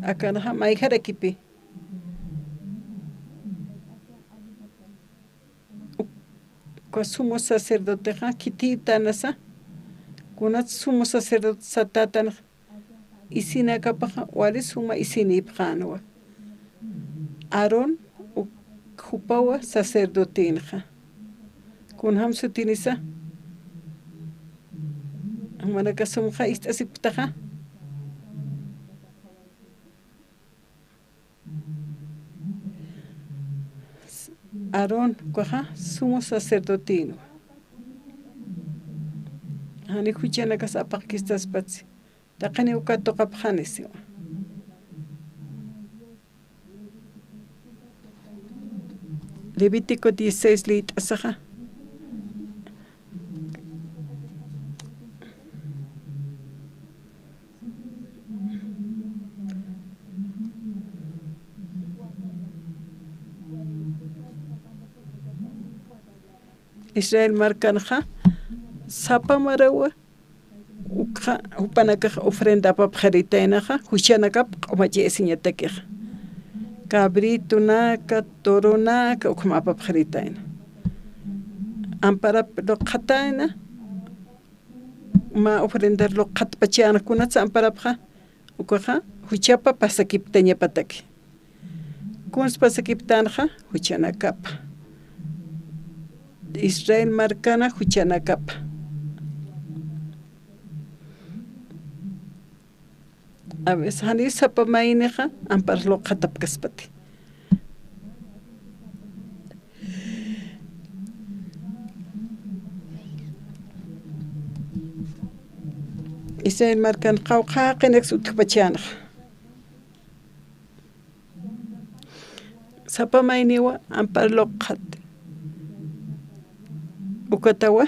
Akanxa mayjarakipi. Uka sumo sacerdotexa khitïtanasa, kunat sumo sacerdote satätanxa, isinakapaxa wali suma isinïpxänwa. Aarón uk jupawa sacerdotenxa. Kunjam sutinisa, jumanakax sumxa ist'asipktaxa. Aarón ukaxa sumo sacerdotenwa. Jani juchanakas apaqkistaspatsi. Taqini uka tuqapxani siwa. Levítico dieciséis liyt'asaxa. Israel markanxa sapa marawa ukxa, jupanakax ofrenda apapxiritaynaxa, juchanakap q'umachasiñatakixa. Cabritonaka, toronaka, ukham apapxiritayna. Amparap luqxatayna, mä ofrendar luqxatpachäna, kunatsa amparapxa, ukaxa juchapa pasakiptañapataki. Kuns pasakiptänxa, juchanakapa. Israel markana juchanakapa. A veces, jani sapa maynixa, ampar luqxatapkaspati. Israel markan qawqha jaqinak utjpachänxa. Sapa mayniwa ampar luqxat. Ukatawa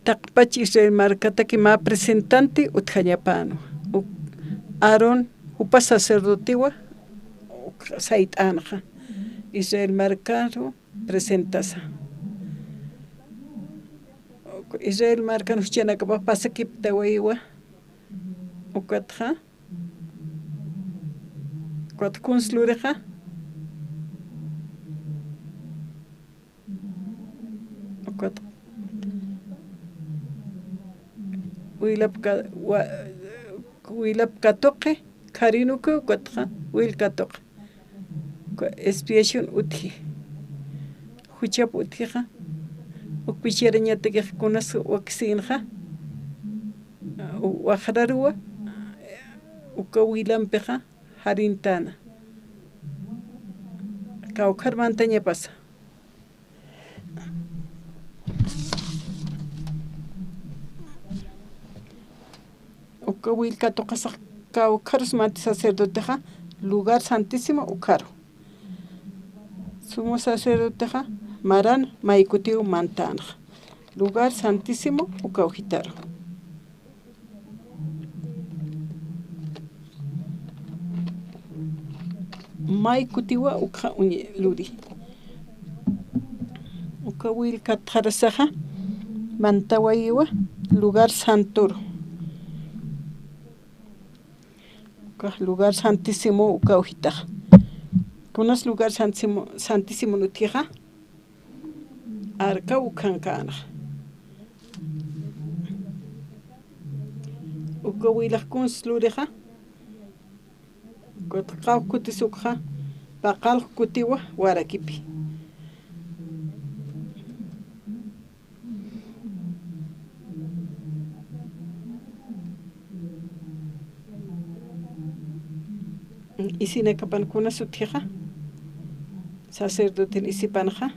taqpach Israel markataki mä representante utjañapänwa. Uk Aarón jupa sacerdotewa uk sayt'änxa. Israel markaru presentasa. Israel markan juchanakapax pasakiptawayiwa. Ukatxa, ukat kuns lurixa. Ukat Wilap ka-, wa-, wilap katuqi, kharin uka, ukatxa wil katuqi. Uka expiación utji. Juchap utjixa, uk picharañatakix kunas wakisinxa, waxraruwa, uka wilampixa, jarintana. Kawkhar mantañapasa. Uka wil katuqasax kawkharus manti sacerdotexa, lugar santísimo ukharu. Sumo sacerdotexa, maran maykutiw mantanxa. Lugar santísimo ukaw jitaru. Maykutiwa ukxa uñi luri. Uka wil katxarasaxa, mantawayiwa lugar santoru. Uka lugar santísimo ukaw jitaxa. Kunas lugar santísimo, santísimo utjixa, arkaw ukhankänxa. Uka wilax kuns lurixa, kutxaw kutis ukxa, paqallq kutiwa warakipi. Isinakapan kunas utjixa, sacerdoten isipanxa,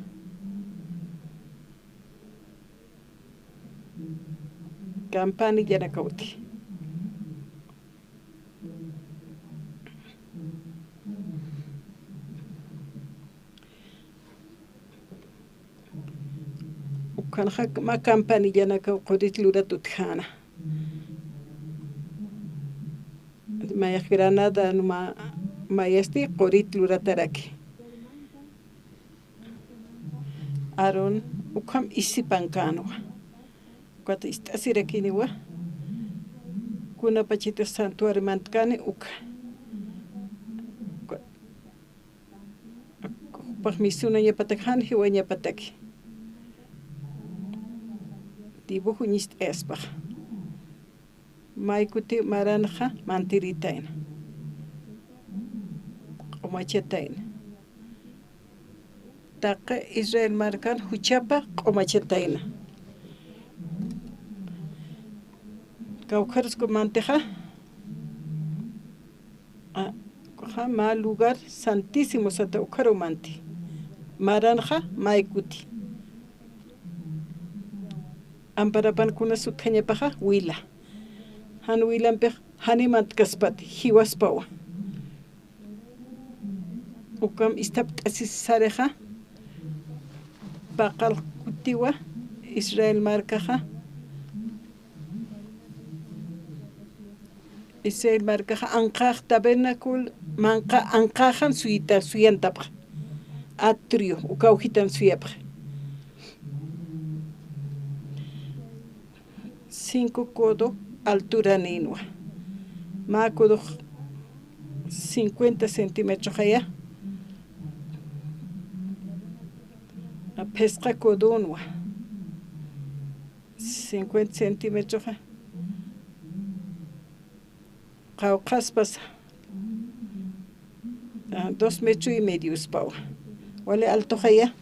campanillanakaw utji. Ukhanxa mä campanillanakaw qurit lurat utjäna. Mayax granada numa mayasti qurit lurataraki. Aarón ukham isipankänwa. Ukat ist'asirakiniwa. Kunapachatix santuario mantkani ukha. Jupax misunañapatak jan jiwañapataki. Dibujo ñist'ayaspax. Maykuti maranxa mantiritayna. Q'umachatayna. Taqi Israel markan juchapa q'umachatayna. Kawkharusku mantixa. A, ukaxa mä lugar santísimo sata ukharu manti. Maranxa maykuti. Amparapan kunas utjañapaxa wila. Jan wilampix jani mantkaspati, jiwaspawa. Ukam isthapt'asisarixa, paqallq kutiwa Israel markaxa, Israel markaxa anqax tabernáculo manqa anqaxan suyita, suyantapxa. Atrio, ukaw jitan suyapxa. Cinco codo alturaninwa. Mä codox cincuenta centímetroxaya. Phisqa codonwa. Cincuenta centímetroxa. Qawqhaspas, ah, dos metro y mediospawa. Wali altoxaya.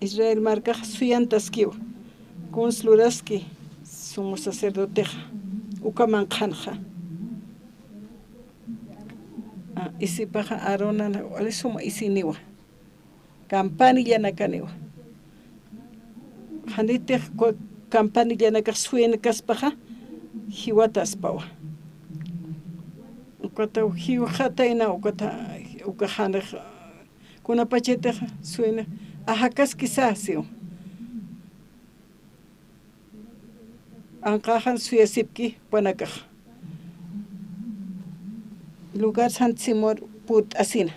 Israel markax suyantaskiw. Kuns luraski sumo sacerdotexa. Uka manqhanxa. Ah, isipaxa Aaronan wali suma isiniwa. Campanillanakaniwa. Janitix ku-, campanillanakax suyanakaspaxa, jiwataspawa. Ukata jiwxatayna, ukata, uka janix, kunapachatix suyana, ajakaskisa siwa. Anqaxan suyasipki jupanakax. Lugar santísimor purt'asina.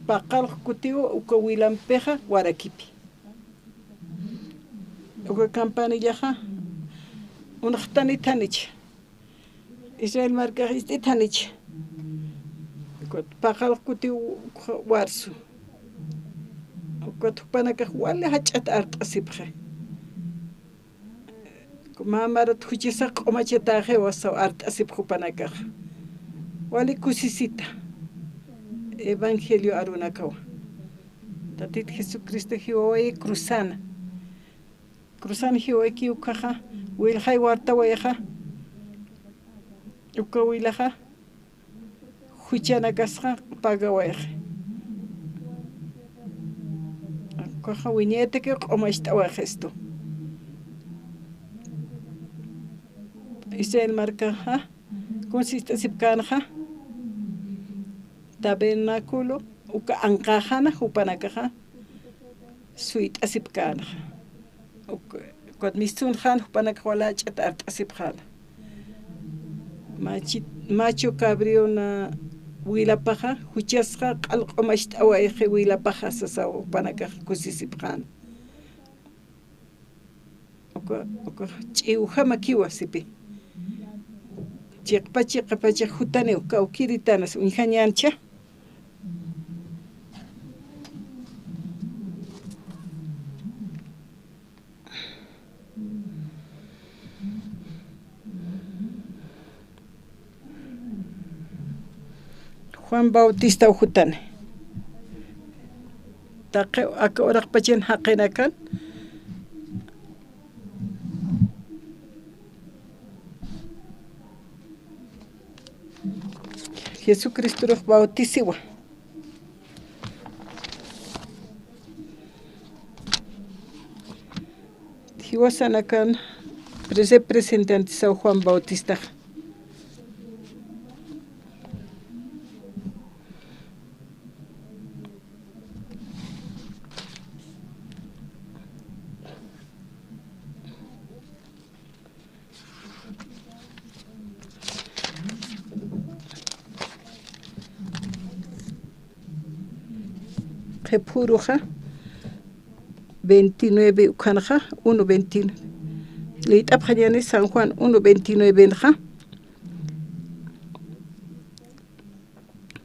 Paqallq kutiw uka wilampixa warakipi. Uka campanillaxa unxtanithanich. Israel markax ist'ithanich. Paqallq kutiw ukxa warsu. Uk Ukat jupanakax wali jach'at art'asipxi. Mä marat juchasax q'umachatäxiwa sasaw art'asipxi jupanakax. Wali kusisita. Evangelio arunakawa. Tatit Jesucristo jiwawayi cruzana. Cruzan jiwayki ukaxa, wilxay wartawayxa, uka wilaxa, juchanakasxa pagawayxi. Ukaxa wiñayatakiw q'umacht'awayxistu. Israel markaxa, kunsist'asipkänxa, tabernáculo, uka anqäxana jupanakaxa suyt'asipkänxa. Uk-, ukat mistunxan jupanakax wali jach'at art'asipxäna. Machi-, macho cabríona wilapaxa, juchasxa q'al q'umacht'awayxi wilapaxa sasaw jupanakax kusisipxäna. Uka, uka ch'iwjamakiwa sipi. Chiqpa, chiqpachax jutaniw, kawkïritanas uñjañäncha. Juan Bautistaw jutani. Taqi aka uraqpachan jaqinakan Jesucristorux bautisiwa. Jiwasanakan representantisaw Juan Bautistax. Qhipüruxa veintinueve ukhanxa, uno veintinueve. Liyt'apxañäni San Juan uno veintinuevenxa.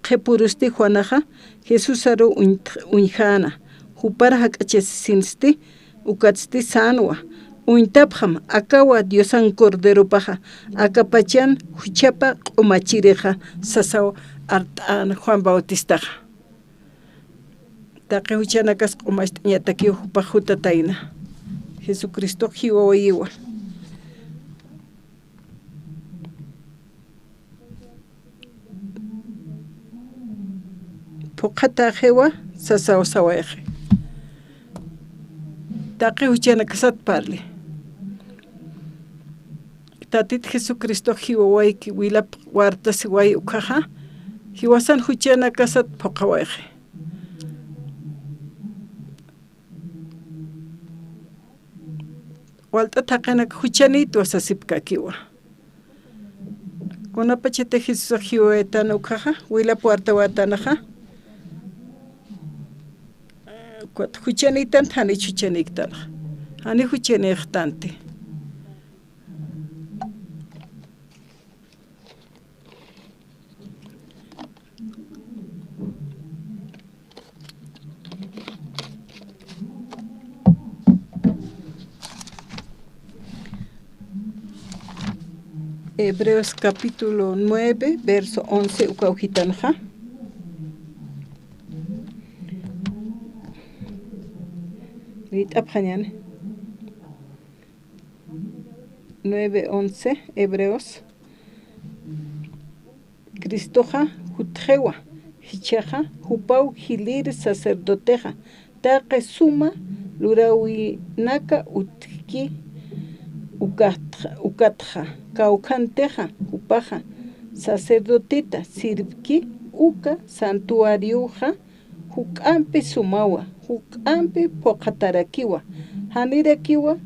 Qhipürusti Juanaxa Jesusaru uñ-, uñjäna, jupar jak'achasinsti, ukatsti sänwa, uñtapxam, akawa Diosan Corderopaxa, akapachan juchapa q'umachirixa, sasaw art'äna Juan Bautistaxa. Taqi juchanakas q'umacht'añatakiw jupax jutatayna. Jesucristox jiwawayiwa. Phuqhatäxiwa sasaw sawayxi. Taqi juchanakasat parli. Tatit Jesucristox jiwawayki wilap wartasiway ukhaxa, jiwasan juchanakasat phuqhawayxi. Walt'at jaqinak juchanïtwa sasipkakiwa. Kunapachatï Jesusax jiwawaytan ukhaxa, wilap wartawaytanaxa, juchanïtanti, janich juchanïktanxa, jani juchanïxtanti. Hebreos capítulo nueve, verso once, ukaw jitanxa. Liyt'apxañäni. Nueve once, Hebreos. Cristoxa jutxiwa, jichhaxa jupaw jilïr sacerdotexa, taqi suma luräwinaka utjki, ukatxa, ukatxa kawkhantixa jupaxa sacerdoteta sirvki, uka santuarioxa juk'ampi sumawa, juk'ampi phuqhatarakiwa, janirakiwa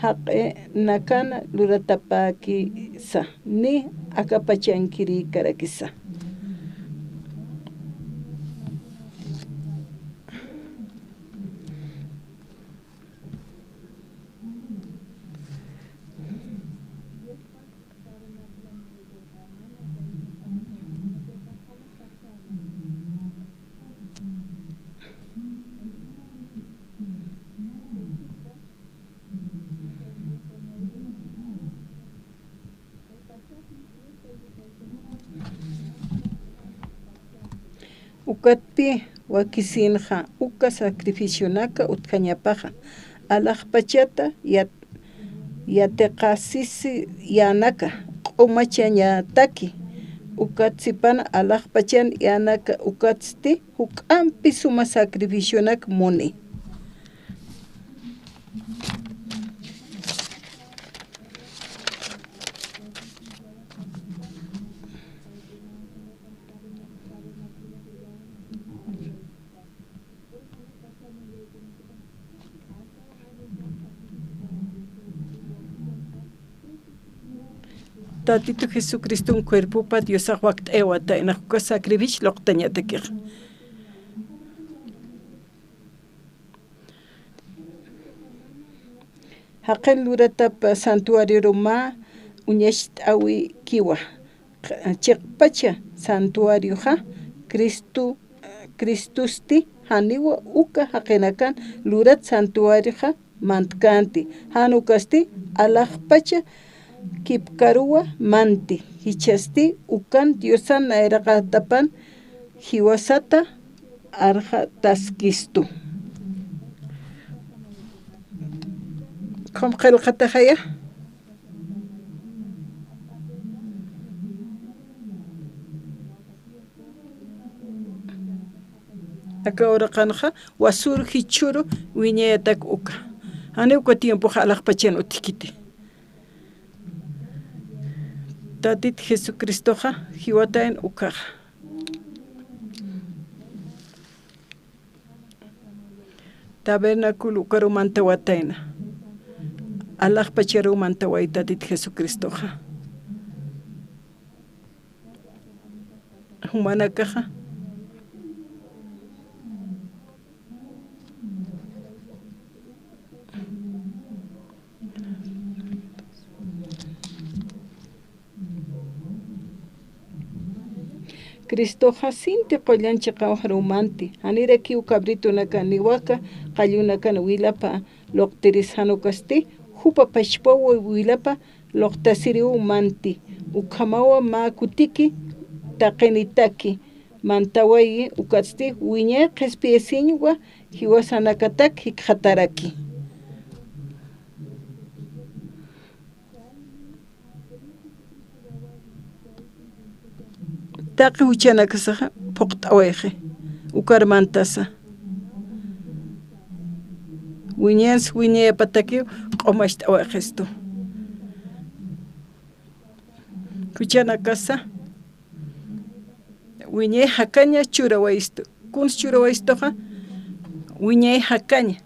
jaqinakana luratapäkisa, ni akapachankirïkarakisa. Ukatpi wakisinxa uka sacrificionaka utjañapaxa, alaxpachata yat-, yatiqasisiyänaka, q'umachañataki, ukat sipana alaxpachan yänaka, ukatsti juk'ampi suma sacrificionak muni. Tatitu Jesucriston cuerpopa Diosax wakt'ayawatayna uka sacrificio luqtañatakixa. Jaqin luratap santuarioru mä uñacht'äwikiwa. Chiqpacha santuarioxa Cristo, Cristosti janiwa uka jaqinakan lurat santuarioxa mantkänti, jan ukasti alaxpacha kipkaruwa manti, jichhasti ukan Diosan nayraqatapan jiwasata arxataskistu. Ukham qillqataxaya. Aka uraqanxa wasüru jichhüru wiñayatak uka. Janiw uka tiempoxa alaxpachan utjkiti. Tatit Jesucristoxa jiwatayna ukaxa. Tabernáculo ukaruw mantawatayna. Alaxpacharuw mantaway Tatit Jesucristoxa. Jumanakaxa. Cristoxa sinti qullan chiqawxaruw manti, janirakiw cabritonakan niwaka qallunakan wilapa luqtiris, jan ukasti jupa pachpaw wilapa luqtasiriw manti, ukhamawa mä kutiki taqinitaki mantawayi, ukatsti wiñay qhispiyasiñwa jiwasanakatak jikxataraki. Taqi juchanakasaxa phuqt'awayxi, ukar mantasa. Wiñans wiñayapatakiw q'umacht'awayxistu. Juchanakasa wiñay jakaña churawayistu. Kuns churawaystuxa, wiñay jakaña.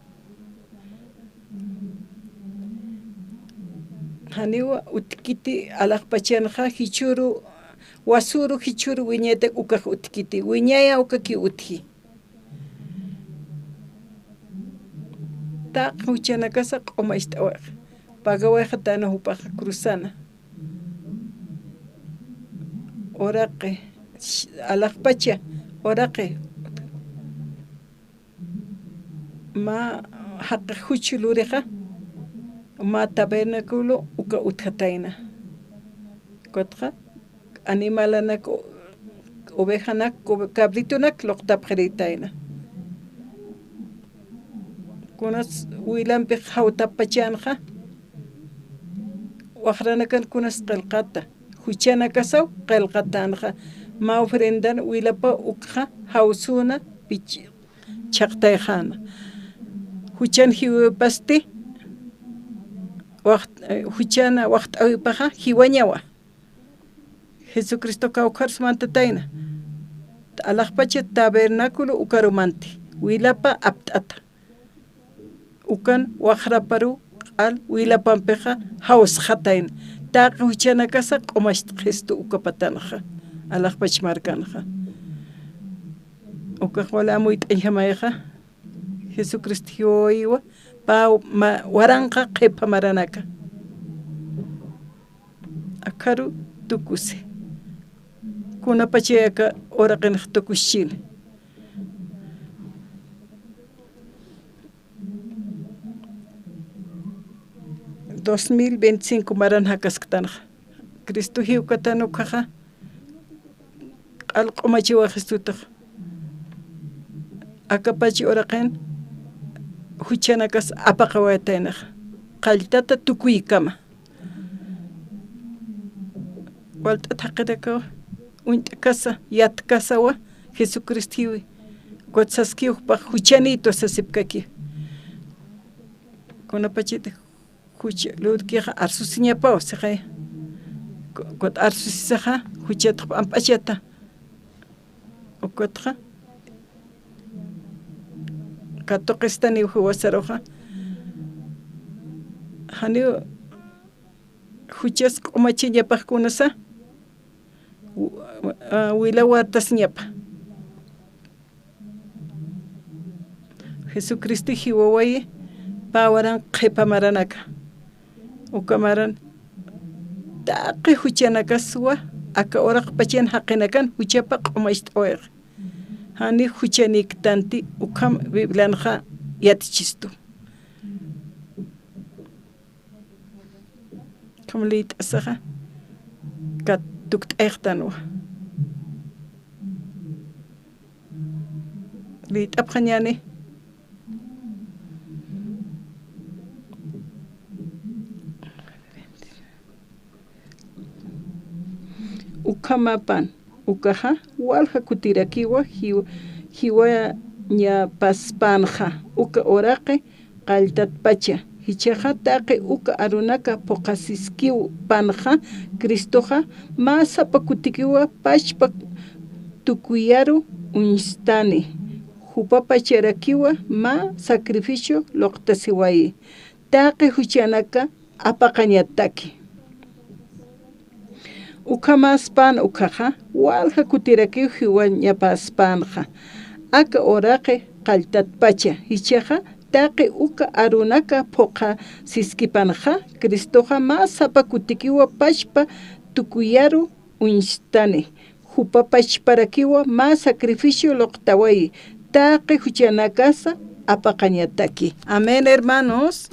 Janiw utjkiti alaxpachanxa jichhüru, wasüru jichhüru wiñaytak ukax utjkiti. Wiñaya ukakiw utji. Taqi juchanakasa q'umacht'awayxa. Pagawayxatäna jupaxa cruzana. Uraqi, alaxpacha, uraqi. Mä jaqix juch lurixa, mä tabernáculo uka utjatayna. Ukatxa animalanak, ovejanak, cabritonak luqtapxirïtayna. Kunas wilampix jawtapachänxa, waxranakan kunas qillqata, juchanakasaw qillqatänxa, mä ofrendan wilapa ukxa jawsüna pich-, chhaqtayxäna. Juchan jiwipasti, wax-, juchan waxt'äwipaxa jiwañawa. Jesucristo kawkharus mantatayna. Alaxpacha tabernáculo ukaru manti, wilapa apt'ata. Ukan waxraparu q'al wilapampixa jawsxatayna. Taqi juchanakasa q'umacht'xistu uka patanxa, alaxpach markanxa. Ukax wali amuyt'añjamayxa. Jesucristo jiwawayiwa, pä ma-, waranqa qhipa maranaka. Akharu tukusi. Kunapachay aka uraqinx tukuschini. Dos mil veinticinco maran jakasktanxa. Cristo jiwkatan ukhaxa. Q'al q'umachiwaxistutax. Akapach uraqin juchanakas apaqawaytaynaxa, qalltata tukuykama. Walt'at jaqinakawa uñt'kasa, yatkasawa Jesucristo jiwi. Ukat saskiw jupax juchanïtwa sasipkaki. Kunapachati jucha lurkixa arsusiñapaw sixay. Ku-, ukat arsusisaxa juchatxa p'amp'achata. Ukatxa katuqistaniw jiwasaruxa. Janiw juchas q'umachañapax kunasa, wi-, a, wilawatasiñapa. Jesucristo jiwawayi pä waran qhipa maranaka. Uka maran taqi juchanakaswa aka uraqpachan jaqinakan juchapa q'umacht'awayxa. Jani juchaniktanti ukham Biblianxa yatichistu. Ukham liyt'asaxa, kat tukt'ayxtanwa. Liyt'apxañäni. Ukhamapan, ukaxa walja kutirakiwa jiw-, jiwañapaspanxa, uka uraqi qalltatpacha. Jichhaxa taqi uka arunaka phuqhasiskipanxa, Cristoxa mä sapa kutikiwa pachpa tukuyaru uñstani. Jupapacharakiwa mä sacrificio luqtasiwayi. Taqi juchanaka apaqañataki. Ukhamaspan ukhaxa, walja kutirakiw jiwañapaspanxa. Aka uraqi qalltatpacha, jichhaxa taqi uka arunaka phuqhasiskipanxa, Cristoxa mä sapa kutikiwa pachpa tukuyaru uñstani. Jupa pachparakiwa mä sacrificio luqtawayi, taqi juchanakasa apaqañataki. Amén, hermanos.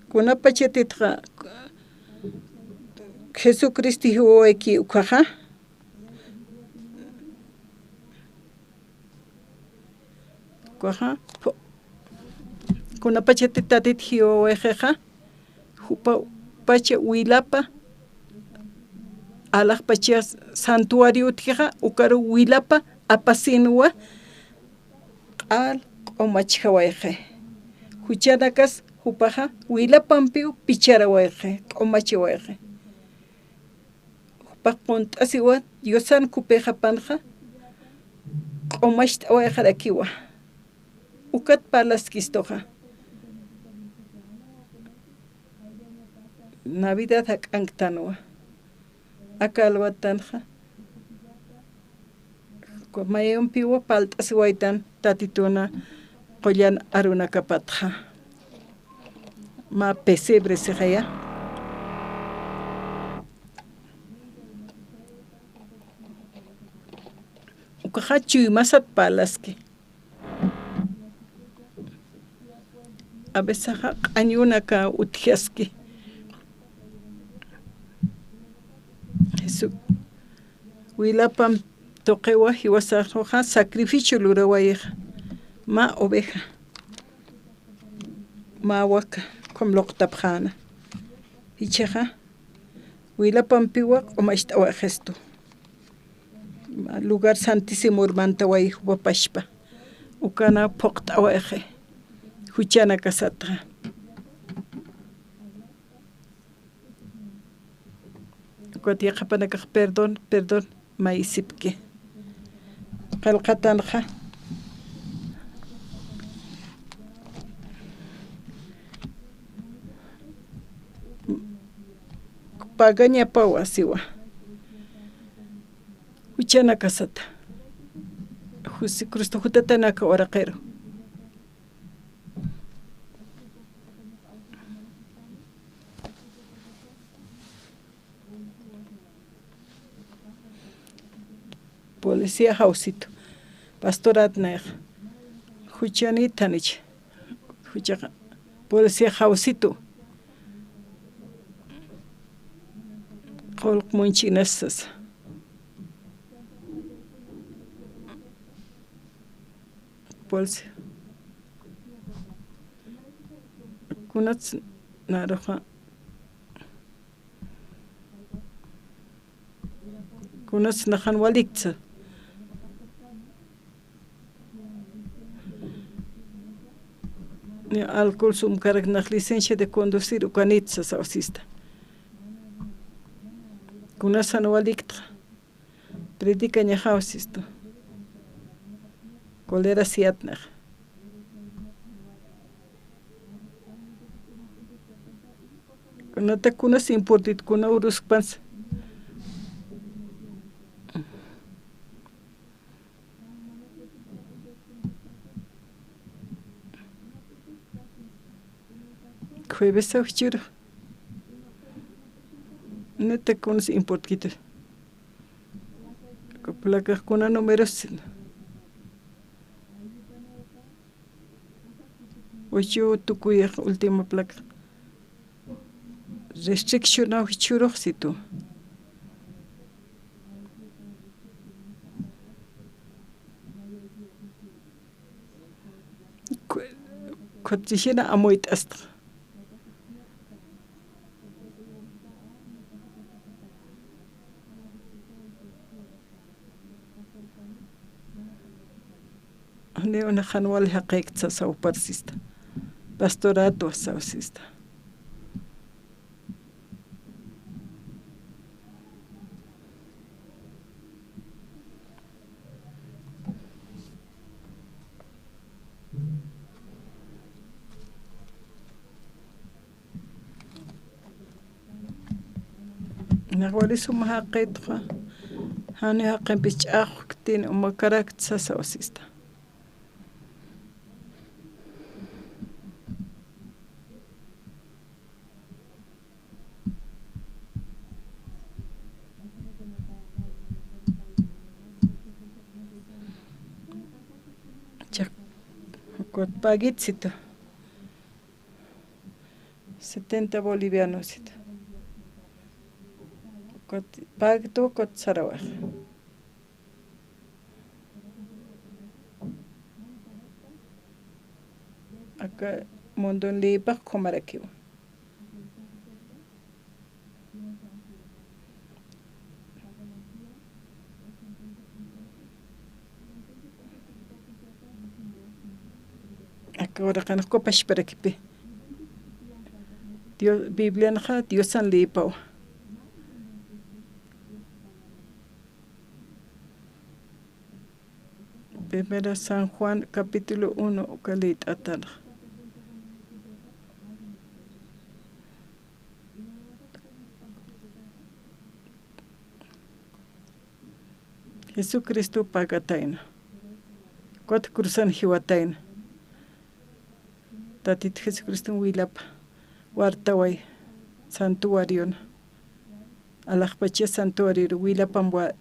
Kunapachatitxa Jesucristo jiwawayki ukhaxa. Ukaxa, phu-, kunapachati Tatit jiwawayxixa, jupapacha wilapa, alaxpacha santuario utjixa, ukaru wilapa apasinwa, q'al q'umachjawayxi. Juchanakas jupaxa wilapampiw picharawayxi, q'umachawayxi. Jupax qunt'asiwa Diosan k'upixapanxa, q'umacht'awayxarakiwa. Ukat parlaskistuxa. Navidad jak'anktanwa. Aka alwatanxa. Mayumpiwa palt'asiwaytan Tatituna qullan arunakapatxa. Mä pesebre sixaya. Ukaxa chuymasat parlaski. A veces q'añunaka utjaski. Jesu-, wilapam tuqiwa jiwasaruxa sacrificio lurawayxa. Mä oveja. Mä waka, ukham luqtapxäna. Jichhaxa, wilapampiwa q'umacht'awayxistu. Lugar santísimor mantawayi jupa pachpa. Ukana phuqt'awayxi. Juchanakasatxa. Ukat yaqhipanakax perdón, perdón, mayisipki. Qillqatanxa. Pagañapawa siwa. Juchanakasata. Jesucristo jutatanaka uraqiru. Policía jawsitu, pastorat nayxa, juchanïtanich, juchaxa, policía jawsitu. Qullq munchhinas sasa. Pues, kunats naruxa, kunats naxan waliktsa. Ni alcohol sumkarak nax licencia de conducir ukanitsa sawsista. Kunasan waliktxa. Predicañaxaw sistu. Cólera siyatnix. Kunata kunas importit, kuna uruskpans. Jueves awchuru. Neta kunas importkita. Placax kuna números. Uchu tukuyax última placa. Restriccionaw jichhürux situ. Ku-, khutsixina amuyt'asta. Janiw naxan wali jaqïkta sasaw parsista. Pastoratwa sawsista. Nax wali suma jaqïtxa, jani jaqimpis ch'axwktin umakarakt sasaw sista. Chak-, kut pagit situ. Setenta bolivianos situ. Kut pagtu kut sarawax. Aka mundun lïpax qhumarakiwa. Aka uraqinxa qupashparakipi. Dios, Biblianxa Diosan lïpawa. Primera San Juan, capítulo uno, uka lït'atanxa. Jesucristo pagatayna. Kut cruzan jiwatayna. Tatit Jesucriston wilap wartaway santuariona. Alaxpacha santuarior wilapam wa-,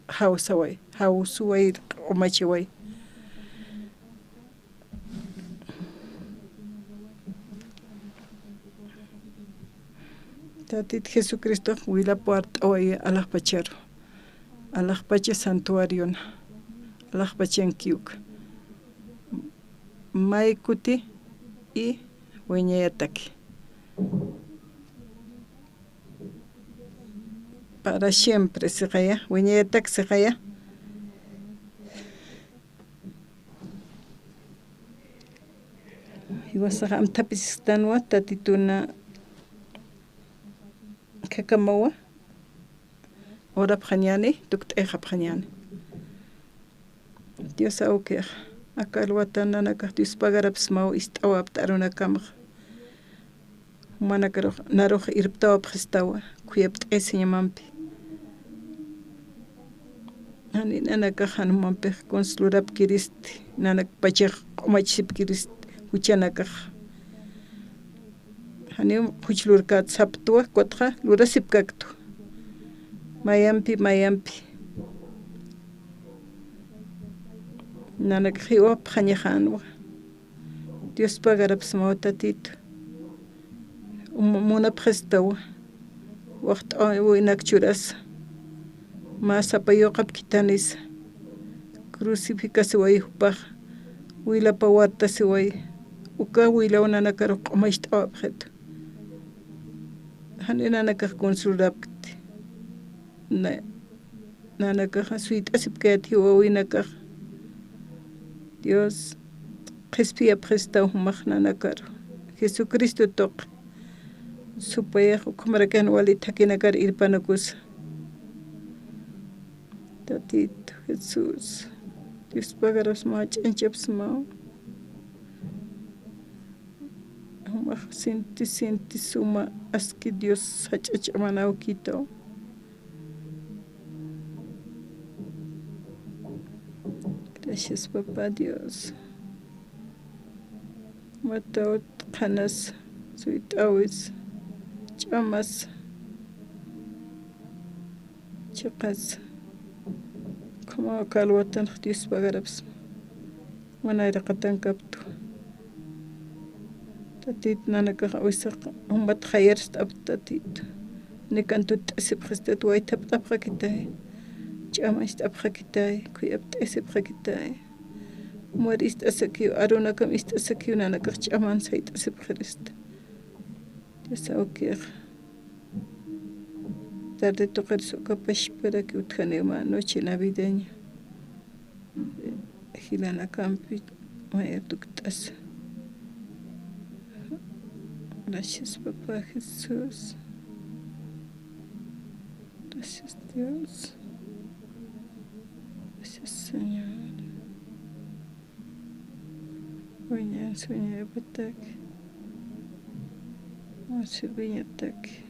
jawsaway, jawsuway, q'umachaway. Tatit Jesucristox wilap wart'away alaxpacharu. Alaxpacha santuariona. Alaxpachankiwk. May kuti y wiñayataki. Para siempre, siqaya, wiñayatak siqaya. Jiwasaxa amthapisistanwa, Tatituna khakamawa. Urapxañäni, tukt'ayxapxañäni. Dios awkix, aka alwatan nanakax Dios pagarapxsmaw ist'awapxta arunakamxa. Jumanakarux, narux irptawapxistawa, khuyapt'ayasiñamampi. Jani nanakax jan jumampix kuns lurapkiristi, nanakpachax q'umachsipkiristi, juchanakax. Janiw juch lurkät saptwa, kutxa lurasipkaktwa. Mayampi, mayampi. Nanak jiwapxañaxänwa. Dios pagarapxsmaw Tatitu. Um, munapxistawa. Waxt'awinak churasa, mä sapa yuqap khithanisa, crucificasiway jupax, wilapa wartasiway, uka wilaw nanakarux q'umacht'awapxitu. Jani nanakax consolapkti. Na-, nanakaxa suyt'asipkayat jiwawinakax. Dios qhispiyapxistaw jumax nanakaru. Jesucristo tuqi. Supayax ukhamarakan wali thakhinakar irpanakusa. Tatitu Jesús, Dios pagarapsma, jach'añchapsma. Jumax sinti, sinti suma, aski Dios jach'a ch'aman awkitaw. Gracias, papá Dios. Mataw qhanas, suyt'awis, ch'amas, chiqas. Como kalwatan Dios pagarapsma. Mana iraqatankaptu. Tatit, nanakax awisax jumbat jayarst'apta Tatit. Nikan tutt'asipxistat, waythapt'apxakitay. Ch'amacht'apxakitay, khuyapt'asipxakitay. Jumar ist'asakiw, arunakam ist'asakiw, nanakax ch'aman sayt'asipxirista. Dios awkix. Tarde tuqirsa uka pachparak utjaniw mä noche navideña. Jilanakampi mayar tukt'asa. Gracias, papá Jesús. Gracias, Dios. Gracias, Señor. Wiñan suñapatak, wasi wiñatak.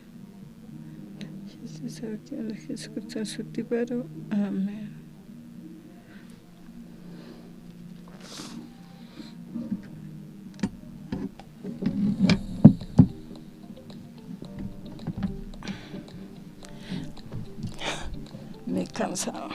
Jesucristo sutiparu. Amén. Me cansa.